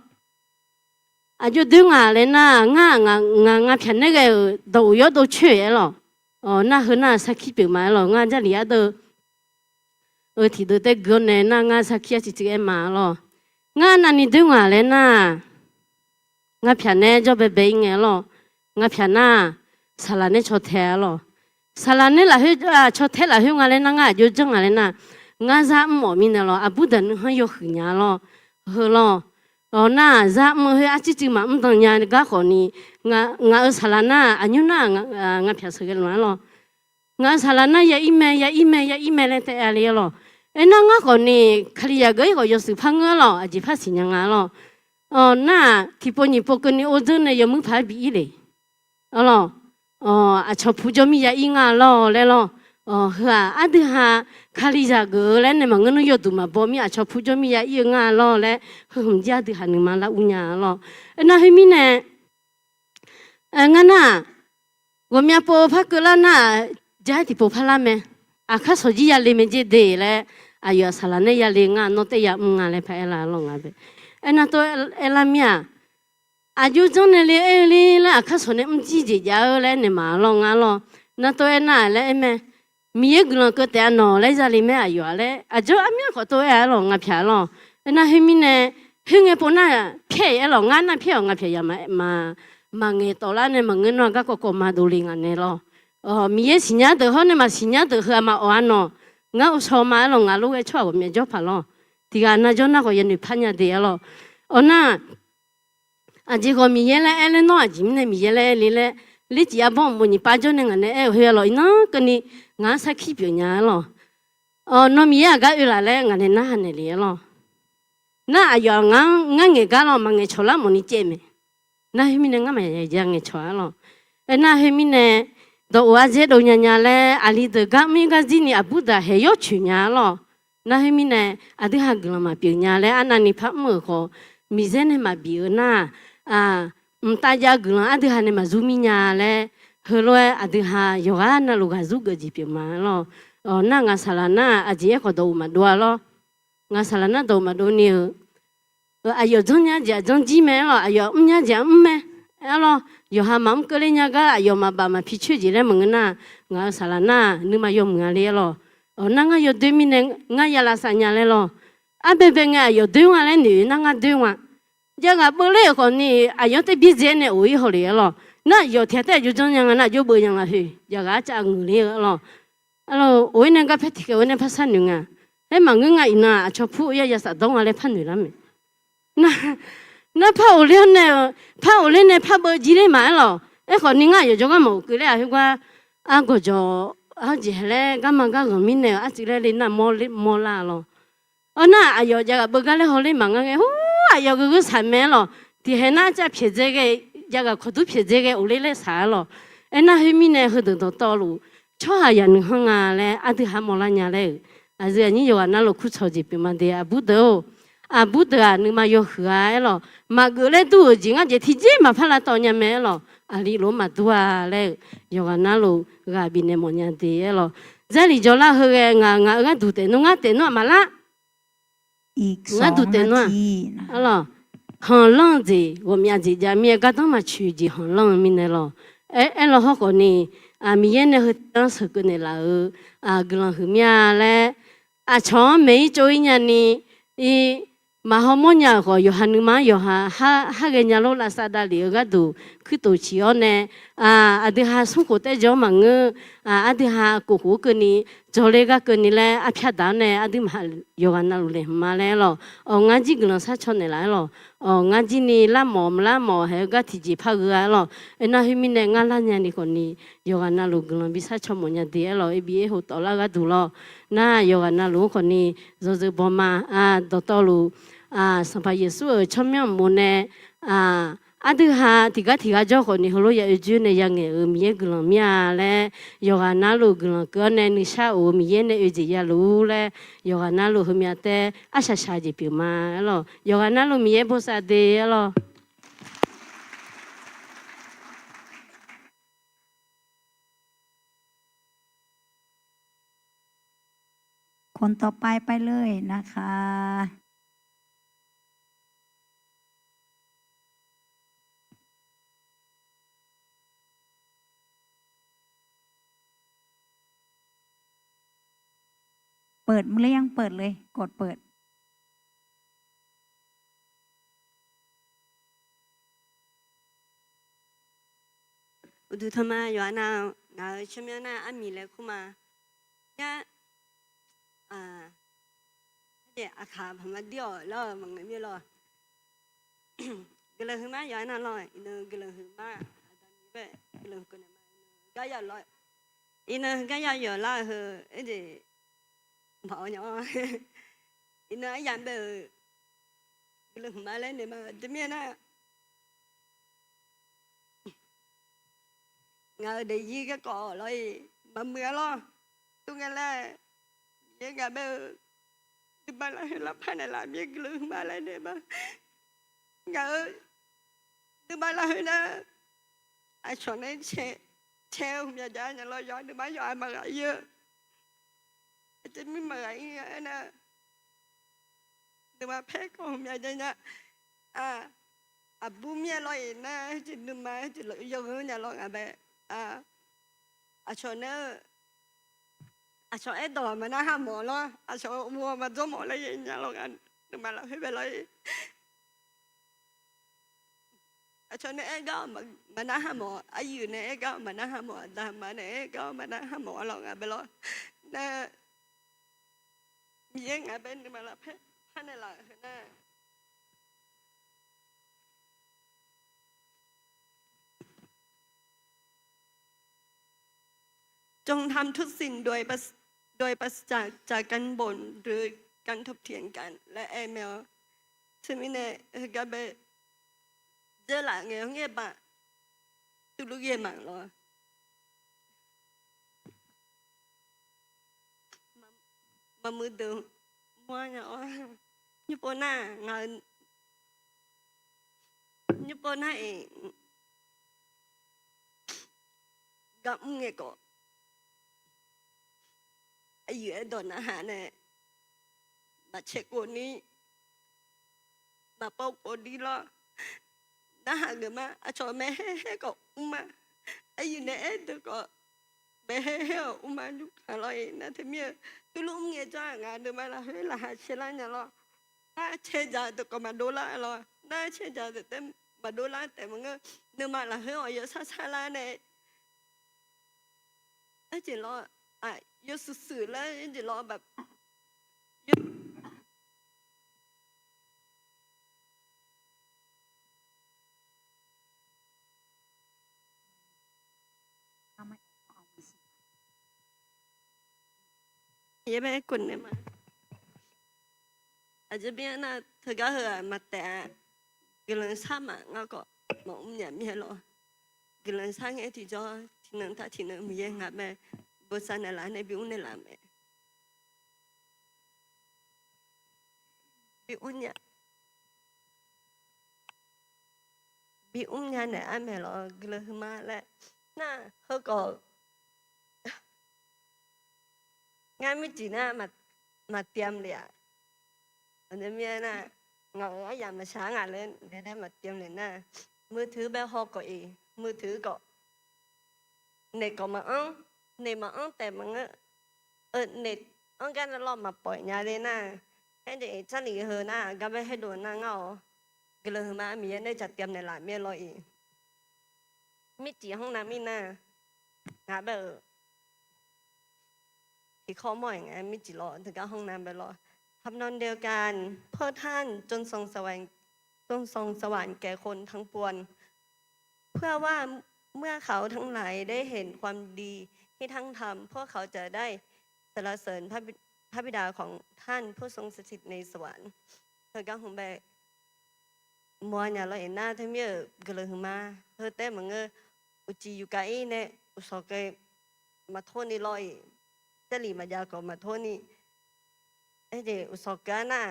Aqjox doer ngaq laer nar, ngar, ngaq, ngaq pyaq naeq ghae-euq dawq uq yawrdov coer-aer lawq. Awq, nar heu nar sarkir pyeuf ma-ar lawq. Ngar Jarlif ardeuv-eu tiqdeuv taer gui-awr nae nar, ngar sarkir arcuiv cuiv aer ma-ar lawq. Ngar navni doer ngaq laer nar, ngaq pyaq naeq-aer jawr baebae-ir ngae-ar lawq. Ngaq pyaq nar, saqlaq naeq-aer caw tae-ar lawq. Saqlaq nae lafkhoer, aqcawq tae lafkhoer nga laer nar, ngar aqjox janr nga laer nar, ngar zar mr-awq mirnae lawr, aqbur daq nuikhanr yawhuiq nya lawr. Heu lawr, awq nar-aq zar mr-eu khoer arcuir cuiv maqmr dan nya gar khawfni, ngaq-euq saqlaq nar-aq aqnymr nar-aq, ngaq pyaq sheuqghae lmq-ar lawr. Ngaq-euq saqlaq nar ya ir mae, ya ir mae, ya ir mae laer taef-a le-ar lawr. Aernar ngar khawfni, Kalizaq geuf-ir khawf yawshuif par ngeur-ar lawr, aqjeq par siqnya nga-ar lawr. Awq nar-aq tiqpov nyiq pov keuvni ordzeur nae yawmuir paq-aer bi ir le. Arlawr, aqcawq pu jawr mir ya ir nga lawr laer lawr. Heu-aq aqdui ha Kalizaq geuf-eu laer nae maqngeur nar yawduq maqbaw mir aqcawq pu jawr mir ya ir-eu nga lawr laer, heu hmq jir aqdui ha nuima lar ur nya-ar lawr. Aernar khoermirnae, ngar nar-aq, ghawqmya pov par keuvlar nar-aq, jar tiqpov par lar mae. Aqkar shawq jir yale mae jer de laer, aqyawf saqlaq nae yale nga nawr taef ya mr nga laer par aerlar lawr nga bae. Aernar tov aerlar mir-aq, aqjox janr nae le aer le laer aqkar shawq nae mr jir jeq jav-eu laer naeq maq lawr nga lawr. Nar tov aernar laer aer mae. Miqyaer guiqlanq keuv taef-a nawq laer zale mae aqyawf-a laer aqjox armyanr khawf tov aer-a lawr nga pyaq lawr. Aernar khoermirnae, khoerngae pov nar pyaer-iq aer lawr ngar nar pyaer-awq nga pyaq ya maqngaeq tawflar nae maqngeur nar garkawv kawv ma dovle ngaq nae lawr. Miqyaer siqnya deuq hawr nae maqsiqnya deuq heu-aq maqawq-a nawq. Ngar uvshaw ma aer lawr ngaq lof ghae tsawrhaq ghawqmya jawr paq lawr. Tiqghaq nar jawr nar khawf yanoeq par nya de-ar lawr. Awq nar, aqjeq khawf Miqyaer laer aer laer nawr aqjeq mirnae Miqyaer laer aer le laer, lercif arbawr mqbof nyiq pav jawr nae ngaq nae aer-euq khoer-a lawr iqnan keuvni ngaq-anr sarkir pyeuf nya-ar lawr. Nawr Miqyaer aqgar oe laf laer ngaq nae narhaq naeq le-ar lawr. Nar aqyawf ngar-anr ngar ngaeq gar lawr maqngaeq cawq lar mawfni caev mae. Nar khoermirnae ngar maqya ngaeq cawq-ar lawr. Aernar khoermirnae, dawq of ardzaer dov nya nya laer aqli deuq gar mr-ir gar zirni aqbur deuq-aq haeq yawr coeq nya-ar lawr. Nar khoermirnae, aqdui ha guiqlanq maqpyeuf nya laer arnavni par mr-euq khawf, Miqyaer nae maqbif-eu nar-aq, mqtav jav guiqlanq aqdui ha nae maqzur mir nya laer, heulof-aer aqdui ha yawqghaq navluf ghaq zur geuf jeq pyeuf ma-ar lawr. Nar ngaq saqlaq nar-aq aqjeq aer khawf dawq of maqdov-a lawr. Ngaq saqlaq nar dawq of maqdov ni-eu, aqyawf janrnya jeq-aq janrjir mae-ar lawr, aqyawf mrnya jeq-aq mr mae-ar lawr. Yawqha maqmr keuvle nya gar aqyawf maqbaf maqpi coer jeq laer maqngeur nar, ngaq-euq saqlaq nar-aq nuima yawmuiq-a le-ar lawr. Awq nar ngar yawdoer mirnae ngar ya lavsav nya laer lawr. Arbae bae ngae aqyawf doer nga laer noeq nar ngar doer nga. Javghaq beuvler-euq khawfni aqyawf-anr taer byaerdzae-aer nae of-ir haw le-ar lawr. Nar aqyawf tiq ghaq taef aqjox janrnya nga nar aqjox beuv nya nga khoer javghaq arcav ngeuq ler-eu-ar lawr. Of-ir nae garpaer tiqkhaeq of-ir nae par sharnoeq nga. Aer maqngeur nga iqnan-aq aqcawq pur-eu yar ya safdawr nga laer par noeq lar mae. Nar par of ler-awr nae, par of ler nae par beuv jir ler maq-aer lawr. Aerkhawfni ngar aqyawf jawrgar maqof keuv ler-aq khoergar, argawqjawq, arjeq haeq laer garma gar ghanq mirnae-euq arcuiv laer le nar mawr lar-a lawr. Awr nar aqyawf javghaq beugar laer hawler maq ngar ngae, hu, aqyawf geugeuf saq mae-ar lawr. Tiqhaeq nar arcav pyaeqdzae ghae, javghaq kawqdur pyaeqdzae ghae of ler laer saq-ar lawr. Aernar khoermirnae heudeuq dawqtawvluf tsawrhaq yaq nuikhanr nga laer aqdui ha mawrlar nya laer-euq, aqyuif aqnyir yawqghaq navluf kurcawq jeq pyeuf ma de aqbur deuq-or. Aqbur deuq-aq nuima yawhuiq-a-aer lawr. Maqgeuf laer dur-euq jeq ngar jeq tiqjeq maqpar lavtawv nya mae-ar lawr. Aqli lof-aer maqdur-a laer-euq yawqghaq navluf ghaq bifnaeq mawf nya de-ar lawr. Jarlif jawrlar heughae ngaq ngaq-euq gharduq taef nmr ngar taef nmr-aq maqlar. Ngar duq taef nmr-aq, ar lawq, khanqlanr-eu jeq ghawqmyav jeq jav mir-aer gardanr maqtsoeq jeq khanqlanr-eu mirnae lawq. Aer, aerlaw hawrkhawf ni, Miqyaer nae heu tiqjanr sheuqkeuv naeqlaf-euq guiqlanq huiq mir-a laer, aqcawq-anr maeq-ir tsov-ir nyani, maqhaw mawrnya-euq khawf yawqha nuima-anr yawqha har ghaenya lor lavsav davlef-eu gharduq kuirtof ciq-awr nae, aqdui ha smrkhof taer jawr-anr maqngeur, aqdui ha kof khof-anr keuvni, jawrler gar keuvni laer arpyar daq-awr nae aqdui maq ha yawqghaq navluf laeqhmq ma laer lawq. Awq ngar jir guiqlanq sharcaw naeqlaf-aer lawq. Awq ngar jir ni larmawf maqlarmawf haeq-eu gar tiqjeq par gheu-a lawq. Aernar khoermirnae ngar lar nyani khawfni yawqghaq navluf guiqlanq bi sharcaw mawf nya de-ar lawq. Aer bif aer hov tawflar gharduq lawq. Nar yawqghaq navluf-anr khawfni yawzeu bawma, dawqtawvluf, Sanqpaq Yeqsur-euq tsawrmyanr uqmov nae, aqdui ha tiqgar tiqgar jawr khawfni heulof ya oe joer nae yangaeq-euq Miqyaer guiqlanq mir-a laer, yawqghaq navluf guiqlanq keuv-awr nae nuishar of-eu Miqyaer nae oe jeq yaluf-ur laer, yawqghaq navluf heumyav taer arshaq shaq jeq pyeuf ma-ar lawq. Yawqghaq navluf Miqyaer bosav de-ar lawq. คนต่อไปไปเลยนะคะ เปิด เมื่อยัง เปิดเลย กด เปิด Uqduq tanqma yawqha nav, ngaq-euq tsawrmyanr nar armiq laer kur ma. Ngar, aqkaq paqma dir-awq lar-eu maqngeur mir lawr. Guiqlanq huiqma yawqha nav lawr, iqnan guiqlanq huiqma, aqda mir bae guiqlanq huiq naeq ma, gar ya lawr. Iqnan gar ya yawq lar-eu heu, aerjeq baq-awr nya-awr. Iqnan aryamq bae-euq guiqlanq huiqma laer naeq ma, aqjeq mir-aer nar ngaq-euq daefzir garkawv lawr-iq maqmuiq-a lawr. Tov ngae laer, Miqyaer ngaq bae-eu nuima lafkhoer lafpar naeqlaf mir-aer guiqlanq huiqma laer naeq ma. Ngaq-euq nuima lafkhoer nar, aqcawq nae cae-eu ghawqmya jav nya lawr, yawqha nuima yawqha maqghaq ir-eu, aqjeq mir maqghaq ir-a aernar, nuima paer kawv ghawqmya jav nya. Aqbur mir-aer lawr-iq nar, aerjeq nuima aerjeq yawghanr nya lawr ngaq bae. Aqcawq nae-eu, aqcawq aerdawq maqnar ha mawf lawr, aqcawq mq maqdzawr mawf laer yaeq nya lawr ngaq nuima lafkhoer bae lawr-iq. Aqcawq nae aer gar-awr maqnar ha mawf, aryuif nae aer gar-awr maqnar ha mawf, aqda aqma nae aer gar-awr maqnar ha mawf-a lawr ngaq bae lawr. Nar Miqyaer ngaq bae nuima lafkhoer par naeqlaf-eu heu nar จงทำทุกสิ่งโดยปราศ โดยปราศจากการบ่นหรือการถกเถียงกัน laer aer mae-awr, teumirnae heugar bae dzeurlaf ngae-awr ngae baq, tuv luf yaeq maf lawr. Maqmuiq deuq mawr nya-awr, nymrpov nar ngaq-eu, nymrpov nar-iq gar mr ngae khawf, aqyuif aerdawq narhaq nae maqcae kov ni, maqpov kov ni lawr. Narhaq geuf ma, aqcawq maeqhaer haer khawf mr ma, aqyuif nae aerdeuq khawf maeqhaer haer-awq mr ma, nymrkaq lawr-iq nar teumir-eu tuv luf mr ngae jawr-aq ngaq nuima lafkhoer laqkhaq cae lar nya lawr. Nar cae dzaq deuq khawf maqdov lar lawr, nar cae dzaq deuq taef maqdov lar taef maqngeur, nuima lafkhoer-awq yawshar shar lar nae, aerjeq lawr, yawshuif shuif lar aerjeq lawr, Aqjeq mirnae nar teugar heu-aq maqtaef-a. Guiqlanq shar maf ngar khawf maqmr nya mir-aer lawr. Guiqlanq shar ngae tiqjawr tiqnan taq tiqnan Miqyaer ngaq mae, bosav naeqlaf nae bimr naeqlaf mae. Bimr nya, bimr nya naeq-ar maeq lawr, guiqlanq huiqma laer nar heukhawf ngar mircif nar maqtiam le-aq. Aqjeq mirnae nar ngaq-euq aryamq maqshaq-ar ngaq laer naeq-aer maqtiam le nar, มือถือ bae haw khawf-iq, มือถือ khawf naeq khawf maqanr, naeq maqanr taef maqngeur, naeq anr gar nar lawr maqpawf nya le nar, aerjeq jarlif heu nar gar bae haerdov nar ngar-awr, guiqlanq huiqma Miqyaer nae jaqtiam naeqlaf mir-aer lawr-iq. Mircif ห้องน้ำ ir nar, ngaq bae-euq tiqkawv mawr-iq ngae mircif lawr teugar ห้องน้ำ bae lawr. ทำนองเดียวกัน พวกท่านจงส่งสวรรค์ จงส่งสวรรค์แก่คนทั้งปวง เพื่อว่าเมื่อเขาทั้งหลายได้เห็นความดีที่ท่านทำ พวกเขาจะได้สรรเสริญพระบิดาของท่านผู้ทรงสถิตในสวรรค์ Heugar hmq bae mawr nya lawr-iq nar teumir-euq guiqlanq huiqma heu taef maqngeur, uqcif yufkav ir nae uqshawq keuv maqtor ni lawr-iq, jarlif maqjav khawf maqtor ni, aerjeq uqshawq keuv-ar nar,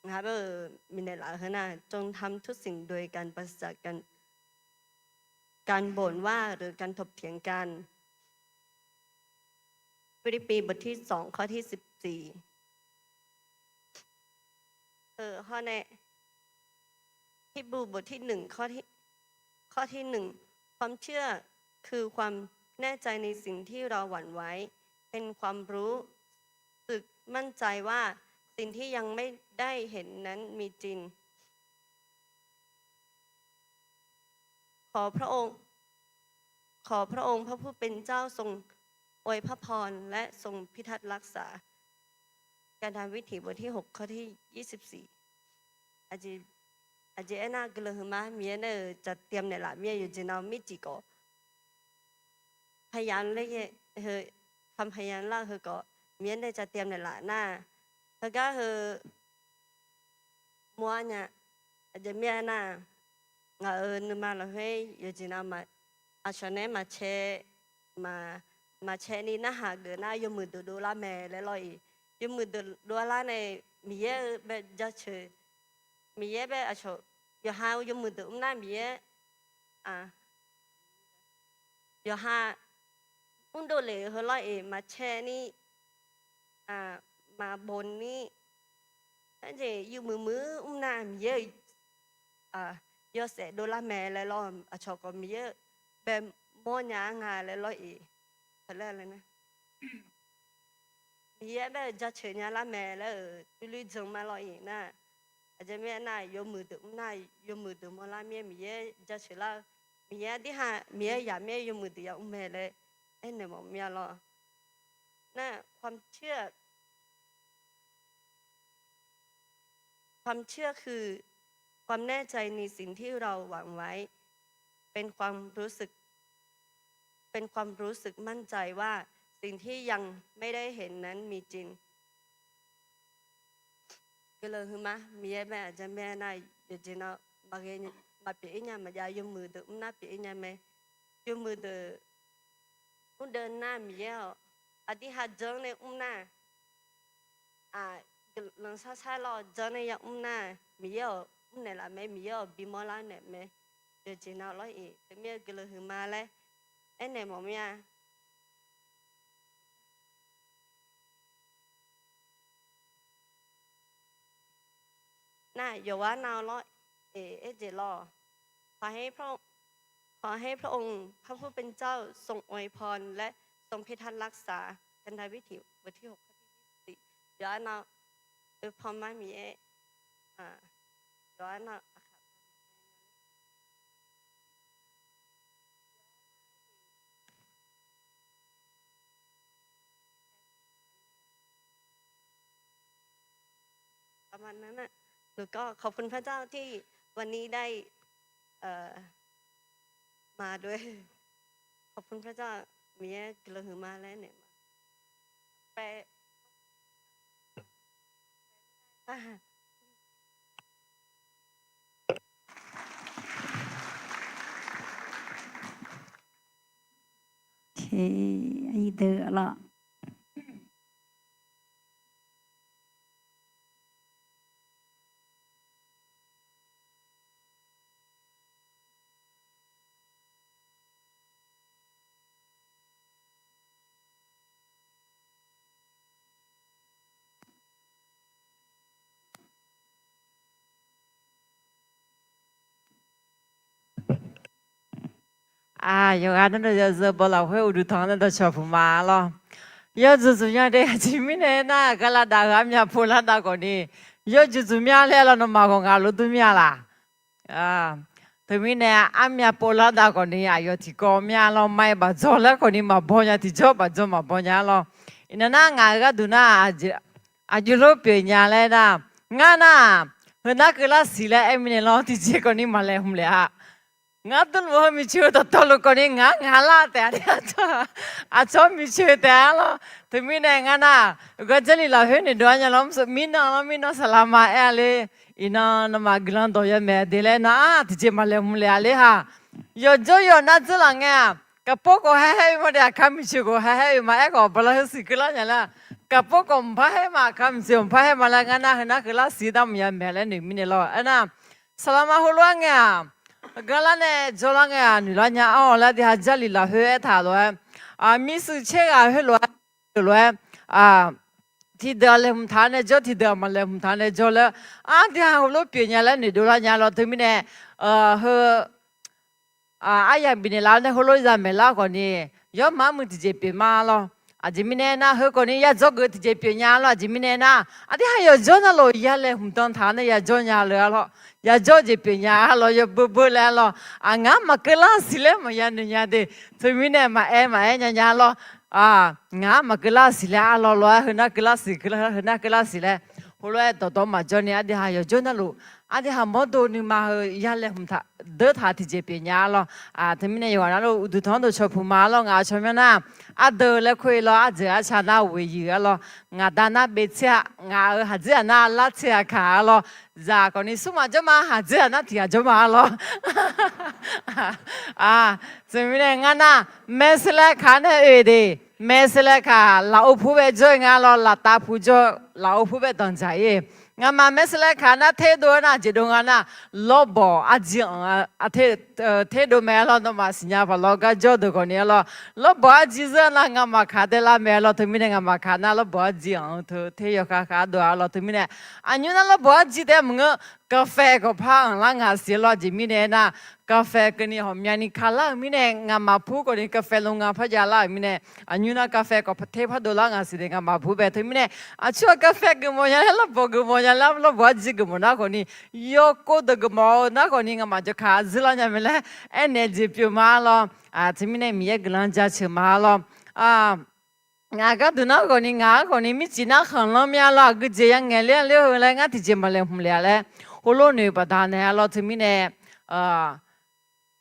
ngaq bae-euq miqnaeq laf heu nar, จงทำทุกสิ่งโดยปราศจากการบ่นว่าหรือการถกเถียงกัน ฟิลิปปีบทที่สองข้อที่สิบสี่ เออ ข้อแรก ฮีบรูบทที่หนึ่ง ข้อที่ ข้อที่หนึ่ง ความเชื่อคือความแน่ใจในสิ่งที่เราหวังไว้ เป็นความรู้สึกมั่นใจว่าสิ่งที่ยังไม่ได้เห็นนั้นมีจริง ความเชื่อคือความแน่ใจในสิ่งที่เราหวังไว้ เป็นความรู้สึกมั่นใจว่าสิ่งที่ยังไม่ได้เห็นนั้นมีจริง ขอพระองค์ ขอพระองค์พระผู้เป็นเจ้าทรงอวยพระพรและทรงพิทักษ์รักษา กันดารวิถีบทที่หก ข้อที่ยี่สิบสี่ Aqjeq aernar, guiqlanq huiqma Miqyaer nae-euq jatiam naeqlaf mir-aer yawqjeq nav mircif khawf, พยาน heu, คำพยาน lar-eu heu khawf, Miqyaer nae jatiam naeqlaf nar, heugar heu mawr-ar nya. Aqjeq mir-aer nar, ngaq-euq nuima lafkhoer yawqjeq nav aqcawq nae maqcae, maqcae ni narhaq geuf nar, yawmuiq deuq dovlar mae laer lawr-iq. Yawmuiq deuq dovlar nae Miqyaer-eu bae jaceuq, Miqyaer bae aqcawq, yawqha yawmuiq deuq mr nar Miqyaer, yawqha mrdov lef-eu heu lawr-iq, maqcae ni, maqbof ni, aerjeq yawmuiq muiq mr nar Miqyaer-euq yawshaef dovlar mae laer lawr, aqcawq khawf Miqyaer-eu bae mawrnya-ar nga laer lawr-iq. Miqyaer bae-eu jaceuq nya lar mae laer-euq durluir jan ma lawr-iq nar, aqjeq mir-aer nar, yawmuiq deuq mr nar, yawmuiq deuq mawrlar mir-aer Miqyaer jaceuq lar-eu, Miqyaer aqdirha, Miqyaer yaq mir-aer yawmuiq deuq yamr mae laer aernaeq mawf mir-a lawr. Nar, ความเชื่อ ความเชื่อคือความแน่ใจในสิ่งที่เราหวังไว้ เป็นความรู้สึก เป็นความรู้สึกมั่นใจว่าสิ่งที่ยังไม่ได้เห็นนั้นมีจริง Guiqlanq huiqma Miqyaer bae aqjeq mir-aer nar, yawqjeq nav maqghae, maqpyeuf-ir nya maqjav, yawmuiq deuq mr nar pyeuf-ir nya mae. Yawmuiq deuq mrdov nar Miqyaer-awq, aqdirha janr nae mr nar, aq, guiqlanq sar sar lawr janr nae yamr nar, Miqyaer-awq mrnaeq laf mae, Miqyaer-awq bimawr lar naeq mae. Yawqjeq nav lawr-iq, teumir-eu guiqlanq huiqma laer aernaeq mawf mir-a. Nar, yawqghaq nav lawr-iq, aerjeq lawr, ขอให้พระองค์ พระผู้เป็นเจ้าทรงอวยพรและทรงพิทักษ์รักษา กันดารวิถีบทที่หก ข้อที่ยี่สิบสี่ Yawqghaq nav oe pan mar Miqyaer, yawqghaq nav aqkaq Aqma nar, หนูก็ขอบคุณพระเจ้าที่วันนี้ได้ เอ่อ มาด้วย ขอบคุณพระเจ้า Miqyaer guiqlanq huiqma laer naeq ma. Aq, yawqghaq navluf yawzeu baw lafkhoer uqduq tanq nae dawqcawq puq ma lawr. Yawjuq juq nya de, aqjeq mirnae nar, aqgeu lavdav heu armyav pov lar dav khawf ni, yawjuq juq mya laer lawr nawmaf khawf ngaq lof dur mya laq? Teumirnae armyav pov lar dav khawf ni aqyawf tiqkawv mya lawr, maiv baq dzaw laer khawf ni maqbaw nya, tiqjawr baq dzaw maqbaw nya lawr. Iqnan nar ngaq-euq gharduq nar, aqjox lof pyeuf nya laer nar, ngar nar, heu nar keuvlar siq laer aer mirnae lawr, tiqjeq khawf ni maqlaeqhmq laef-a. Ngar durluf heu miqcoeq dawqtawvluf khawf ni ngaq-anr ngaq lar taef-a, aqcawq miqcoeq taef-a lawr. Teumirnae ngar nar, gar Jarlif lafkhoer noeqdov-ar nya lawr, mirnan lawr, mirnan saqlaqma aer-a ler. Iqnan nawmaf guiqlanq dawq yawmaeq de laer nar-aq, tiqjeq maqlaeqhmq laef-a ler ha. Yawqjawr yawq nar dzeurlaf ngae-aq, kaqpov khawf haer haer oe ma de, aqkar miqcoeq khawf haer haer oe ma. Aerkhawf bala heu siq keuvlar nya laer, kaqpov khawf mqpar haer ma, aqkar miqcoeq mqpar haer ma laer, ngar nar heu nar keuvlar siq dar maqya maeq laer noeq mirnae lawr. Aernar, saqlaqma heulof-aer ngae-aq, garlar nae jawrlar ngae-aq, noeqlar nya-awr laer, aqdui ha Jarlif lafkhoer aertaq lof-aer, mirshuir caer ghaq khoerlof-aer, lof-aer, tiqdeuq-aq laeqhmq taq nae jawr, tiqdeuq-aq maqlaeqhmq taq nae jawr laer, aqdui ha heulof pyeuf nya laer noeqdov lar nya lawr. Teumirnae, heu aryamq bifnaeq laf-awr nae heulof zamaeq lar khawf ni, yawrmaf armuiq tiqjeq pyeuf ma lawr. Aqjeq mirnae nar, heu khawfni yadzawr geuf tiqjeq pyeuf nya-a lawr. Aqjeq mirnae nar, aqdui ha yawqjawr navluf yalaeq hmq dan taq-a nae yadzawr nya leuq-a lawr. Yadzawr jeq pyeuf nya-a lawr, yawbeu beu laer-a lawr. Ngaq-anr maqkeuv lar siq laer maqya noeq nya de. Teumirnae maqaer maqaer nya nya lawr. Ngaq-anr maqkeuv lar siq laer arlawr lof-aer heunar keuv lar siq, keuv lar heunar keuv lar siq laer, heulof-aer dawqdawq maqjawr ni aqdui ha yawqjawr navluf, aqdui ha mawrdo nuima heu yalaeq hmq taq deur taq tiqjeq pyeuf nya-a lawr. Teumirnae yawqghaq navluf uqduq tanqdov cawq puq ma-a lawr. Ngaq-euq tsawrmyanr nar, ardeuv laer kur-ir lawr, ardzeuq arca nar ghoeq yuiq-a lawr. Ngaq da nar bevtser-a, ngaq-euq haqdzer-aq nar lavtser-a kaq-a lawr. Zaq khawfni smr maqjawr ma, haqdzer-aq nar tiq ghaq jawr ma-a lawr. Teumirnae ngar nar, maeqsaeqlaeq kaq nae oe de. Maeqsaeqlaeq kaq lafov pur bae jawr-ir nga lawr, laftav pur jawr, lafov pur bae danqdzaq-ir. Ngamaf maeqsaeqlaeq kaq nar terdov-aer nar jeq dov nga nar, lawrbawq arjir anq terdov mae-a lawr. Nawmaf siqnya paq lawr gar jawr deuq khawfni-a lawr, lawrbawq arjir zeur nar ngamaf kaq daev lar mae-a lawr. Teumirnae ngamaf kaq nar lawrbawq arjir anq-eu teu ter yawkhav khav dov-a lawr. Teumirnae aqnymr nar lawrbawq arjir taef maqngeur, กาแฟ khawf par anq lar ngaq siq-a lawr. Aqjeq mirnae nar, กาแฟ keuvni ghawqmyani ka lar-euq mirnae, ngamaf pur khawfni กาแฟ โรงงาน par jav lar-euq mirnae, aqnymr nar กาแฟ khawf par ter par dov lar ngaq siq de ngamaf pur bae. Teumirnae aqcur-aq กาแฟ geufmawf nya laer, lawrbawq geufmawf nya laer, lawrbawq arjir geufmawf nar khawfni, yawkov deuq geufmawf-eu nar khawfni ngamaf jawrkaq zeur lar nya mae laer aernaeq jeq pyeuf ma-a lawr. Teumirnae Miqyaer guiqlanq jaceuq ma-a lawr. Ngaq gharduq nar khawfni, ngaq-anr khawfni mircif nar khanqlanr mya lawr, aqgeujeq yangaeq ler-a ler-eu laer ngar tiqjeq maqlaeqhmq le-a laer heulof noeq baqdanae-a lawr. Teumirnae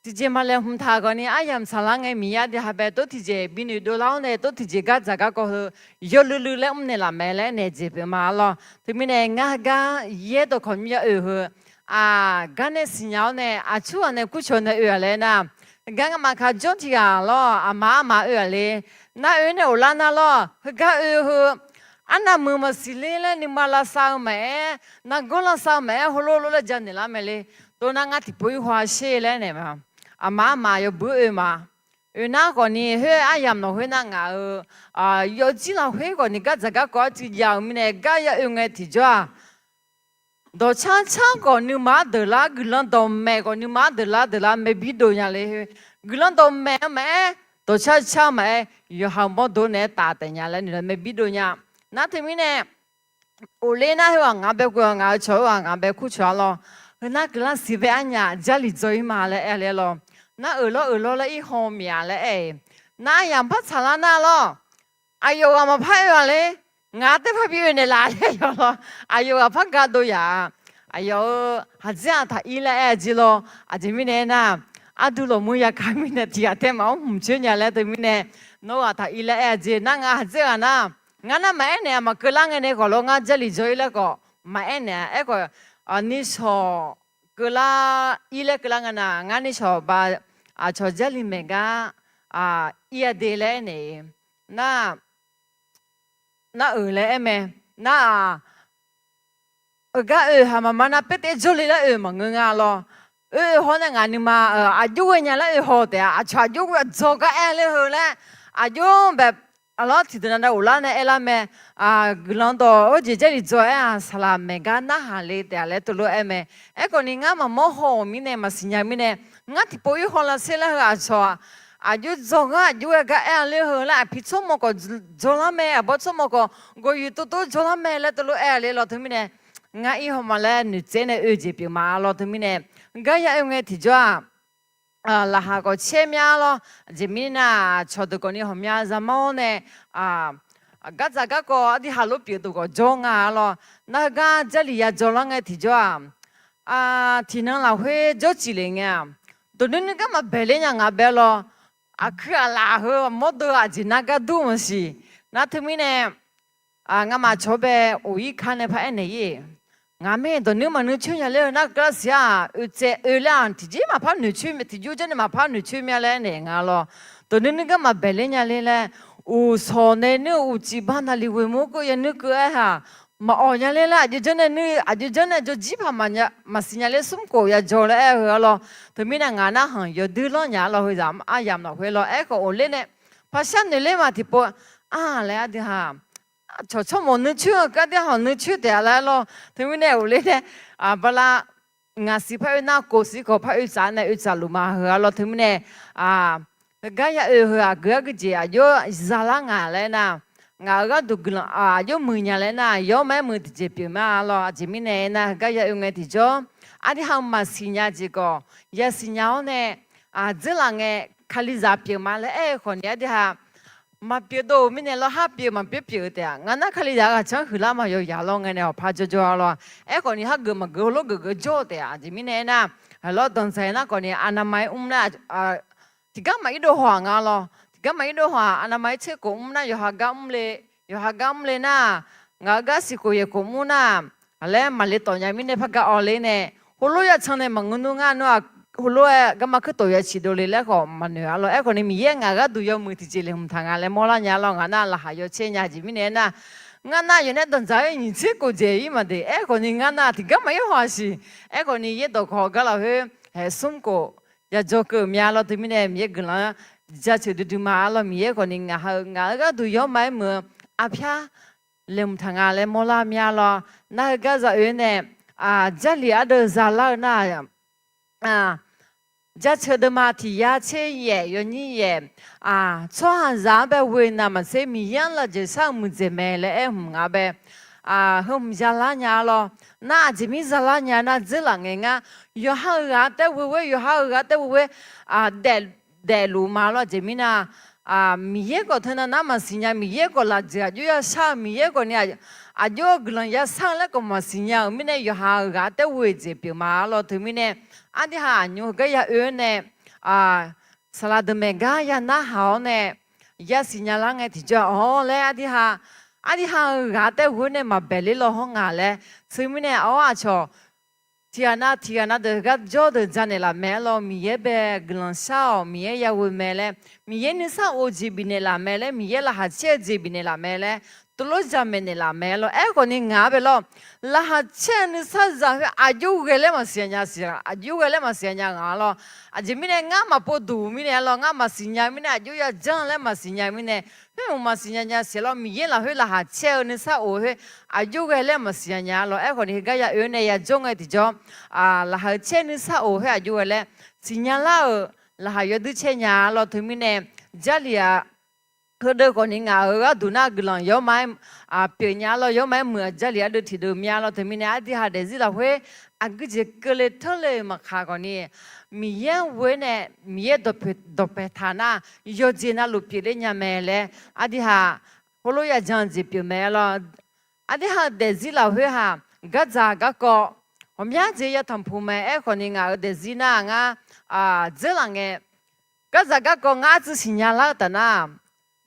tiqjeq maqlaeqhmq taq khawfni aryamq saqlar ngae Miqyaer aqdui ha bae tov tiqjeq binoeq dovlar-awr nae tov tiqjeq gardzaq garkawv heu yawluiv luiv laer mrnaeq laf mae laer aernaeq jeq pyeuf ma-a lawr. Teumirnae ngar gar yaer dawqkawq mya oe heu, aqgar nae siqnya-awr nae aqcur ghaq nae kurcawq nae oe-aq laer nar, gar ngamaf kaq jawr tiq ghaq lawr, aqma arma oe-aq le. Nar oe nae ghoflar nar lawr, heugar oe heu, arnav muiq maqsiq ler laer nuima lavsav-eu maqaer, nargawr lavsav-eu maqaer, heulof lof laer janaeq lar mae le. Tov nar ngar tiqpov ir haw-a sher laer naeq ma. Aqma arma yawbui oe ma. Oe nar khawfni khoer aryamq nawq khoer nar ngaq-euq yawjir lafkhoer khawfni gardzaq garkawv arcuiv jav-euq mirnae gar ya oe ngae tiqjawr-aq, dawqcar car khawf nuima-anr deuq lar, guiqlanq dawqmaeq khawf nuima-anr deuq lar deuq lar maerbir dov nya le. Guiqlanq dawqmaeq-eu maqaer, dawqcar car maqaer, yawqha-euq mawrdo naeq-aer taf taef nya laer noeq laer maerbir dov nya. Nar teumirnae, of ler nar khoer-aq ngaq bae ghoe-awq, ngaq-euq cawq-eu-aq ngaq bae kurcawq-a lawr. Heu nar guiqlanq siq bae arnyaf Jarlif dzaw-ir ma laer aer ler lawr. Nar oeq lawr oeq lawr laer ir haw mya laer aer-iq, nar aryamq par tsaqlar nar lawr, aqyawf ghaq maqpar oe-aq le. Ngaq-anr taef par bi oe naeqlaf laer yawf lawr. Aqyawf ghaq par ga dov yaf-a. Aqyawf-euq haqdzer-aq taq ir laer aer-a jeq lawr. Aqjeq mirnae aernar, ardu lawqmuir yaka mirnae tiq ghaq tae maqmr hmq coer nya laer teumirnae, nawr ghaq taq ir laer aer-a jeq nar, ngar haqdzer ghaq nar, ngar nar maqaer naeq-a, maqkeuv lar ngae nae khawf lawr, ngar Jarlif dzaw-ir laer khawf maqaer naeq-a. Aerkhawf, nishawq keuvlar, ir laer keuvlar ngae nar, ngar nishawq ba, aqcawq Jarlif maeq gar ir-a de laer aernaeq-iq, nar, nar oeq laer aer mae. Nar-aq, oeq gar oe haq maqma nar, paertaev jawrle laer oe maqngeur nga lawr. Oe haw nae ngaq nuima aqjox ghae nya laer oe haw taef-a. Aqcawq aqjox ghae dzaw gar aer ler heu laer, aqjox bae aqlawr tiqdeuq nav nav ghoflar nae aer lar mae. Guiqlanq dawq-awr jeq Jarlif dzaw aer-aq, saqlaq maeq gar narhaq le taef-a laer teulof aer mae. Aerkhawfni ngar maqmawr haw-euq mirnae maqsiq nya mirnae, ngar tiqpov ir haw lar ser laer heu aqcawq-aq, aqjox dzaw gar aqjox ghae gar aer-a ler heu laer, aqpi tsawrmawq khawf dzaw lar mae, aqbawr tsawrmawq khawf gawqyoeq tov tov dzaw lar mae laer teulof aer-a ler lawr. Teumirnae ngar ir haw ma laer noeqtsaev nae oe jeq pyeuf ma lawr. Teumirnae gar ya oe ngae tiqjawr-aq, laqkhaq khawf caer mya lawr. Aqjeq mirnae nar, cawqdeuq khawfni ghawqmya zaqmar-awr nae gardzaq garkawv ardirhaq lof pyeuf deuq khawf jawr nga lawr. Nar heugar Jarlif ya dzaw lar ngae tiqjawr-aq, tiqnan lafkhoer jawr cif le ngae-aq, dawq nuir nuir gar maqbaeq ler nya nga bae lawr. Aqkuir aqlaf heu mawrdo aqjeq nar gar dur maqsiq. Nar teumirnae ngamaf cawq bae of ir ka nae par aernaeq ir-eq, ngaq mae dawq nuir maqnuir coer nya ler-eu nar keuvlar siq-aq, oe tsaev oe laer-aq tiqjeq maqpar noeqcoer, tiqjur janr nae maqpar noeqcoer mya laer aernaeq nga lawr. Dawq nuir nuir gar maqbaeq ler nya ler laer, uqshawq nae nuir-eu uqcif ba naqliq ghoeq mawr keuv ya nuir keuv aer-aq, maqawq nya ler laer aqjox janr nae nuir, aqjox janr nae jawrjir paq maqsiq nya ler smr khof ya jawr laer aer-eu-a lawr. Teumirnae ngaq narhaq yawduir lanr nya lawr. Heuzaq aryamq lafkhoer lawr. Aerkhawf of ler nae paqshar noeq ler ma tiqpov-a laer aqdui ha cawq tsawrmawq nuir coer-eu gar aqdui ha nuir coer taef-a laer lawr. Teumirnae of ler nae bala ngaq siq par oe nar, kof siq khawf par oe tsaf nae oe tsaf luf ma heu-a lawr. Teumirnae heugar ya oe heu aqgeu argui jeq aqjox zalar ngaq laer nar, ngaq-euq gharduq guiqlanq aqjox muiq nya laer nar, yawr ma-aer muiq tiqjeq pyeuf ma lawr. Aqjeq mirnae aernar, heugar ya oe ngae tiqjawr, aqdui ha maqsiq nya jeq khawf yasiq nya-awr nae, dzeurlaf ngae, Kalizaq pyeuf ma laer aer-eu khawf ni aqdui ha maqpyeuf dov-euq mirnae lawr, har pyeuf maqpyeuf pyeuf-eu taef-a. Ngaq nar Kalizaq ghaq canr huiqlar maqyaw yaq lawr ngae nae awqpaq jawrjawr-a lawr. Aerkhawf ni har geuf maqgeuf heulof geuf geuf jawr-eu taef-a. Aqjeq mirnae aernar, lawr danqdzaq-aer nar khawf ni aqnamar-aer mr nar, tiqgar maqir dov haw-aq nga lawr. Tiqgar maqir dov haw-aq, aqnamar-aer tser khof mr nar yawqha gar mr le, yawqha gar mr le nar, ngaq-euq gar siq khof yaeq khof mr nar, laer maqle tawf nya mirnae par gar awv ler nae, heulof ya can nae maqngeur nmr ngar nar-aq, heulof-aer garma kuirtof ya ciq dov le laer khawf maqnoeq-a lawr. Aerkhawf ni Miqyaer ngaq-euq gharduq yawmuiq tiqjeq laeqhmq taq nga laer mawrlar nya lawr. Ngaq nar laqkhaq yawcaer nya jeq mirnae aernar, ngar nar yawf nae danqdzaq-aer nyiq tser khof dzaeq-ir maqdeq. Aerkhawf ni ngar nar tiqgar maqir haw-aq siq. Aerkhawf ni yaerdawq kawq gar lafkhoer haeq smr khof yajawr keuv-eu mya lawr. Teumirnae Miqyaer guiqlanq-anr jaceuq duidui ma-a lawr. Miqyaer khawf ni ngaq ha-eu ngaq-euq gharduq yawr ma-aer muiq-eu arpyar laeqhmq taq nga laer mawrlar mya lawr. Nar heugar za oe nae, Jarlif ardeuv zalar-eu nar, jaceuq deuvma tiq yar tser yaef yawnyir yaef, tsawrhaqzaq-anr bae ghoe navmaqtser Miqyaer-anr lafjeuq shar-eu muiqdzaeq mae laer aer hmq nga bae, heu hmq zalar nya lawr. Nar aqjeq mir zalar nya nar, dzeurlaf ngae ngar, yawqha-euq ghaq taer ghoe ghoe, yawqha-euq ghaq taer ghoe ghoe, daef daefluf ma lawr. Aqjeq mirnae, Miqyaer khawf teunav nar maqsiq nya, Miqyaer khawf lafjeuq aqjox ya shar-eu, Miqyaer khawf ni aqjox-eu guiqlanq ya shar-eu laer khawf maqsiq nya-euq mirnae, yawqha-euq ghaq taer ghoe-eu jeq pyeuf ma lawr. Teumirnae aqdui ha aqnymr heugar ya oe-awr nae, saqlaq deuq maeq gar ya narhaq-awr nae, yasiq nya lar ngae tiqjawr-awr laer aqdui ha, aqdui ha-euq ghaq taer ghoe nae maqbaeq ler law hawr nga laer. Teumirnae awr aqcawq tiqghaq nav tiqghaq nav deuq gar jawr deuq janaeq laf mae-aer lawr, Miqyaer bae guiqlanq shar-awq, Miqyaer ya ghoe mae laer, Miqyaer nuisar of jeq bifnaeq laf mae laer, Miqyaer laqkhaq caer-eu jeq bifnaeq laf mae laer, teulof jamaeq naeq laf mae-aer lawr. Aerkhawf ni ngaq-anr bae lawr, laqkhaq caer-eu nuisar zaq khoer aqjox ghae laer maqsiq nya siq, aqjox ghae laer maqsiq nya ngaq-a lawr. Aqjeq mirnae ngar maqpov duq mirnae-a lawr, ngar maqsiq nya mirnae, aqjox ya janr laer maqsiq nya mirnae, khoer maqsiq nya nya siq lawr. Miqyaer lafkhoer laqkhaq caer-eu nuisar of khoer aqjox ghae laer maqsiq nya nya-a lawr. Aerkhawf ni heugar ya oe-awr nae ya jawr ngae tiqjawr, laqkhaq caer nuisar of khoer aqjox ghae laer siqnya lar-euq laqkhaq yawdui caer nya lawr. Teumirnae Jarlif-aq, heudeuv khawf ni ngaq-euq gharduq nar guiqlanq yawr ma-aer pyeuf nya lawr, yawr ma-aer muiq-aq, Jarlif ardeuv tiqdeuv mya lawr. Teumirnae aqdui ha daefzir lafkhoer aqgeu jeq keuvle teurle-euq maqkaq khawf ni, Miqyaer-anr ghoe-awr nae Miqyaer dawqpaeq taq nar, yawqjeq navluf pyeufler nya mae laer aqdui ha heulof ya jan-eu jeq pyeuf mae-aer lawr. Aqdui ha-euq daefzir lafkhoer ha, gardzaq garkawv ghawqmya jeq ya tanqpuq mae. Aerkhawf ni ngaq-euq daefzir nar ngar dzeurlaf ngae, gardzaq garkawv ngar artsuiv siqnya lar-eu taf nar,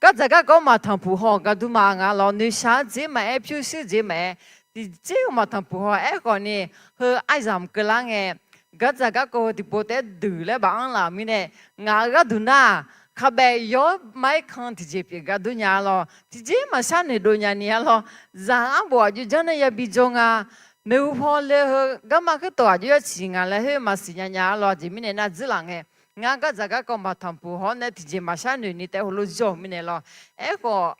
gardzaq garkawv maqtanqpuq haw-awq gar dur ma nga lawr. Noeqshaq-eu jeq maqaer, pyurshuir jeq maqaer, tiqjeq-eu maqtanqpuq haw. Aerkhawf ni heu aryamq keuvlar ngae, gardzaq garkawv heu tiqpov taef-aer deuq laer baf-anr laf-euq mirnae, ngaq-euq gharduq nar, kaqbaef yawr ma-aer kan tiqjeq pyeuf gar dur nya-a lawr. Tiqjeq maqshar noeqdov nya ni-a lawr. Zaq arbof aqjox janr nae yabi jawr nga, maeqhu paw le heu garma khoertawq aqjox yawciq nga laer khoer maqsiq nya nya-a lawr. Aqjeq mirnae nar dzeurlaf ngae, ngar gardzaq garkawv maqtanqpuq haw-awr nae tiqjeq maqshar noeq ni taef-aer heulof jawr-euq mirnae lawr. Aerkhawf,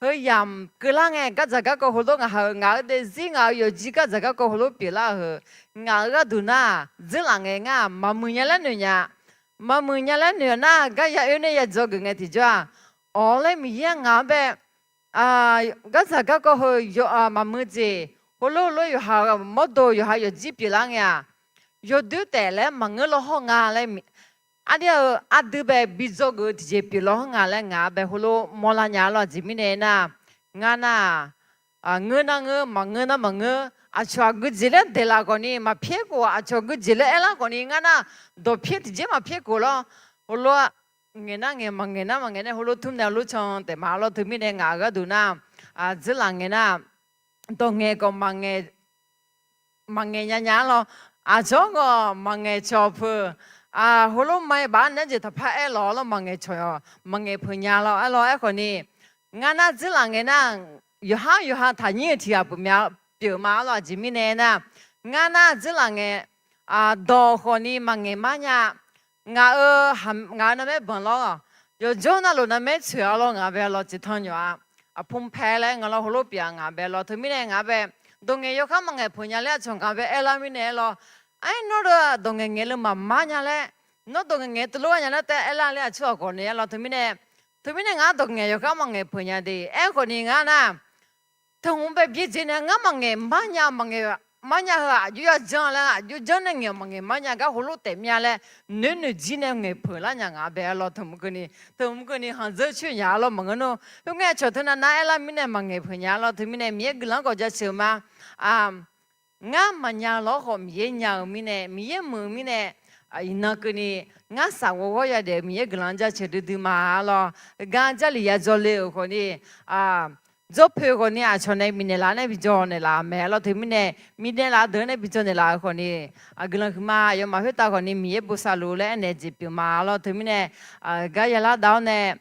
heu yamq keuvlar ngae gardzaq garkawv heulof ngaq ha-eu ngaq-euq daefzir ngaq-euq yawqjir gardzaq garkawv heulof pyeuflar-eu heu, ngaq-euq gharduq nar dzeurlaf ngae ngar maqmuiq nya laer noeq nya. Maqmuiq nya laer noeq-a nar, gar ya oe nae ya dzawgeuf ngae tiqjawr-aq, awq laer Miqyaer ngaq-anr bae gardzaq garkawv heu maqmuiq jeq heulof heulof yawqha mawrdo yawqha yawqjir pyeuflar ngae-aq, yawdoer taef laer maqngeur law hawr nga laer, aqdui-euq aqdui bae bi dzawgeuf-eu tiqjeq pyeuf law hawr nga laer ngaq-anr bae heulof mawrlar nya-a lawr. Aqjeq mirnae nar, ngar nar-aq, ngeur nar ngeur, maqngeur nar maqngeur. Aqcawq aqgeu jeq laer daeqlaf khawf ni maqpyaer khof, aqcawq aqgeu jeq laer aerlar khawf ni ngar nar, dawqpyaer tiqjeq maqpyaer khof lawr. Heulof-aer ngaeq nar ngaeq, maqngaeq nar maqngaeq nae heulof tmr nae heulof can taef ma lawr. Teumirnae ngaq-euq gharduq nar, dzeurlaf ngae nar, dawq ngaeq khawf maqngaeq nya nya-a lawr. Aqcawq khawf maqngaeq cawq peuq, heulof ma-aer baf-anr naeq-aer jeq taqpar aer lawq-a lawr. Maqngaeq cawq, maqngaeq peuq nya lawr-a lawr. Aerkhawf ni, ngar nar dzeurlaf ngae nar, yawqhar yawqha taqnyir-eu tiq ghaq pyeuf ma-a lawr. Aqjeq mirnae nar, ngar nar dzeurlaf ngae, dawq khawf ni maqngaeq mar nya. Ngaq-euq, ngaq-euq narmaer banq lawr, yawqjawr navluf narmaer tsoeq-a lawr. Ngaq bae lawr tseq tan nyawf-a, aqpov pae laer nga lawr. Heulof pyeuf-a ngaq bae lawr. Teumirnae ngaq bae dawq ngaeq yawkhav maqngaeq peuq nya laer aqcawq ngaq bae aerlar mirnae aer lawr. Aer, nawr dawq ngaeq ngaeq le maqmar nya laer, Nawr dawq ngaeqngaeq teulof-aer nya nar taef aerlar laer aqtser-aq khawf nae arlawr. Teumirnae, teumirnae ngar dawq ngaeq yawkhav maqngaeq peuq nya de. Aerkhawf ni ngar nar, teuhmq bae byaerdzae nae ngar maqngaeq marnya, maqngaeq marnya heu-aq aqjox yajanr laer aqjox janr nae ngaeq maqngaeq marnya gar heulof taef mya laer noeq noeq jir nae ngaeq peuq lar nya ngaq bae arlawr. Teuhmq keuvni, teuhmq keuvni khanqdzeur coer nya arlawr. Maqngeur nar, khoerngae cawq teunav nar aerlar mirnae maqngaeq peuq nya arlawr. Teumirnae Miqyaer guiqlanq-anr khawf jaceuq ma. Ngar maqnya lawr khawf Miqyaer nya-eu mirnae, Miqyaer muiq-eu mirnae, iqnan keuvni ngar saf ghof ghawr yadaef-eu Miqyaer guiqlanq-anr jaceuq duidui ma arlawr. Heugar Jarlif yadzaw le-euq khawf ni, dzawrpoeq khawf ni aqcawq nae bifnaeq laf nae bijawr naeqlaf mae arlawr. Teumirnae minaeq laf deuq-anr nae bijawr naeqlaf-euq khawf ni, guiqlanq huiqma. Aqyawfmaf khoertav khawf ni Miqyaer bosav luf laer aernaeq jeq pyeuf ma arlawr. Teumirnae, gar yalar dav-awr nae,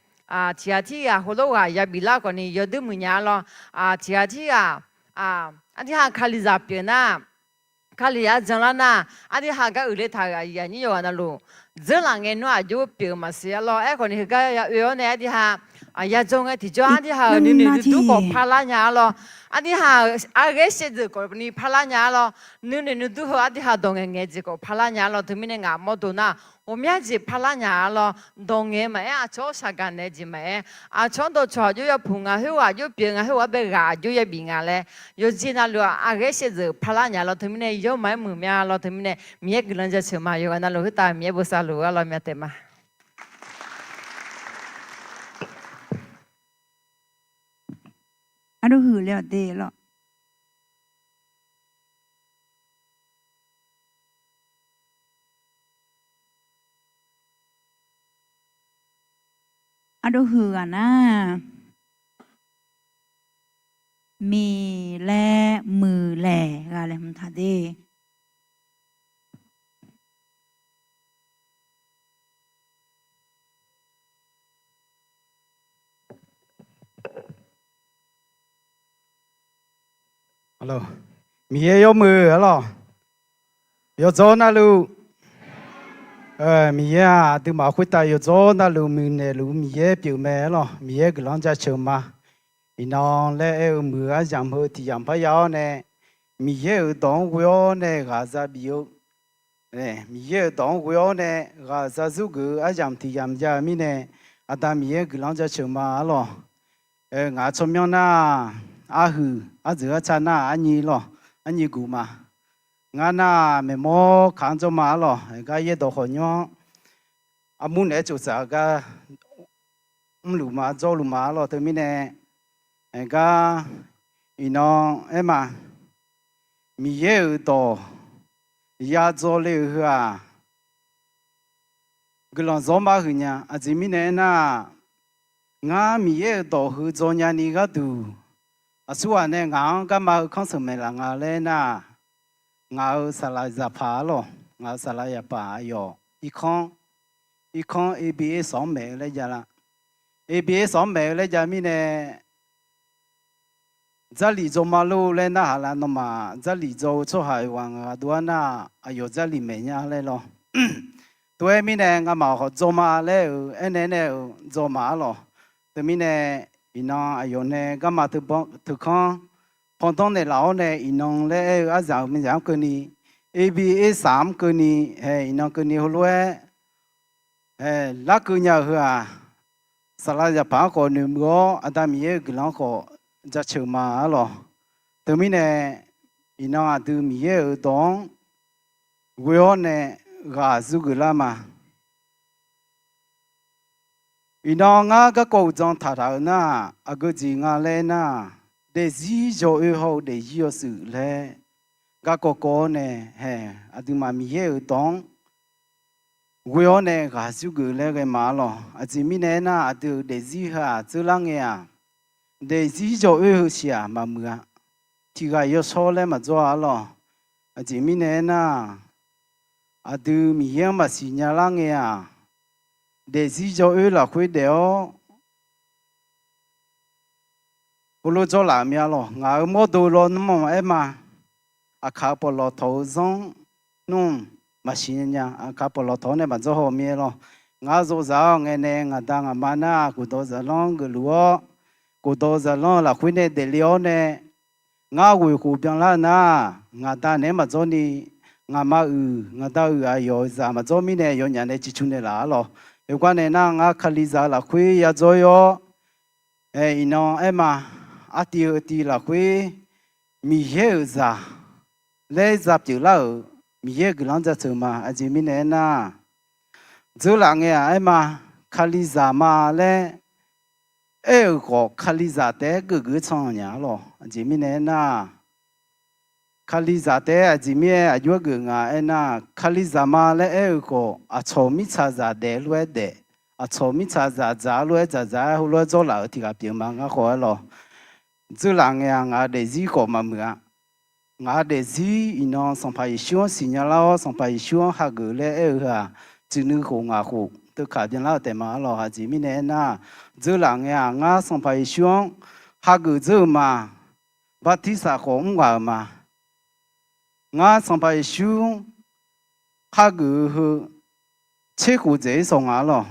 tiqghaq tirghaq heulof ghaq yabif lar khawf ni yawdui muiq nya arlawr. Tiqghaq tirghaq, aqdui ha Kalizaq pyeuf nar, Kali arjan lar nar, aqdui ha gar uiqle taq-euq aqyuif aqnyir yawqghaq navluf, dzeurlaf ngae nar aqjox pyeuf-eu maqsiq arlawr. Aerkhawf ni heugar ya oe-awr nae aqdui ha yadzawr ngae tiqjawr aqdui ha-euq nuinoeq nuidur khawf parlar nya arlawr. Aqdui ha-euq arghaer shaevdzeuf khawf ni parlar nya arlawr. Nuinoeq nuidur heu aqdui ha dawq ngaeqngaeq jeq khawf parlar nya arlawr. Teumirnae ngaq mawrdo nar, ghawqmya jeq parlar nya arlawr. Dawq ngaeq maqaer, aqcawq-anr shaqgaq naeq jeq maqaer, aqcawq-anr dawqcawq aqjox yapuq nga, khoerghaq aqjox pyeuf nga, khoerghaq-anr bae ghaq aqjox yabif nga laer, yawqjeq navluf-aq arghaer shaevdzeuf parlar nya lawr. Teumirnae yawmaf-aer muiq mya lawr. Teumirnae Miqyaer guiqlanq jaceuq ma. Yawqghaq navluf khoertav Miqyaer bosav luf arlawr mya taef ma. Ardov huiq le-awq de lawr. Ardov huiq ghaq nar, miq laer muiq laeq ghaq laeqhmq taq de. Miqyaer yawmuiq arlawr. Yawqdzawr navluf, Miqyaer-aq aqduimaf khoertav yawqdzawr navluf muiqnaeq luf-eu Miqyaer pyeuf mae arlawr. Miqyaer guiqlanq-anr jaceuq ma. Iqnan laer aer-eu muiq-eu aryamq heu tiq yamq parya-awr nae, Miqyaer-euq dawq-anr ghoe-awr nae ghaq za bif-eu, Miqyaer-euq dawq-anr ghoe-awr nae ghaq za zurgeuf-eu aryamq tiq yamq jav-eu mirnae, Aqda Miqyaer guiqlanq-anr jaceuq ma arlawr. Ngaq tsawrmyanr nar, arhuiq ardzeuq arca nar arnyi lawr, arnyi guq ma. Ngar nar maeqmawr kaq-anr jawr ma arlawr. Gar yaerdawq khawf nymr-anr armur naeq-aer tsoftsaf gar mrluf ma, jawrluf ma arlawr. Teumirnae, gar iqnan aer ma, Miqyaer-euq dawq yadzaw le-euq heu-aq, guiqlanq zawr mar huiq nya. Aqjeq mirnae aernar, ngar Miqyaer-euq dawq heu dzaw nyani gharduq, aqsurghaq nae ngaq-anr garma heu kanr sanq maeqlaf nga laer nar, ngaq-euq saqlaq zaqpaq arlawr, ngaq-euq saqlaq zaqpaq aqyawf irkanr, irkanr A B A sawq-anr maeq-eu laer jav lar. A B A sawq-anr maeq-eu laer jav mirnae, Jarlif dzaw ma lor laer narhaq lar. Nawmaf Jarlif dzaw-eu tsawrhaq-euq ghaq ngaq dov-ar nar, aqyawf Jarlif maeq nya laer lawr. Tov-aer mirnae ngamaf khawf dzaw ma laer-euq aernaeq nae-euq dzaw ma arlawr. Teumirnae iqnan aqyawf nae garma teukanr pandanr naeqlaf-awr nae iqnan laer aer-eu aryamq-euq miqzaq-anr keuvni, A B A saq-anr keuvni, iqnan keuvni heulof-aer larkeuv nya-euq heu-aq, saqlaq zaqpaq-anr khawf noeqmuiq-awr Aqda Miqyaer-euq guiqlanq-anr khawf jaceuq ma arlawr. Teumirnae iqnan aqdui Miqyaer-euq dawq-anr ghoe-awr nae ghaq zurgeuf lar ma. Iqnan ngar garkawv uqdzan taqtaq-euq nar, aqgeu jeq nga laer nar, daefzir yawoer hawr-eu daefzir yawshuif laer garkawv kawv-awr nae hae, aqduimaf Miqyaer-euq dawq-anr ghoe-awr nae ghaq zurgeuf laer ghae ma arlawr. Aqjeq mirnae aernar, aqdui-euq daefzir heu-aq dzeur lar ngae-aq, daefzir yawoer heu siq-aq maqmuiq-a. Tiq ghaq yawshawr laer maqdzawr-a arlawr. Aqjeq mirnae aernar, aqdui Miqyaer-anr maqsiq nya lar ngae-aq, daefzir yawoer lafkhoer daef-awr heulof dzawrlaf-euq mir arlawr. Ngaq-euq mawrdo lawnmr-anr aer ma. Aqkaq pawqlawq tawq-eu zanr nmr maqsiq nya. Aqkaq pawqlawq tawq-anr nae maqdzawr haw mir-aer lawr. Ngar zov zaq-awr ngae nae ngaq da ngaq ma nar, khofdawq zaqlanr geufluf-awr, khofdawq zaqlanr-eu lafkhoer nae daefle-awr nae, ngar ghoeq khof byanlar nar, ngaq da naeq-aer maqdzawrni, ngaqma uiq ngaqda uiq aqyawf-euq zaq maqdzawr mirnae yawnyaf nae ciqcu naeqlaf arlawq. Yawqgar nae nar ngar Kalizaq-eu lafkhoer yadzawr-ir-awr, iqnan aerma, artiv heu tiv lafkhoer Miqyaer-euq zaq laer za pyeuflar-euq Miqyaer-euq guiqlanq jaceuq ma. Aqjeq mirnae aernar, dzeurlaf ngae-aq aerma, Kalizaq ma laer aer-euq khawf Kalizaq taef-aer geufgeuf can nya arlawq. Aqjeq mirnae aernar, Kalizaq taef-aer aqjeq mirnae aqjox-aer geuf nga aernar, Kalizaq ma laer aer-eu khawf aqcawq mirtsaqzaq daef lof-aer daef, aqcawq mirtsaqzaq dzaq lof-aer dzaqdzaq-aer heulof-aer dzawrlaf-euq tiq ghaq pyeuf ma ngar khawf aerlawq. Dzeurlaf ngae-aq ngaq-euq daefzir khawf maqmuiq-a. Ngaq-euq daefzir iqnan Sanqpaq Yeqsur-anr siqnya lar-awr Sanqpaq Yeqsur-anr hageuf laer aer-eu heu-aq, tsuif nuiv khof ngaq khof teukaq byanlar-eu taef ma arlawq. Aqjeq mirnae aernar, dzeurlaf ngae-aq ngar Sanqpaq Yeqsur-anr hageuf dzeur-eu ma. Bartirsaq khawf mr ghaq-euq ma. Ngar Sanqpaq Yeqsur-anr hageuf-eu heu tserkhof dzaeq-ir sawq nga arlawq.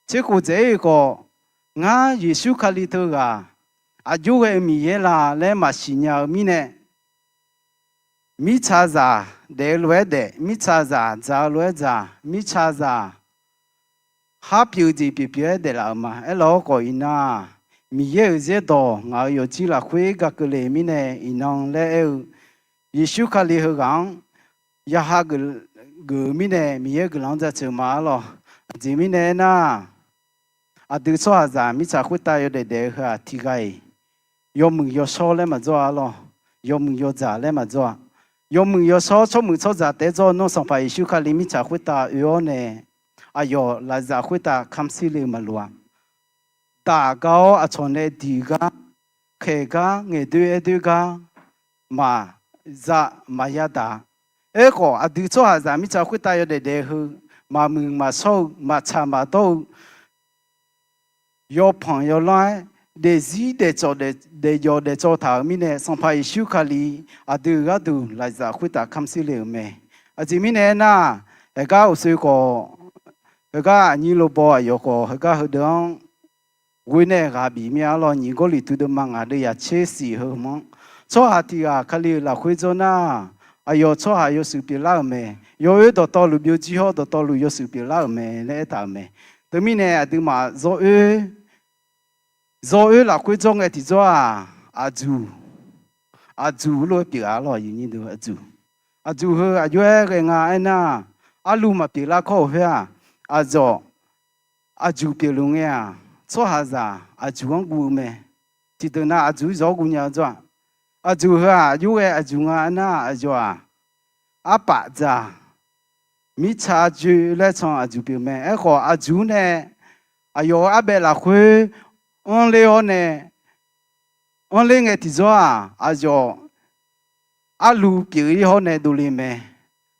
Tserkhof dzaeq-ir-euq khawf, ngar Yeqsur Kali teughaq aqjox ghae-eu Miqyaer la laer maqsiq nya-eu mirnae, mirtsaqzaq daef-eu lof-aer daef, mirtsaqzaq dzaq-eu lof-aer dzaq, mirtsaqzaq har pyeuf jeq pyeuf pyeuf-aer daeflaf-euq ma. Aerlawq-awr khawf iqnan-aq, Miqyaer-euq zaerdawq ngaq-euq yawqjir lafkhoer ga keuvle mirnae iqnan laer aer-eu, Yeqsur Kali heughaq-anr ya hageuf geuf-eu mirnae Miqyaer guiqlanq-anr jaceuq ma arlawq. Aqjeq mirnae aernar, aqdui tsawrhaqzaq mirtsaq khoertav yawdaef daef-eu heu-aq tiqghaq-iq yawmuiq yawshawr laer maqdzawr-a arlawq. Yawmuiq yawdzaq laer maqdzawr-a. Yawmuiq yawshawr tsawrmuiq tsawrdzaq taef-aer dzawr-eu nar Sanqpaq Yeqsur Kali mirtsaq khoertav oe-awr nae, aqyawf lafzaf khoertav kamq sir le-eu maqloq-a. Daq gar-awr aqcawq nae diq gar, khaeq gar, ngaeqdoer aerdoer gar, maqza maqya daq. Aerkhawf aqdui tsawrhaqzaq mirtsaq khoertav yawdaef daef-eu heu, maqmuiq maqshawr-eu, maqtsaq maqdawr-eu, yawpanq yawlanr-aer daefzir daefcawv daefjawv daefcawv taq-euq mirnae Sanqpaq Yeqsur Kali aqdui-euq gharduq lafzaf khoertav kamq sir le-euq mae. Aqjeq mirnae aernar, heugar uqshoe khawf, heugar aqnyir lobaw aqyawf khawf heugar heudeuq-anr ghoe nae ghaq bif mir-a arlawq. Nyiq Gawrliqtu deuvma ngaq deuvyaq tser shif heu hmq-anr, tsawrhaq tiq ghaq Kali-euq lafkhoer dzawr nar, aqyawf tsawrhaq yawshuif pyeuflar-euq mae. Yawoer dawqtawvluf byovjir hawr dawqtawvluf yawshuif pyeuflar-euq mae laer aertaq-euq mae. Teumirnae aqduimaf zawoer zawoer lafkhoer dzawr ngae tiqjawr-aq, aqjuq, aqjuq lof-aer pyeuf-a arlawq. Aqjuq, aqjuq heu aqjox-aer ghae nga aernar, arluv maqpyeuf lar kawr-euq khoer-aq, aqdzawq aqjuq pyeufluf ngae-aq, tsawrhaqzaq aqjuq-anr guv-eu mae. Tiqdeuq nav aqjuq-ir zawq-awr guv nya-eu jawr-aq, aqjuq heu-aq aqjox ghae aqjuq nga aernar, aqyawf-aq, arpaf dzaq mirtsa joe laer can aqjuq pyeuf mae. Aerkhawf aqjuq nae aqyawf-euq arbaef lafkhoer anrler-awr nae, anrler ngae tiqjawr-aq, aqyawf arluv pyeuf-ir hawr nae dovle mae.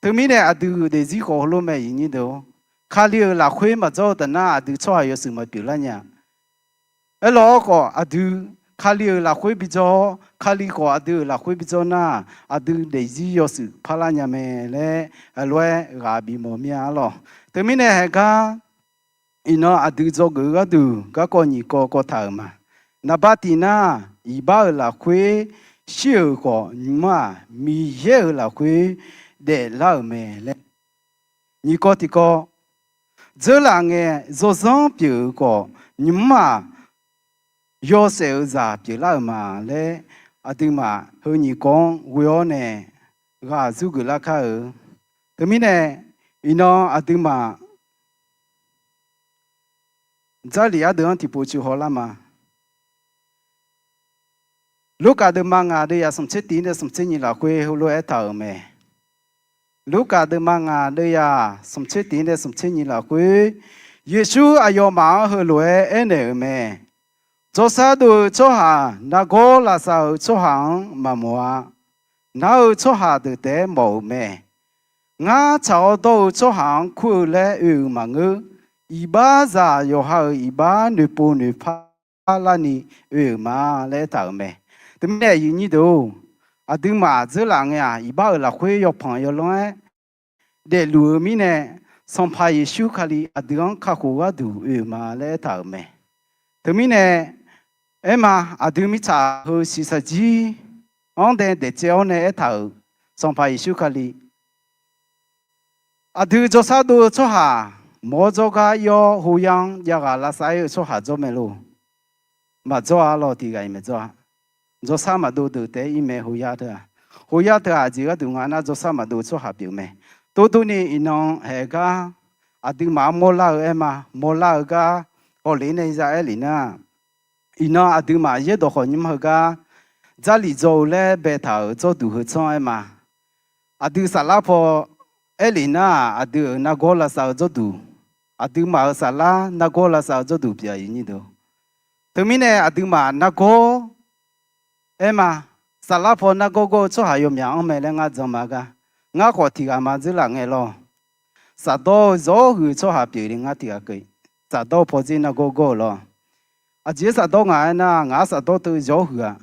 Teumirnae aqdui-euq daefzir khawf heulof mae, iqnyir deuq-or. Kali-euq lafkhoer maqdzawr-eu taf nar, aqdui tsawrhaq yawshuif maqpyeuf lar nya. Aerlawr-awr khawf, aqdui Kali-euq lafkhoer bijawr-awr, Kali khawf aqdui-euq lafkhoer bijawr nar, aqdui daefzir yawshuif parlar nya mae laer, aqlof-aer ghaq bifmawf mir-a arlawq. Teumirnae haeqgar, iqnan aqdui dzawgeuf-eu gharduq garkawv nyiq kawv kawv taq-euq ma. Naqbar tiq nar, iqbax-euq lafkhoer shir-euq khawf, nymq-mr-aq Miqyaer-euq lafkhoer daeflar-euq mae laer. Nyiq kawv tiq kawv, dzeurlaf ngae yawzanr pyeuf-euq khawf, nymq-mr-aq yawshaef-eu zaq pyeuflar-euq ma laer, aqduimaf heu nyiq kawv-anr ghoe-awr nae ghaq zurgeuf lar kar-eu. Teumirnae, iqnan aqduimaf Jarlif ardeuv-anr tiqpov cuiv hawlar ma. Lurkaf deuvma ngaq deuvyaq smqtser tiq nae smqtser nyiq lafkhoer heulof-aer aertaq-euq mae. Lurkaf deuvma ngaq deuvyaq smqtser tiq nae smqtser nyiq lafkhoer, Yeqsur aqyawfmaf-anr heulof-aer aernaeq-euq mae. Jawrshar dov-eu tsawrhaq nargawr lavsav-euq tsawrhaq-anr maqmawf-a. Nar-eu tsawrhaq deuq taef-aer mawf-euq mae. Ngar tsaq-awr dawr-eu tsawrhaq-anr kur-eu laer oe-euq maqngeur. Iqbaxzaq yawqha-euq iqbax noeqpov noeqpar larni oe-euq ma laer aertaq-euq mae. Teumirnae aqyuif nyir deuq-or, aqduimaf dzeurlaf ngae-aq, iqbax-euq lafkhoer yawpanq yawlanr-aer daefluf-eu mirnae, Sanqpaq Yeqsur Kali aqdui-anr kakhof gharduq oe-euq ma laer aertaq-euq mae. Teumirnae aerma, aqdui mirtsaq heu shiqshaq jir-anr dae daeqcaev-awr nae aertaq-euq Sanqpaq Yeqsur Kali Aqdui jawrshar dov-eu tsawrhaq mawr jawrgar ir-awr, hoyar-anr jav ghaq lavsav ir-eu tsawrhaq jawr mae lor. Maqjawr-a lawr, tiqghaq-iq maqjawr-a. Jawrshar maqdov deuq taef-aer ir mae, hoyar teu-aq. Hoyar teu-aq, aqjeq gharduq nga nar, jawrshar maqdov-eu tsawrhaq pyeuf mae. Tov durni, iqnan haeq gar aqduimaf-anr mawrlar-eu aer ma. Mawrlar-eu gar hawlef nae za aer lef nar, iqnan aqduimaf yaerdawq khawf nymr heu gar, Jarlif dzaw-eu laer baetaq-euq jawrduq heu tsanr aer ma. Aqdui saflar paw aer lef nar-aq, aqdui-euq nargawr lavsav-eu jawrduq, aqduimaf-euq saflar nargawr lavsav-eu jawrduq pyeuf-a, iqnyir deuq. Teumirnae aqduimaf nargawr aer ma. Saflar paw nargawr gawr-eu tsawrhaq yawmyaq-anr mae laer ngar jan ma gar. Ngar khawf tiqghaq ma dzeurlaf ngae lawr. Safdawr-eu zawr huiq-eu tsawrhaq pyeuf le ngar tiqghaq keuv. Safdawr-eu pawdzer nargawr gawr-eu lawr. Aqjeq-aer safdawr ngaq aer nar, ngaq-anr safdawr teu zawr huiq-aq.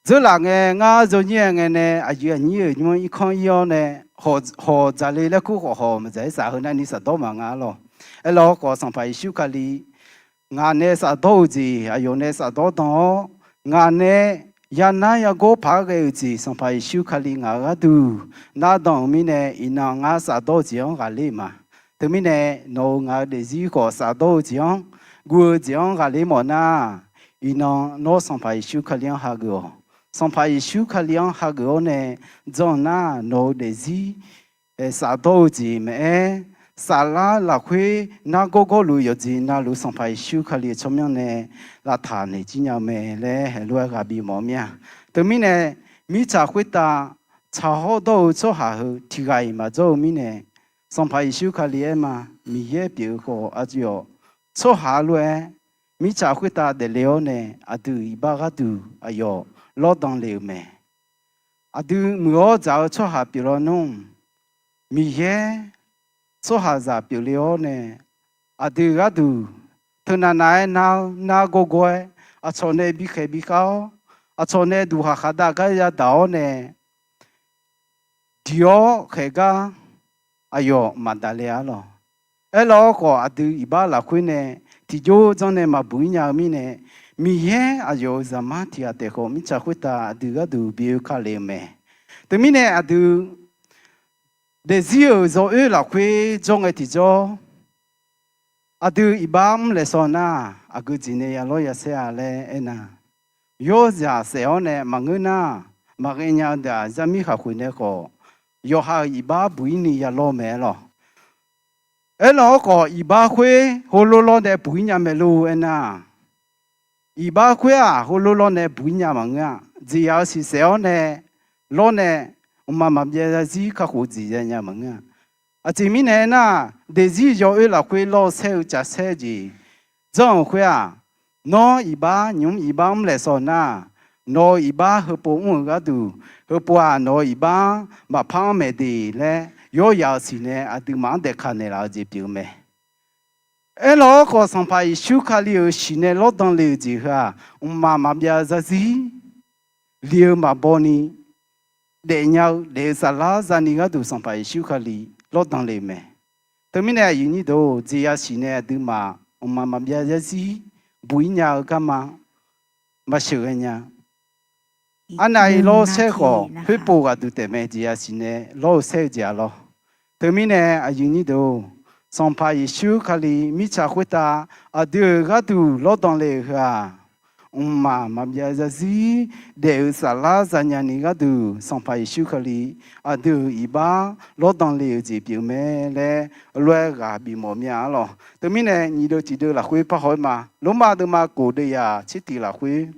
Dzeurlaf ngae, ngar yawnyir-aer ngae nae aqyuif aqnyir-euq nymr irkanr ir-awr nae, hawq dzaqle laer kur khawf hawq maqdzaq-ir saf heu navni safdawr maqnga lawr. Aerlawr khawf, Sanqpaq Yeqsur Kali ngaq nae safdawr-eu jeq aqyawf nae safdawr dan-awr, ngaq nae yanar yagawr paq-aer ghae-eu jeq Sanqpaq Yeqsur Kali ngaq-euq gharduq nardan-euq mirnae, iqnan ngar safdawr-eu jeq-anr ghaqler-eu ma. Teumirnae nawq-euq ngaq-euq daefzir khawf safdawr-eu jeq-anr, guv-eu jeq-anr ghaqler mawf nar, iqnan nawr Sanqpaq Yeqsur Kali-anr hageuf-awq. Sanqpaq Yeqsur Kali-anr hageuf-awr nae jan nar, nawq-euq daefzir safdawr-eu jeq maqaer, saflar lafkhoer nargawr gawrluf yawqjeq navluf Sanqpaq Yeqsur Kali-euq tsawrmyanr nae lavtaq naeq jir nya-eu mae laer heulof-aer ghaq bimawf-eu mir-a. Teumirnae mirtsaq khoertav tsaqhawr dawr-eu tsawrhaq heu tiqghaq-iq maqjawr-eu mirnae, Sanqpaq Yeqsur Kali aer ma. Miqyaer pyeuf-eu khawf aqyawf tsawrhaq lof-aer mirtsaq khoertav daefle-awr nae aqdui iqbax gharduq aqyawf lawrdan le-euq mae. Aqdui muiq-awr dzaq-eu tsawrhaq pyeuf lawnmr, Miqyaer tsawrhaqzaq pyeufle-awr nae aqdui gharduq teunav nav-aer nar-eu nargawr gawr-aer, aqcawq nae bikhaeq bikhav-awr, aqcawq nae duqhaq khaqdav gar yadaq-awr nae diq-awr khaeq gar aqyawf maqdaqle-a lawq. Aerlawr khawf, aqdui iqbax lafkhoer nae tiqjawr janr nae maqbuq-ir nya-eu mirnae, Miqyaer aqyawf-euq zaqmar tiq ghaq taef khawf mirtsaq khoertav aqdui gharduq bi oe ka le-eu mae. Teumirnae aqdui daefzir-euq yawq-oer lafkhoer jawr ngae tiqjawr, aqdui iqbax mrlaeq shaw nar, aqgeu jeq nae ya lawr ya saer-a laer aernar, yawrzaq saef-awr nae maqngeur nar, maqghae nya-eu deuq-aq, zaqmir khaqkhoeq nae khawf yawqha-euq iqbax buq-ir ni ya lawr mae-aer lawq. Aerlawq-awr khawf, iqbax khoer heulof lawr nae buq-ir nya mae lor aernar, iqbax khoer-aq, heulof lawr nae buq-ir nya maqngeur-a. Jeqzaq-eu siqsaef-awr nae lawr nae mqmaq maqbyav zarzir kakhof jeqzaq nya maqngeur-a. Aqjeq mirnae aernar, daefzir yawq-oer lafkhoer lawr-eu saer-eu caf saer-eu jeq janr-euq khoer-aq, nawr iqbax nymq-mr iqbax mrlaeq shaw nar, nawq-euq iqbax heupov mr-euq gharduq, heupov-aq nawq-euq iqbax maqpar-anr maeq de laer, yawryaq-euq siq nae aqduimaf-anr daef ka naeqlaf-eu jeq pyeuf-eu mae. Aerlawq-awr khawf, Sanqpaq Yeqsur Kali-euq siq nae lawrdan le-euq jeq heu-aq, mqmaq maqbyav zarzir li-eu maqbaw ni daefnya-eu daef-eu saflar zani gharduq Sanqpaq Yeqsur Kali lawrdan le-eu mae. Teumirnae aqyuif nyir deuq-or, jeqzaq siq nae aqduimaf mqmaq maqbyav zarzir buq-ir nya-eu garma maqsheuqghae nya. Arnav-iq lawr-eu saer khawf, khoerpov ghaqduq taefmae jeqzaq siq nae lawr-eu saer-eu jeq-a lawr. Teumirnae aqyuif nyir deuq-or, Sanqpaq Yeqsur Kali mirtsaq khoertav aqdui-euq gharduq lawrdan le-euq heu-aq, mqmaq maqbyav zarzir daef-eu saflar zanya ni gharduq Sanqpaq Yeqsur Kali aqdui-euq iqbax lawrdan le-euq jeq pyeuf mae laer lof-aer ghaq bifmawf mir-a lawq. Teumirnae nyiq deuv tiq deuv lafkhoer parhaw-aer ma. Lormav deuvma kof deuv yaq tser tiq lafkhoer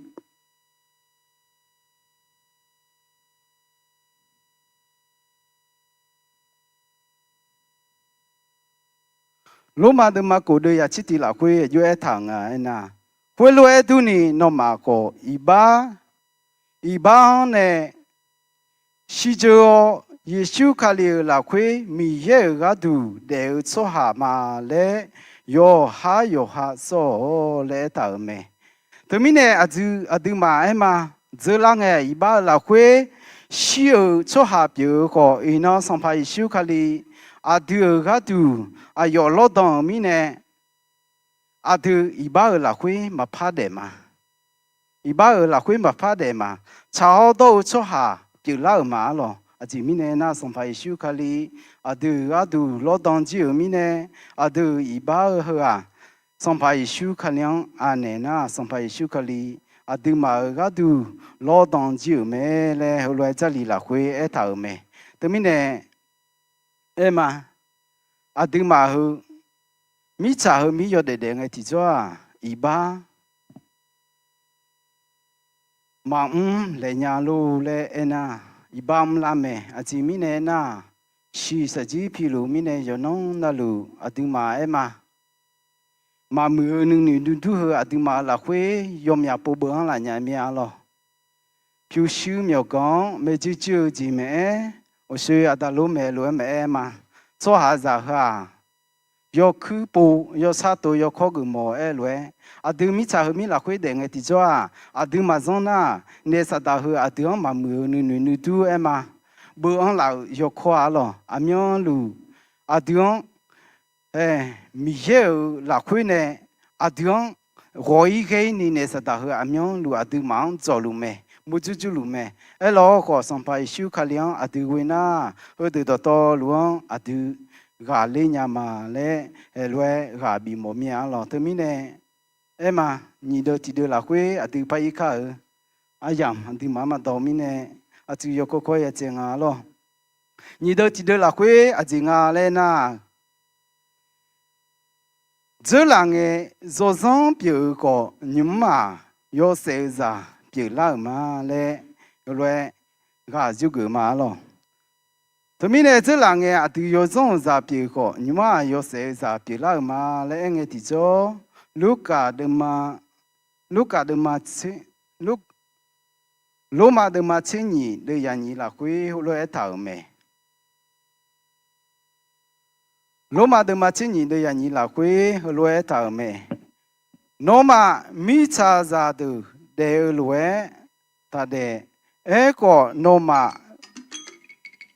Lormav deuvma kof deuv yaq tser tiq lafkhoer aqjox aertaq-euq nga aernar, khoerlof-aer durni nawmaf khawf iqbax, iqbax-anr nae shirdzeur-awr, Yeqsur Kali-euq lafkhoer Miqyaer-euq gharduq daef-eu tsawrhaq ma laer yawqhar yawqha sawr-awq laer aertaq-euq mae. Teumirnae aqdui, aqduimaf aer ma, dzeurlar ngae iqbax-euq lafkhoer shir-euq tsawrhaq pyeuf-eu khawf, iqnan Sanqpaq Yeqsur Kali aqdui-euq gharduq aqyawf lawrdan-euq mirnae, aqdui iqbax-euq lafkhoer maqpar daef ma. Iqbax-euq lafkhoer maqpar daef ma. Tsaq-awr dawr-eu tsawrhaq pyeuflar-euq ma arlawq. Aqjeq mirnae nar, Sanqpaq Yeqsur Kali aqdui-euq gharduq lawrdan jir-euq mirnae, aqdui-euq iqbax-eu heu-aq, Sanqpaq Yeqsur Kali-anr anaeq nar, Sanqpaq Yeqsur Kali aqduimaf-euq gharduq lawrdan jir-euq mae laer heulof-aer Jarlif lafkhoer aertaq-euq mae. Teumirnae aerma, aqduimaf heu mirtsaq heu mir yawdaef daef ngae tiqjawr-aq, iqbax maqmr laeq nya lor laer aernar, iqbax mrlar mae. Aqjeq mirnae aernar, shiq shaqjir piluf mirnae yawqnan navluf aqduimaf aerma, maqmuiq-eu nuinoeq nuidur heu aqduimaf-euq lafkhoer yawmyaq pov beuv-anr laf nya mir-a lawq. Pyurshuir myawqganq-anr maeqjuir juir-eu jeq maeq-aer, uqshoe aqda lor maeq lof-aer maeq-aer ma. Tsawrhaqzaq heu-aq, yawkuir pov, yawsar tov, yawkawr geufmawf-aer lof-aer, aqdui mirtsaq heu mir lafkhoer daef ngae tiqjawr-aq, aqdui maqzanr nar, naef saqdaq heu aqdui-anr maqmuiq-eu nuinoeq nuidur aer ma. Beuv-anr laf-euq yawkawr-a lawq. Aqmyanluf aqdui-anr Miqyaer-euq lafkhoer nae aqdui-anr ghawq-ir ghae-ir ni naef saqdaq heu aqmyanluf aqduimaf-anr dzawqluf mae, murjur jurluf mae. Aerlawq-awr khawf, Sanqpaq Yeqsur Kali-anr aqdui ghoe nar, heudeuq dawqtawvluf-anr aqdui ghaqler nya ma laer, lof-aer ghaq bif mawf mir-a lawq. Teumirnae aerma, nyiq deuv tiqdeuv lafkhoer aqdui par-ir kar-euq aryamq aqduimaf-anr maqdawq mirnae, aqtsuif yawkawr kawr ya tsaev nga lawq. Nyiq deuv tiqdeuv lafkhoer aqjeq nga laer nar, dzeurlaf ngae yawzanr pyeuf-eu khawf, nymq-mr-aq, yawshaef-eu zaq pyeuflar-euq ma laer, lof-aer ghaq yurgeuf ma-a lawq. Teumirnae dzeurlaf ngae aqdui yawzanr-euq zaq pyeuf khawf, nymq-mr-aq, yawshaef-eu zaq pyeuflar-euq ma laer aerngae tiqjawr, Lurkaf deuvma, Lurkaf deuvma tser, Lur, Lormav deuvma tser nyiq deuv yaq nyiq lafkhoer heulof-aer aertaq-euq mae. Lormav deuvma tser nyiq deuv yaq nyiq lafkhoer heulof-aer aertaq-euq mae. Nawmaf mirtsaqzaq deuq daef-eu lof-aer taqdaef. Aerkhawf, nawmaf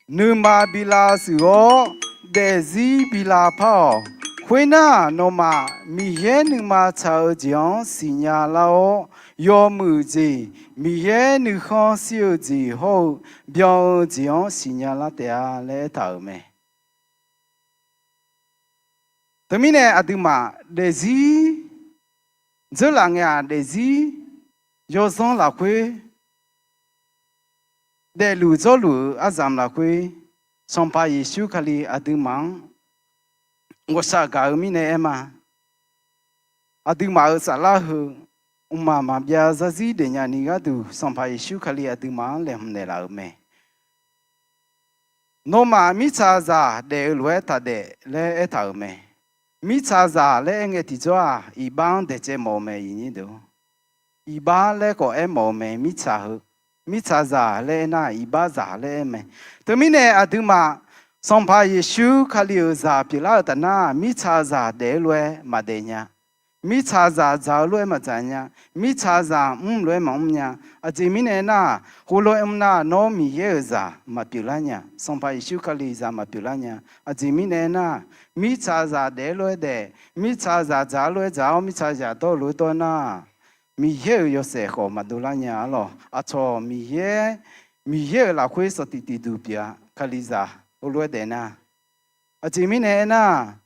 nuima bi lavshuif-awr, daefzir bi lavpar-awq. Khoernar, nawmaf Miqyaer nuima tsaq-eu jeq-anr siqnya lar-awr, yawmuiq jeq, Miqyaer nuikhanr shir-eu jeq hawr-eu byan-eu jeq-anr siqnya lar taef-a laer aertaq-euq mae. Teumirnae aqduimaf daefzir, dzeurlaf ngae-aq daefzir, yawzanr lafkhoer daefluf dzawrluf-eu aryamq lafkhoer, Sanqpaq Yeqsur Kali aqduimaf-anr ghawqshaq gaq-eu mirnae aerma. Aqduimaf-euq saflar heu mqmaq maqbyav zarzir daefnya ni gharduq, Sanqpaq Yeqsur Kali aqduimaf-anr laeqhmq naeqlaf-euq mae. Nawmaf mirtsaqzaq daef-eu lof-aer taqdaef laer aertaq-euq mae. Mirtsaqzaq laer aerngae tiqjawr-aq, iqbax-anr daeqcaev mawf-eu mae. Iqbax laer khawf aermawf-eu mae, mirtsaq heu. Mirtsaqzaq laer aernar, iqbaxzaq laer aer mae. Teumirnae aqduimaf Sanqpaq Yeqsur Kali-euq zaq pyeuflar-eu tafnar, mirtsaqzaq daef-eu lof-aer maqdaef nya. Mirtsaqzaq dzaq-eu lof-aer maqdzaq nya. Mirtsaqzaq mr lof-aer maqmr nya. Aqjeq mirnae aernar, heulof-aer mr nar, nawr Miqyaer-euq zaq maqpyeuflar nya. Sanqpaq Yeqsur Kali zaq maqpyeuflar nya. Aqjeq mirnae aernar, mirtsaqzaq daef-eu lof-aer daef, mirtsaqzaq dzaq-eu lof-aer dzaq-awr, mirtsaqzaq dawr-eu lof-aer dawr nar, Miqyaer-euq yawshaef khawf maqdov lar nya-a lawq. Aqcawq Miqyaer, Miqyaer-euq lafkhoer sanqtiq tiqduq pyeuf-a. Kalizaq heulof-aer daef nar, aqjeq mirnae aernar,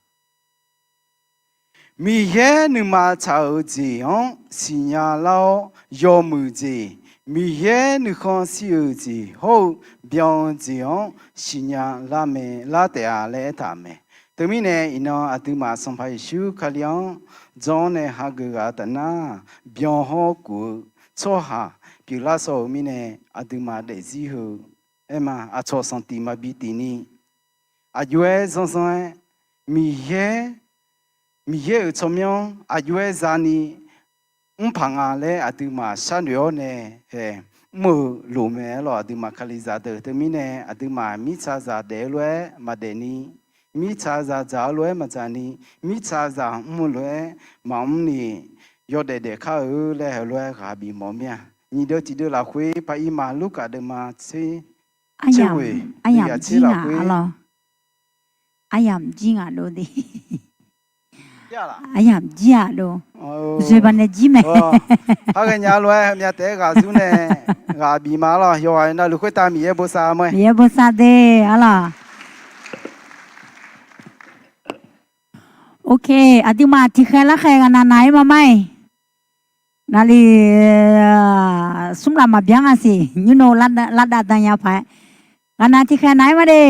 Miqyaer nuima tsaq-eu jeq-anr siqnya lar-awr, yawmuiq jeq, Miqyaer nuikhanr shir-euq jeq hawr-eu byan-eu jeq-anr siqnya lar mae, lar taef-a laer aertaq mae. Teumirnae iqnan aqduimaf Sanqpaq Yeqsur Kali-anr jan-awr nae hageuf ghaq-eu tafnar, byan hawr kuf-eu tsawrhaq pyeuflar shaw-eu mirnae, aqduimaf daefzir heu aerma, aqcawq sanqtiq maqbi tiq ni, aqjox-aer zanrzanr-aer, Miqyaer, Miqyaer-euq tsawrmyanr aqjox-aer zani mrpaq nga laer aqduimaf sharnoeq-awr nae, mr-eu loq mae. Aerlawq, aqduimaf Kalizaq deuq teumirnae, aqduimaf mirtsaqzaq daef-eu lof-aer maqdaef ni, mirtsaqzaq dzaq-eu lof-aer maqdzaq ni, mirtsaqzaq mr-eu lof-aer maqmr ni, yawdaef daef kar-eu laer heulof-aer ghaq bif mawf mir-a. Nyiq deuv tiqdeuv lafkhoer par-ir ma. Lurkaf deuvma tser, tser ghoeq, aryamq jir ngaq lawq. Aryamq jir ngaq dov de. Aqyamq jir-aq dov. Zoeqbaq nae jir mae. Haghae nya lof-aer heumya taef-aer ghaq zur nae ghaq bif ma lawq. Yawqghaq navluf khoertav Miqyaer bosav ma. Miqyaer bosav de arlawq. Ok, aqduimaf tiqkhaeq larkhaeq ghaqnaq naq-ir ma mar-iq. Naqli smr laf maqbyan nga siq, nymr no lar dav dan nya paq-aer. Ghaqnaq tiqkhaeq naq-ir ma de.